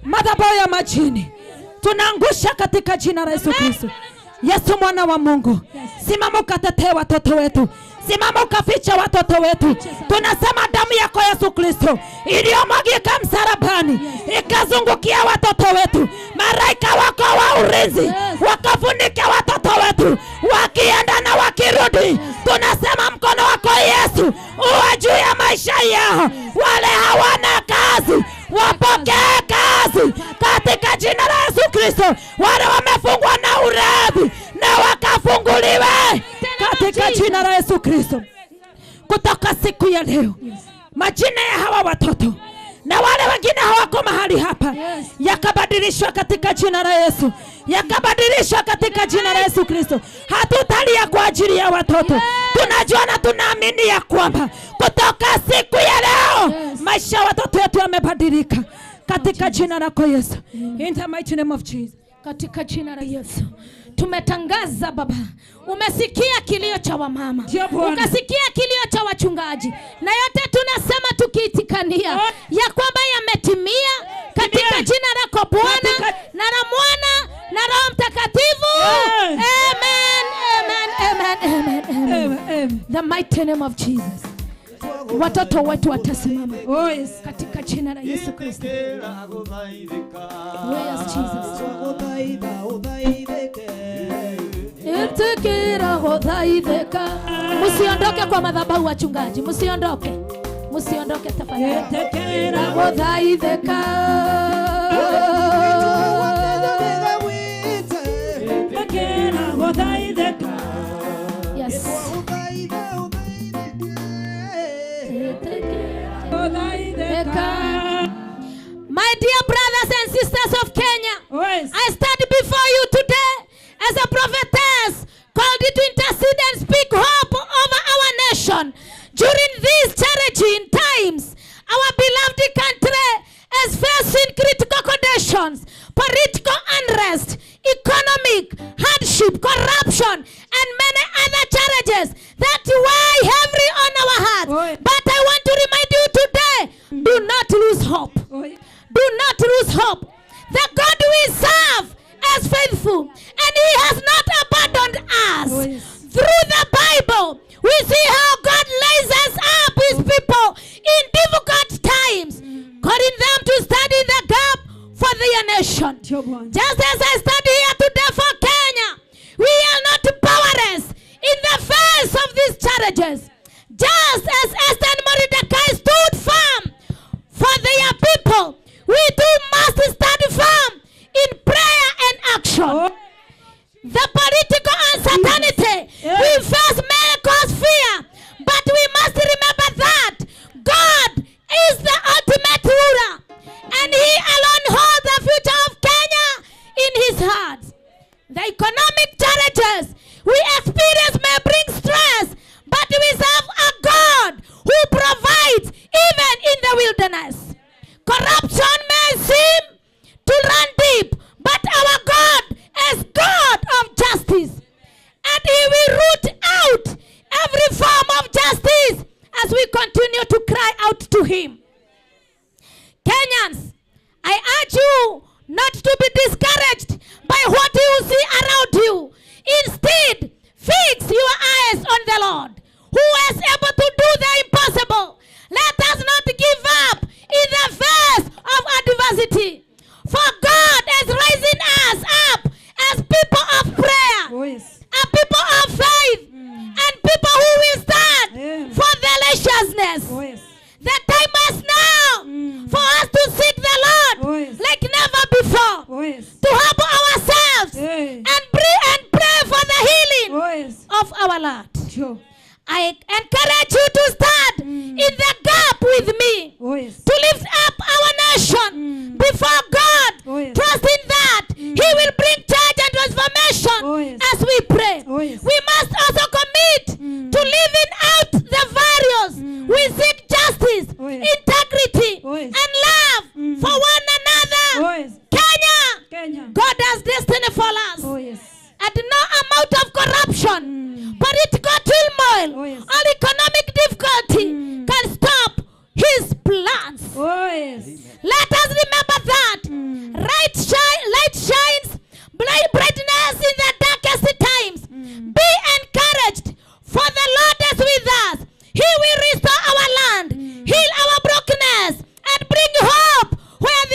madhabahu ya majini, tunaangusha katika jina la Yesu Kristo. Yesu mwana wa Mungu, simama ukatetee watoto wetu, simama ukaficha watoto wetu. Tunasema damu yako Yesu Kristo iliyomwagika msalabani ikazungukia watoto wetu, malaika wako wa ulinzi wakafunika watoto wetu wakienda na wakirudi. Tunasema mkono wako Yesu uwe juu ya maisha yao. Wale hawana kazi wapokee kazi katika jina la Yesu Kristo. Wale wamefungwa na ulevi na wakafunguliwe katika jina la Yesu Kristo. Kutoka siku ya leo majina ya hawa watoto na wale wengine hawako mahali hapa yakabadilishwa katika jina la Yesu, yakabadilishwa katika jina la Yesu Kristo. Hatutalia kwa ajili ya watoto. Tunajua na tunaamini ya kwamba kutoka siku ya leo maisha ya watoto wetu yamebadilika katika jina lako Yesu. In the mighty name of Jesus. Katika jina la Yesu tumetangaza Baba, umesikia kilio cha wamama, ukasikia kilio cha wachungaji, na yote tunasema tukiitikania ya kwamba yametimia katika jina lako Bwana na la Mwana na Roho Mtakatifu. Amen, amen, amen, amen, amen. Amen. The mighty name of Jesus. Watoto wetu watasimama katika jina la Yesu Kristo. Yes, Jesus. Msiondoke kwa madhabahu wachungaji, msiondoke. Msiondoke tafadhali. Yes. My dear brothers and sisters of Kenya, I stand before you today as a prophetess called to intercede and speak hope over our nation. During these challenging times, our beloved country is facing critical conditions, political unrest, economic hardship, corruption, and many other challenges that weigh heavily on our hearts. But I want to remind you today, do not lose hope. Do not lose hope. The God we serve is faithful, and He has not abandoned us. Through the Bible, we see how God raises up His people in difficult times, calling them to stand in the gap for their nation. Just as I stand here today for Kenya, we are not powerless in the face of these challenges. Just as Esther and Mordecai stood firm for their people, we too must stand firm in prayer and action. The political uncertainty we face may cause fear, but we must remember that God is the ultimate ruler, and He alone holds the future of Kenya in His hands. The economic challenges we experience may bring stress, but we serve a God who provides even in the wilderness. Corruption may seem to run deep, but our God is God of justice, and He will root out every form of justice as we continue to cry out to Him. Kenyans, I urge you not to be discouraged by what you see around you. Instead, fix your eyes on the Lord, who is able to do the impossible. Let us not give up in the face of adversity, for God is raising us up as people of prayer, a people of faith, and people who will stand for the righteousness. The time is now for us to seek the Lord like never before, to humble ourselves and pray for the healing of our Lord. I encourage you to stand in the gap with me, to lift up our nation before God, trusting that He will bring change and transformation as we pray. We must also commit to living out the values we seek: justice, integrity, and love for one another. Kenya, God has destiny for us. And no amount of corruption, political turmoil, or economic difficulty can stop His plans. Let us remember that light shines brightness in the darkest times. Be encouraged, for the Lord is with us. He will restore our land, heal our brokenness, and bring hope where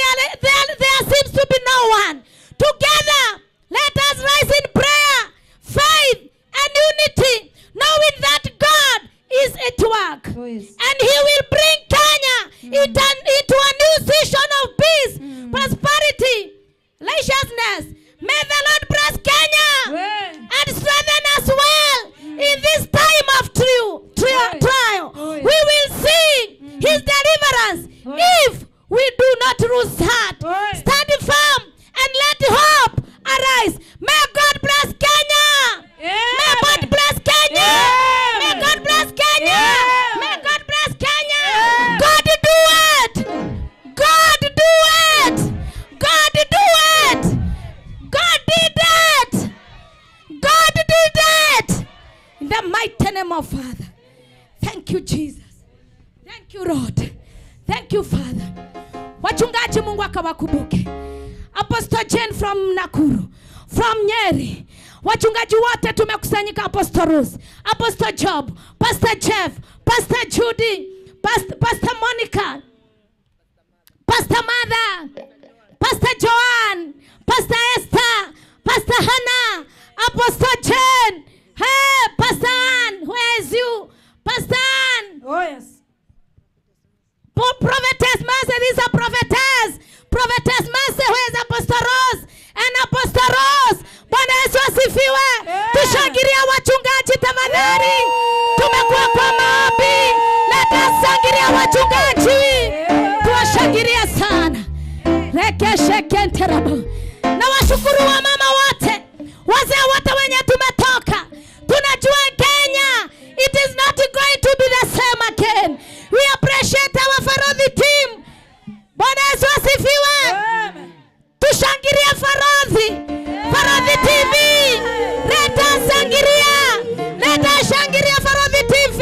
there seems to be no one. Together, let us rise in prayer, faith, and unity, knowing that God is at work. And He will bring Kenya into a new season of peace, prosperity, righteousness. May the Lord bless Kenya and strengthen us well in this time of trial. We will see His deliverance if we do not lose heart. Stand firm and let hope arise. May God bless Kenya. May God bless Kenya. May God bless Kenya. May God bless Kenya. God do it. God do it. God do it. God did it. God did it. In the mighty name of Father. Thank you, Jesus. Thank you, Lord. Thank you, Father. Wachungaji, Mungu akawakumbuke. Apostle Jane from Nakuru. from Nyeri. Wachungaji wote tumekusanyika, Apostle Rose, Apostle Job, Pastor Jeff, Pastor Judy, Pastor Monica, Pastor Mother, Pastor Joanne, Pastor Esther, Pastor Hannah, Apostle Jane. Hey, Pastor Ann, where is you? Pastor Ann. Oh, yes. Prophetess Mercy, these are prophetess. Prophetess Mercy, where is Apostle Rose? And Apostle Rose. Bwana Yesu asifiwe. Tushangilia wachungaji tafadhali. Tumekuwa kwa maombi. Let us shangilia wachungaji. Tuwashangilia sana. Rekeshekenterabo. Na washukuru wa mama wote, wazee wote wenye tumetoka. Tunajua Kenya, it is not going to be the same again. We appreciate our Farodhi team. Bwana Yesu asifiwe. Tushangilie Farodhi. Farodhi TV. Let us shangilia. Let us shangilia Farodhi TV.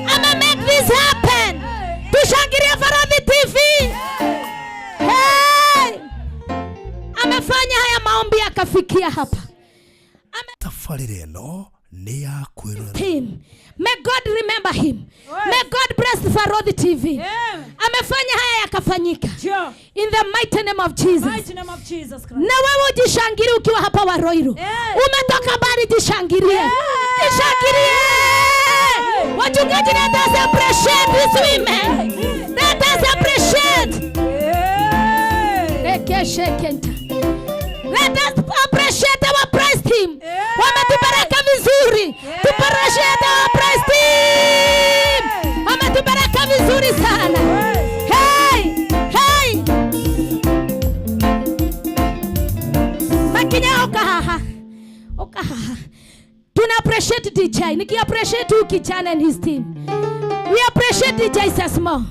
I'ma make this happen. Tushangilie Farodhi TV. Hey! Amefanya haya maombi akafikia hapa. Tabarĩra ĩno nĩ ya kwĩrorera. Team. May God remember him. May God bless Farodhi TV. Amefanya haya yakafanyika. In the mighty name of Jesus. Mighty name of Jesus Christ. Na wewe ujishangilie ukiwa hapa Waruiru. Umetoka mbali, jishangilie. Jishangilie. Wachungaji, let us appreciate these women. Let us appreciate. Rekeshekenta. Let us appreciate our praise team. Wametubaraka vizuri. Tuparashete our praise team. Wametubaraka vizuri sana. Hey, hey. Makinya okahaha. Okahaha. Tuna appreciate DJ. Niki appreciate huyu kijana and his team. We appreciate DJ Sasmo.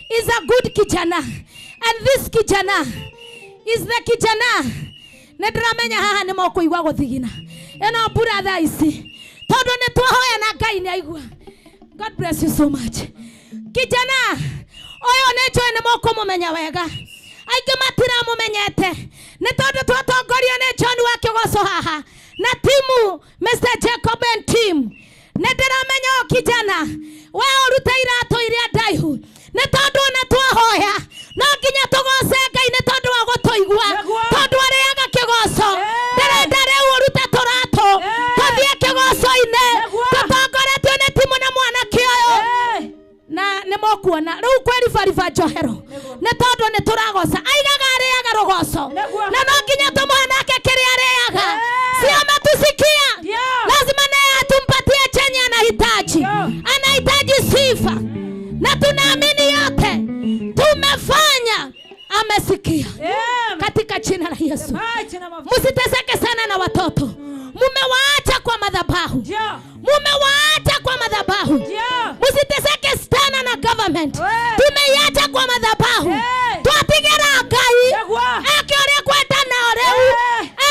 He's a good kijana. And this kijana is the kijana. Nĩndĩramenya haha nĩ mokũigua gũthigina ĩno mbura thaa ici tondũ nĩ twahoya na Ngai nĩ aigua. God bless you so much. Kijana ũyũ nĩ njũĩ nĩ mũkũmũmenya wega, aingĩ matiramũmenyete nĩ tondũ twatongorio nĩ John wa Kĩgoco haha na timu Mr. Jacob and team. Nĩ ndĩramenya ũyũ kijana we ũrute iratũ iria ndaihu nĩ tondũ ona twahoya no nginya tũgoce Ngai nĩ tondũ wa gũtũigua, tondũ arĩaga kĩgoco. Ndĩrenda rĩu ũrute tũratũ tũthiĩ kĩgoco-inĩ tũtongoretio nĩ timu na mwanake ũyũ na nĩ mokuona rĩu kwĩribariba njohero nĩ tondũ nĩ tũragoca. Aigaga arĩaga rũgoco na no nginya tũmũhe nake kĩrĩa arĩaga. Si ametusikia? Lazima naye atumpatie chenye anahitaji. Anahitaji sifa na tunaamini yote tumefanya amesikia. Katika jina la Yesu. Msiteseke sana na watoto. Mumewaacha kwa madhabahu. Mumewaacha kwa madhabahu. Msiteseke sana na government. Tumeiacha kwa madhabahu. Twatigera Ngai. Eke ũrĩa kwenda nao rĩu.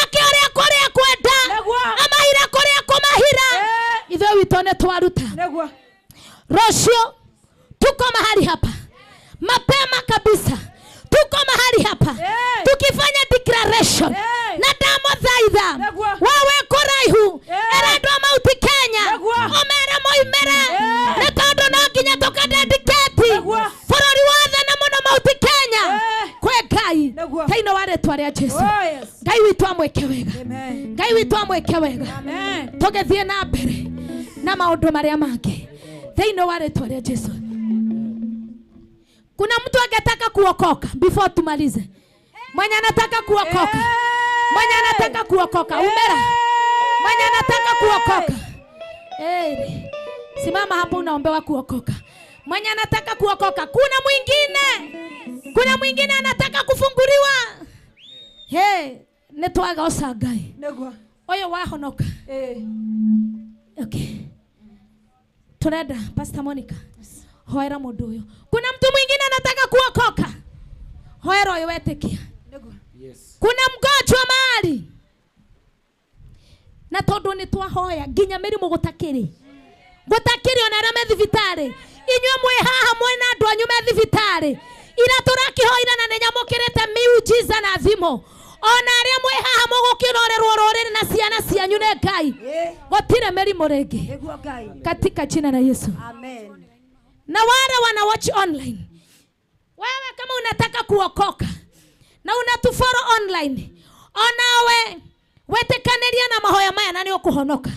Eke ũrĩa kũrĩa kwenda. Amahira kũrĩa kũmahira. Ithuĩ witũ nĩ twaruta. Rũciũ tuko mahali hapa mapema kabisa, tuko mahali hapa tukifanya declaration na ndamũthaitha wewe kũraihu erendwo Mount Kenya ũmere moimĩre nĩ tondũ no nginya tũkadedicate bũrũri wothe na mũno Mount Kenya kwĩ Ngai thĩinĩ wa rĩtwa rĩa Jesu. Ngai witũ amwĩke wega. Ngai witũ amwĩke wega. Tũgĩthiĩ na mbere na maũndũ marĩa mangĩ thĩinĩ wa rĩtwa rĩa Jesu. Kuna mtu angetaka kuokoka before tumalize? Mwenye anataka kuokoka. Mwenye anataka kuokoka. Umera. Mwenye anataka kuokoka. Hey. Simama hapo unaombewa kuokoka. Mwenye anataka kuokoka. Kuna mwingine. Kuna mwingine anataka kufunguliwa. Hey, nĩtwagoca Ngai. Ũyũ wahonoka. Okay. Turenda Pastor Monica. Hoera mũndũ ũyũ. Kuna mtu mwingine anataka kuokoka. Hoera ũyũ wetĩkia. Yes. Kuna mgonjwa mahali. Na tondũ nĩ twahoya nginya mĩrimũ gũtakĩrĩ. Gũtakĩrĩ ona arĩa me thibitarĩ. Inyuĩ mwĩ haha mwĩna andũ anyu me thibitarĩ. Ira tũrakĩhoire na nĩ nyamũkĩrĩte miujiza na thimũ. Ona arĩa mwĩ haha mũgũkĩrorerwo rũrĩrĩ na ciana cianyu nĩ Ngai. Gũtirĩ mĩrimũ rĩngĩ. Katika jina la Yesu. Amen. Na wale wana watch online, wewe kama unataka kuokoka na unatufollow online, onawe wetĩkanĩria na mahoya maya na nĩ ũkũhonoka.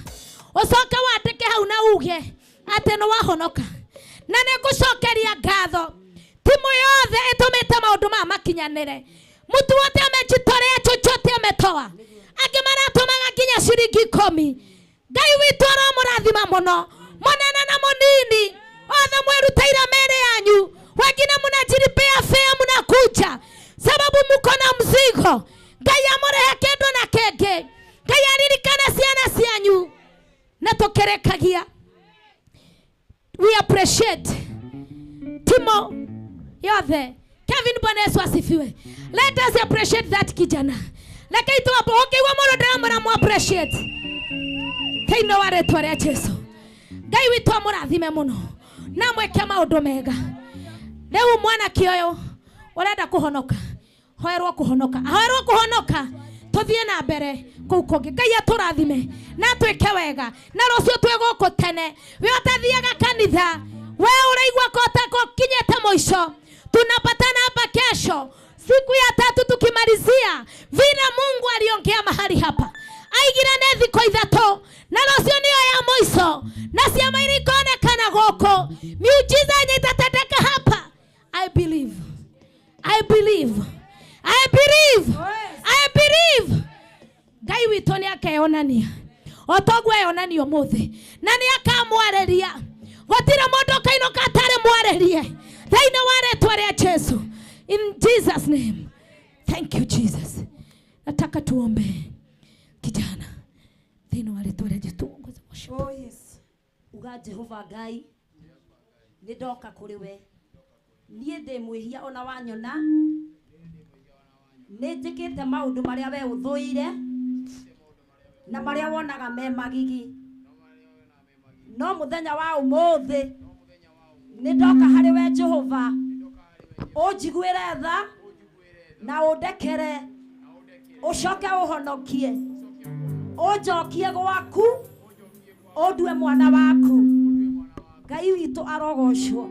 Ũcoke wandĩke hau na uge atĩ nĩ wahonoka. Na nĩ ngũcokeria ngatho timu yothe ĩtũmĩte maũndũ maya makinyanĩre. Mtu wote amejitolea, chochote ametoa. Angĩ maratũmaga nginya ciringi 10. Ngai witũ aromũrathima mũno, mũnene na mũnini, othe mwerutaire mĩĩrĩ yanyu. Wengine mnajilipia fare mnakuja sababu mko na mzigo. Ngai amũrehe kĩndũ na kĩngĩ. Ngai aririkane ciana cianyu. Na tũkĩrĩkagia, we appreciate timo yothe. Kevin, Bwana Yesu asifiwe. Let us appreciate that kijana. Lakini tu hapo ũngĩigua mũndũ ndĩramwĩra mu appreciate. Thĩinĩ wa rĩtwa rĩa Jesu. Ngai witũ amũrathime mũno na mwĩke maũndũ mega. Rĩu mwanake ũyũ ũrenda kũhonoka, hoerwo kũhonoka, ahoerwo kũhonoka, tũthiĩ na mbere kũu kũngĩ. Ngai atũrathime na atwĩke wega. Na rũciũ twĩ gũkũ tene. We ũtathiaga kanitha, we ũraigua kotako kinyĩte mũico. Tunapatana hapa kesho siku ya tatu tukimalizia vile Mungu aliongea mahali hapa. Aigire nĩ thikũ ithatũ na rũciũ nĩyo ya mũico, na ciama iria ikonekana gũkũ, miujiza yenye itatendeka hapa. I believe. I believe. I believe. I believe. Ngai witũ nĩ akeyonania o toguo eyonania ũmũthĩ, na nĩ akamwarĩria. Gũtirĩ mũndũ ũkainũka atarĩ mwarĩrie thĩinĩ wa rĩtwa rĩa Jesu. In Jesus name. Thank you Jesus. Nataka tuombe kijana thĩinĩ wa rĩtwa rĩa Jesu. Tuongoze worship. Oh yes. Uga Jehova Ngai, nĩ ndoka kũrĩ we. Niĩ ndĩ mwĩhia ona wanyona. Nĩ njĩkĩte maũndũ marĩa we ũthũire na marĩa wonaga me magigi. No mũthenya wa ũmũthĩ nĩ ndoka harĩ we Jehova, ũnjiguĩre tha na ũndekere, ũcoke ũhonokie, ũnjokie gwaku, ũndue mwana waku. Ngai witũ arogocwo.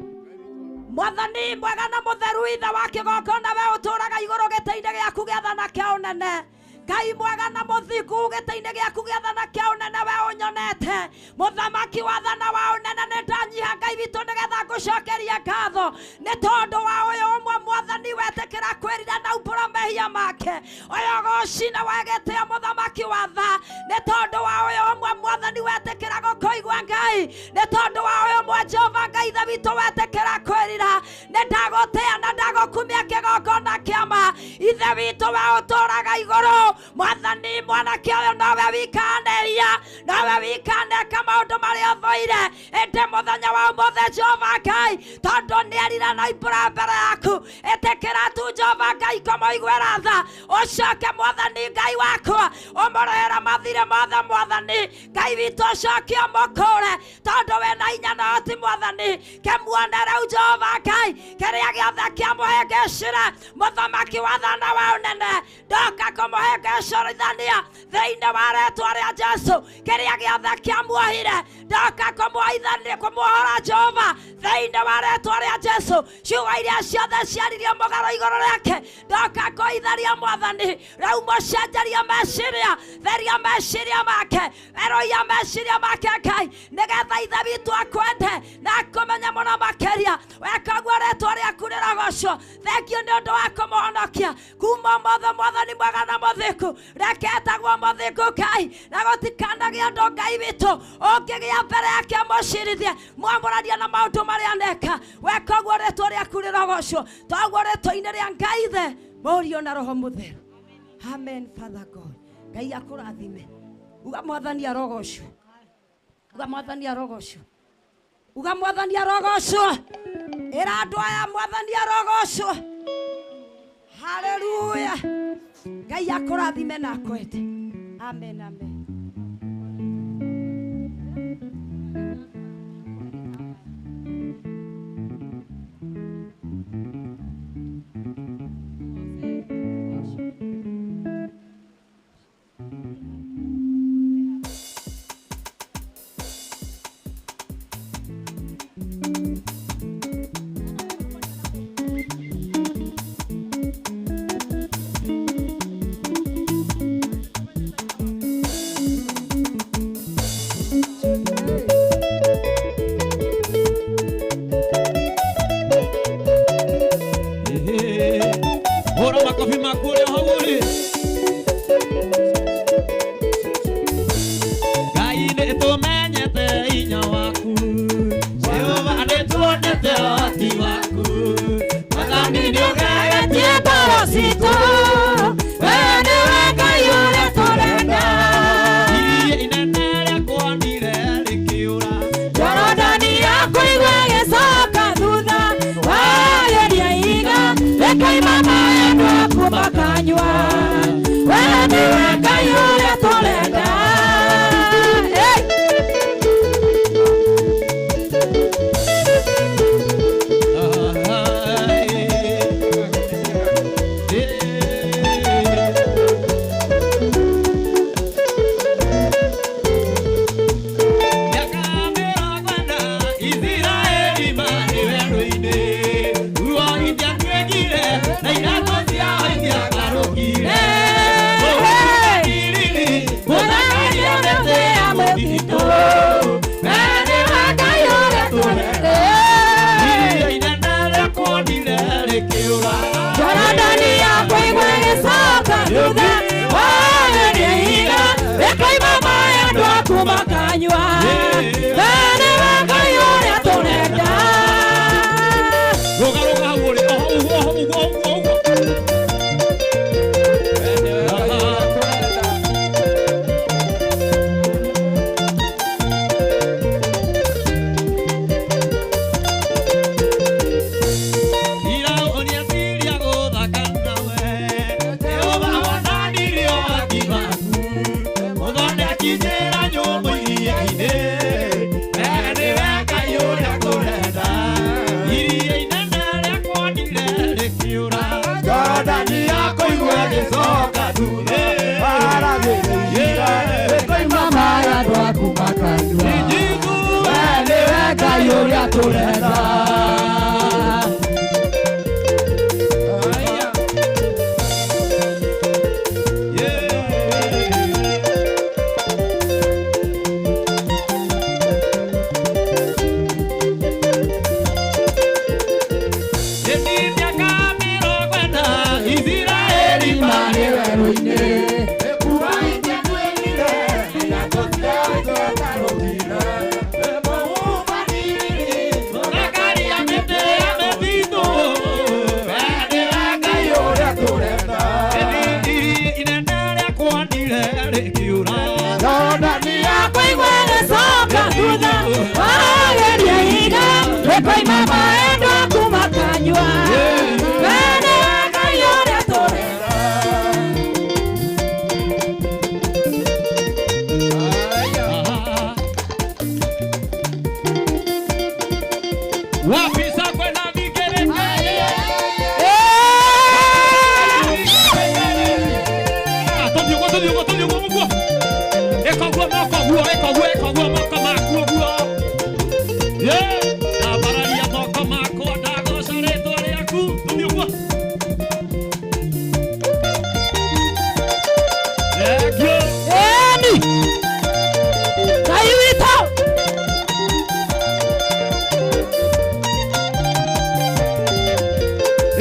Mwathani mwega na mũtheru, ithe wa kĩgongona, we ũtũũraga igũrũ gĩtĩ-inĩ gĩaku gĩa tha na kĩa ũnene. Ngai mwega na mũthingu, gĩtĩ-inĩ gĩaku gĩa tha na kĩa ũnene, we ũnyonete. Mũthamaki wa tha na wa ũnene, nĩ ndanyiha Ngai witũ nĩgetha ngũcokerie ngatho nĩ tondũ wa ũyũ ũmwe Mwathani wetĩkĩra kwĩrira na umbũra mehia make. Ũyũ gũcina we gĩtĩo mũthamaki wa tha nĩ tondũ wa ũyũ ũmwe Mwathani wetĩkĩra gũkũigua Ngai, nĩ tondũ wa ũyũ ũmwe Jehova Ngai ithe witũ wetĩkĩra kwĩrira. Nĩ ndagũtĩa na ndagũkumia kĩgongona kĩa ma. Ithe witũ we ũtũũraga igũrũ, Mwathani mwanake ũyũ nowe wikaneria, nowe wikaneka maũndũ marĩa ũthũire. Ĩndĩ mũthenya wa ũmũthĩ Jehova Ngai, tondũ nĩerira na imbũra mbere yaku, ĩtĩkĩra tu Jehova Ngai kũmũiguĩra tha. Ũcoke Mwathani Ngai wakwa ũmũrĩhĩre mathirĩ mothe. Mwathani Ngai witũ ũcoke ũmũkũũre, tondũ wĩna hinya na ũhoti. Mwathani kĩmuone rĩu Jehova Ngai kĩrĩa gĩothe kĩamũhĩngĩcire. Mũthamaki wa tha na wa ũnene, ndoka kũmũhĩngĩcũrithania thĩinĩ wa rĩtwa rĩa Jesu. Kĩrĩa gĩothe kĩamuohire, ndoka kũmuohithania, kũmuohora Jehova thĩinĩ wa rĩtwa rĩa Jesu. Ciugo iria ciothe ciaririo mũgarũ igũrũ rĩake, ndoka kũitharia Mwathani. Rĩu mũcenjerie meciria, theria meciria make, eroia meciria make Ngai, nĩgetha ithe witũ akwende na akũmenye mũno makĩria. Weka ũguo rĩtwa rĩaku rĩrogocwo. Thengiũ nĩ ũndũ wa kũmũhonokia kuma ũmũthĩ. Mwathani mwega na mũthingu, reke etagwo mũthingu Ngai, na gũtikanagia ũndũ Ngai witũ ũngĩgĩa mbere yake mũcirithie, mwamũranie na maũndũ marĩa aneka. Weka ũguo rĩtwa rĩaku rĩrogocwo. Toguo rĩtwa-inĩ rĩa Ngai Ithe, Mũriũ na Roho Mũtheru. Amen. Father God, Ngai akũrathime. Uga Mwathani arogocwo. Uga Mwathani arogocwo. Uga Mwathani arogocwo. Ĩra andũ aya Mwathani arogocwo. Haleluya. Ngai akũrathime na akwende. Amen, amen. Rĩgĩkinyĩra nyũmũ iria-inĩ. Wee nĩwe Ngai ũrĩa tũrenda. Iria inene rĩakuonire rĩkĩũra. Jorodani yakũigua ĩgĩcoka thutha. Waragĩrĩria ĩkoima maĩ andũ aku makanyua. Wee nĩwe Ngai ũrĩa tũrenda. Ĩni mĩaka 40 Isiraeli marĩ werũ-inĩ. Makaria mĩtĩ ya mĩthithũ. Wee nĩwe Ngai ũrĩa tũrenda. Ĩni iria inene rĩakuonire rĩkĩũra. Jorodani Yakũigua ĩgĩcoka thutha. Warageria ihiga rĩkoima maĩ andũ aku makanyua. Wee nĩwe Ngai ũrĩa tũrenda. Wapi sakwe na vigelegele? Ah, tũthiĩ ũguo, tũthiĩ ũguo, tũthiĩ ũguo, mũguo. Ĩka ũguo, moko ũguo, ĩka ũguo, ĩka ũguo, moko maku ũguo. Yeah. Ndambararia moko makwa, ndagoca rĩtwa rĩaku. Tũthiĩ ũguo. Thank you. Ĩni. Ngai witũ.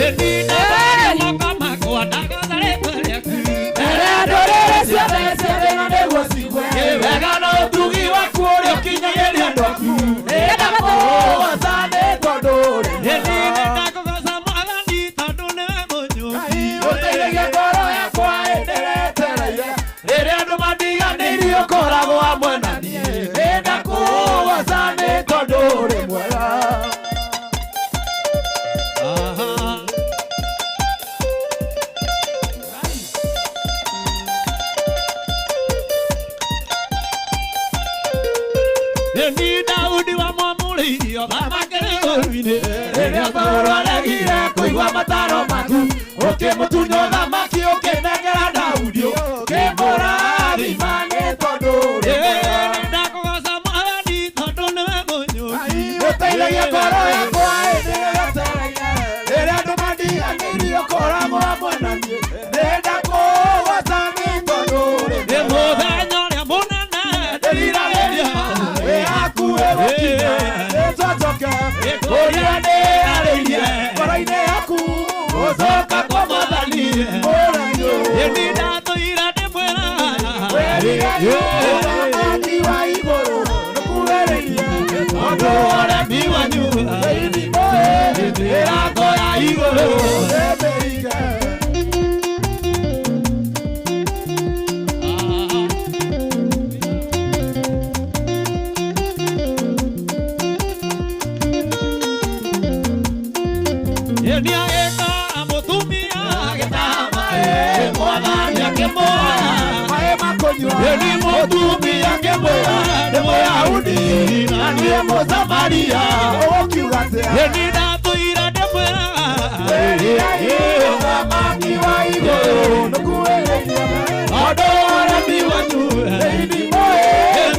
Ĩni ndambararia moko makwa, ndagoca rĩtwa rĩaku. Mbere ya ndũrĩrĩ ciothe cia thĩ ĩno nĩguo ciigue. Wega na ũtugi waku ũrĩa ũkinyagĩria andũ aku. Nĩndakũgoca nĩ tondũ ũrĩ Ĩni nĩndakũgoca Mwathani tondũ nĩwe mũnyũmbi. Ũteithagia ngoro yakwa ĩndĩretereire. Rĩrĩa andũ mandiganĩirie ũkoragwo hamwe na niĩ. Nĩndakũgoca nĩ tondũ ũrĩ mwega. Aha. Ĩni Daudi wamwamũrĩirie ũthamaki rĩũru-inĩ. Rĩrĩa Saũlũ aregire kũigua mataro maku, ũkĩmũtunya ũthamaki ũkĩnengera Daudi, ũkĩmũrathima nĩ tondũ ũrĩ mwega. Nĩndakũgoca Mwathani tondũ nĩwe mũnyũmbi. Ũteithagia ngoro yakwa ĩndĩretereire. Rĩrĩa andũ mandiganĩirie ũkoragwo hamwe na niĩ. Nĩndakũgoca nĩ tondũ ũrĩ Nĩ mwega. mũthenya ũrĩa mũnene ndĩriragĩria. Wĩ hakuhĩ gũkinya, nĩtũcoke kũrĩa ndĩarĩirie ngoro-inĩ yaku gũcoka kwa Mwathani ũranyũ. Ĩni ndatũire ndĩmwĩra. Wĩriragĩria ũthamaki wa igũrũ nĩkuhĩrĩirie tondũ ũremi wanyu ĩithimo mĩrango ya igũrũ ĩmĩige. Ĩni agĩka mũtumia agĩtaha maĩ, Mwathani akĩmuoya. Maĩ makũnyua Ĩni mũtumia akĩmwĩra nĩ Mũyahudi na niĩ Mũsamaria ũgũkiuga atĩa? Ĩni ndatũire ndĩmwĩra. Wĩriragĩria ũthamaki wa igũrũ nĩkuhĩrĩirie tondũ ũremi wanyu ĩithimo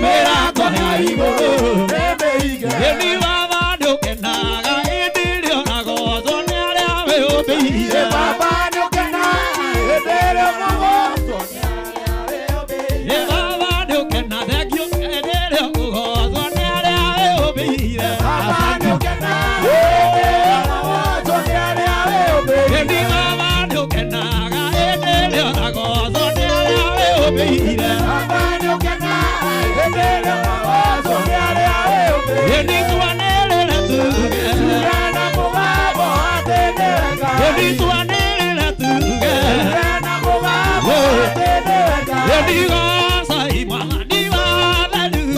mĩrango ya igũrũ ĩmĩige. Ĩni baba nĩũkenaga hĩndĩ ĩrĩa ũragocwo nĩ arĩa wĩyũmbĩire. Baba nĩũkenaga hĩndĩ ĩrĩa ũkũgocwo nĩ arĩa wĩyũmbĩire. Ĩ baba nĩũkena, thengiũ hĩndĩ ĩrĩa ũkũgocwo nĩ arĩa wĩyũmbĩire. Baba nĩũkenaga hĩndĩ ĩrĩa ũkũgocwo nĩ arĩa wĩyũmbĩire. Ĩni baba nĩũkenaga hĩndĩ ĩrĩa ũragocwo nĩ arĩa wĩyũmbĩire. Baba nĩũkenaga hĩndĩ ĩrĩa ũkũgocwo nĩ arĩa wĩyũmbĩire. Ĩni twanĩrĩre tuge. Tuge na mũgambo atĩ nĩwe Ngai. Ĩni twanĩrĩre tuge. Tuge na mũgambo atĩ nĩwe Ngai. Ĩni gocai Mwathani wa theru.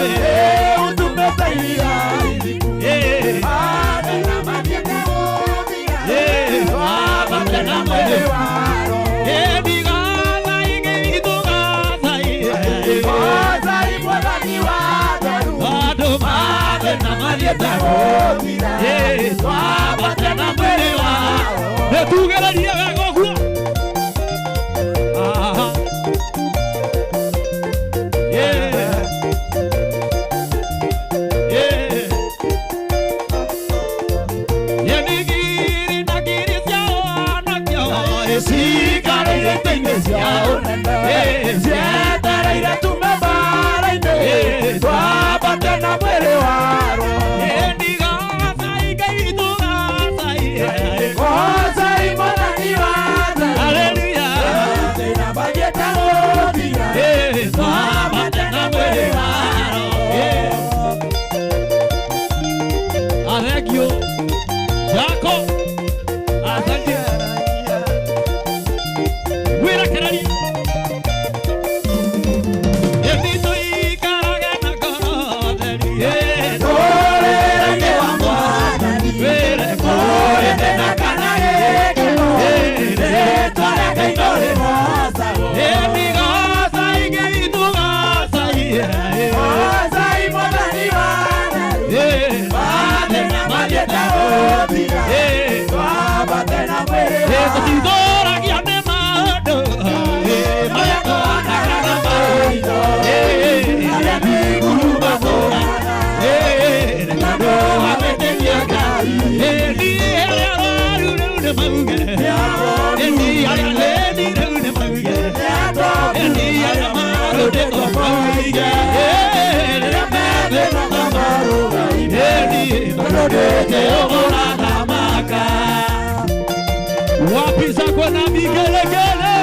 Ĩ ũtumĩte iria iriku. Ĩ Mathĩna mathiĩte gũthira. Ĩ wabate na mwĩrĩ wa Roho. Ĩni gocai Ngai witũ gocai. Gocai mathiĩte gũthira twambate na mwĩrĩ wao nĩtugererie wega ũguo. Aha. Yeah. Yeah. Yeah, nĩ ngiri na ngiri cia anake cikarĩire itĩ-inĩ cia ũnene cietereire tume mbara-inĩ twambate na mwĩrĩ waro Gocai Mwathani wa Hallelujah. thĩna mathiĩte gũthira twambate na mwĩrĩ waro Thank you. Jacob. Asante. Wĩra kĩraria. Ĩni tũikarage na ngoro theri. Mũtũũrĩre-inĩ wa Mwathani Wĩre kũrĩ thĩna kana gĩkeno rĩtwa rĩake no rĩgocagwo Ĩni gocai Ngai tũgocai. Gocai Mwathani wa mathĩna mathiĩte gũthira twambate na mwĩrĩ wao Tũtitũragia nĩ maũndũ marĩa tuonaga na maitho. Arĩa mĩguru matũraga na wamĩtĩkia Ngai Ĩni arĩa arwaru rĩu nĩ mauge. Ĩni arĩa athĩni rĩu nĩ mauge. Ĩni arĩa marũndĩtwo moige. Rĩrĩa methĩna marũgaine Ĩni tondũ ndĩũrathamaka wapi zako na vigelegele.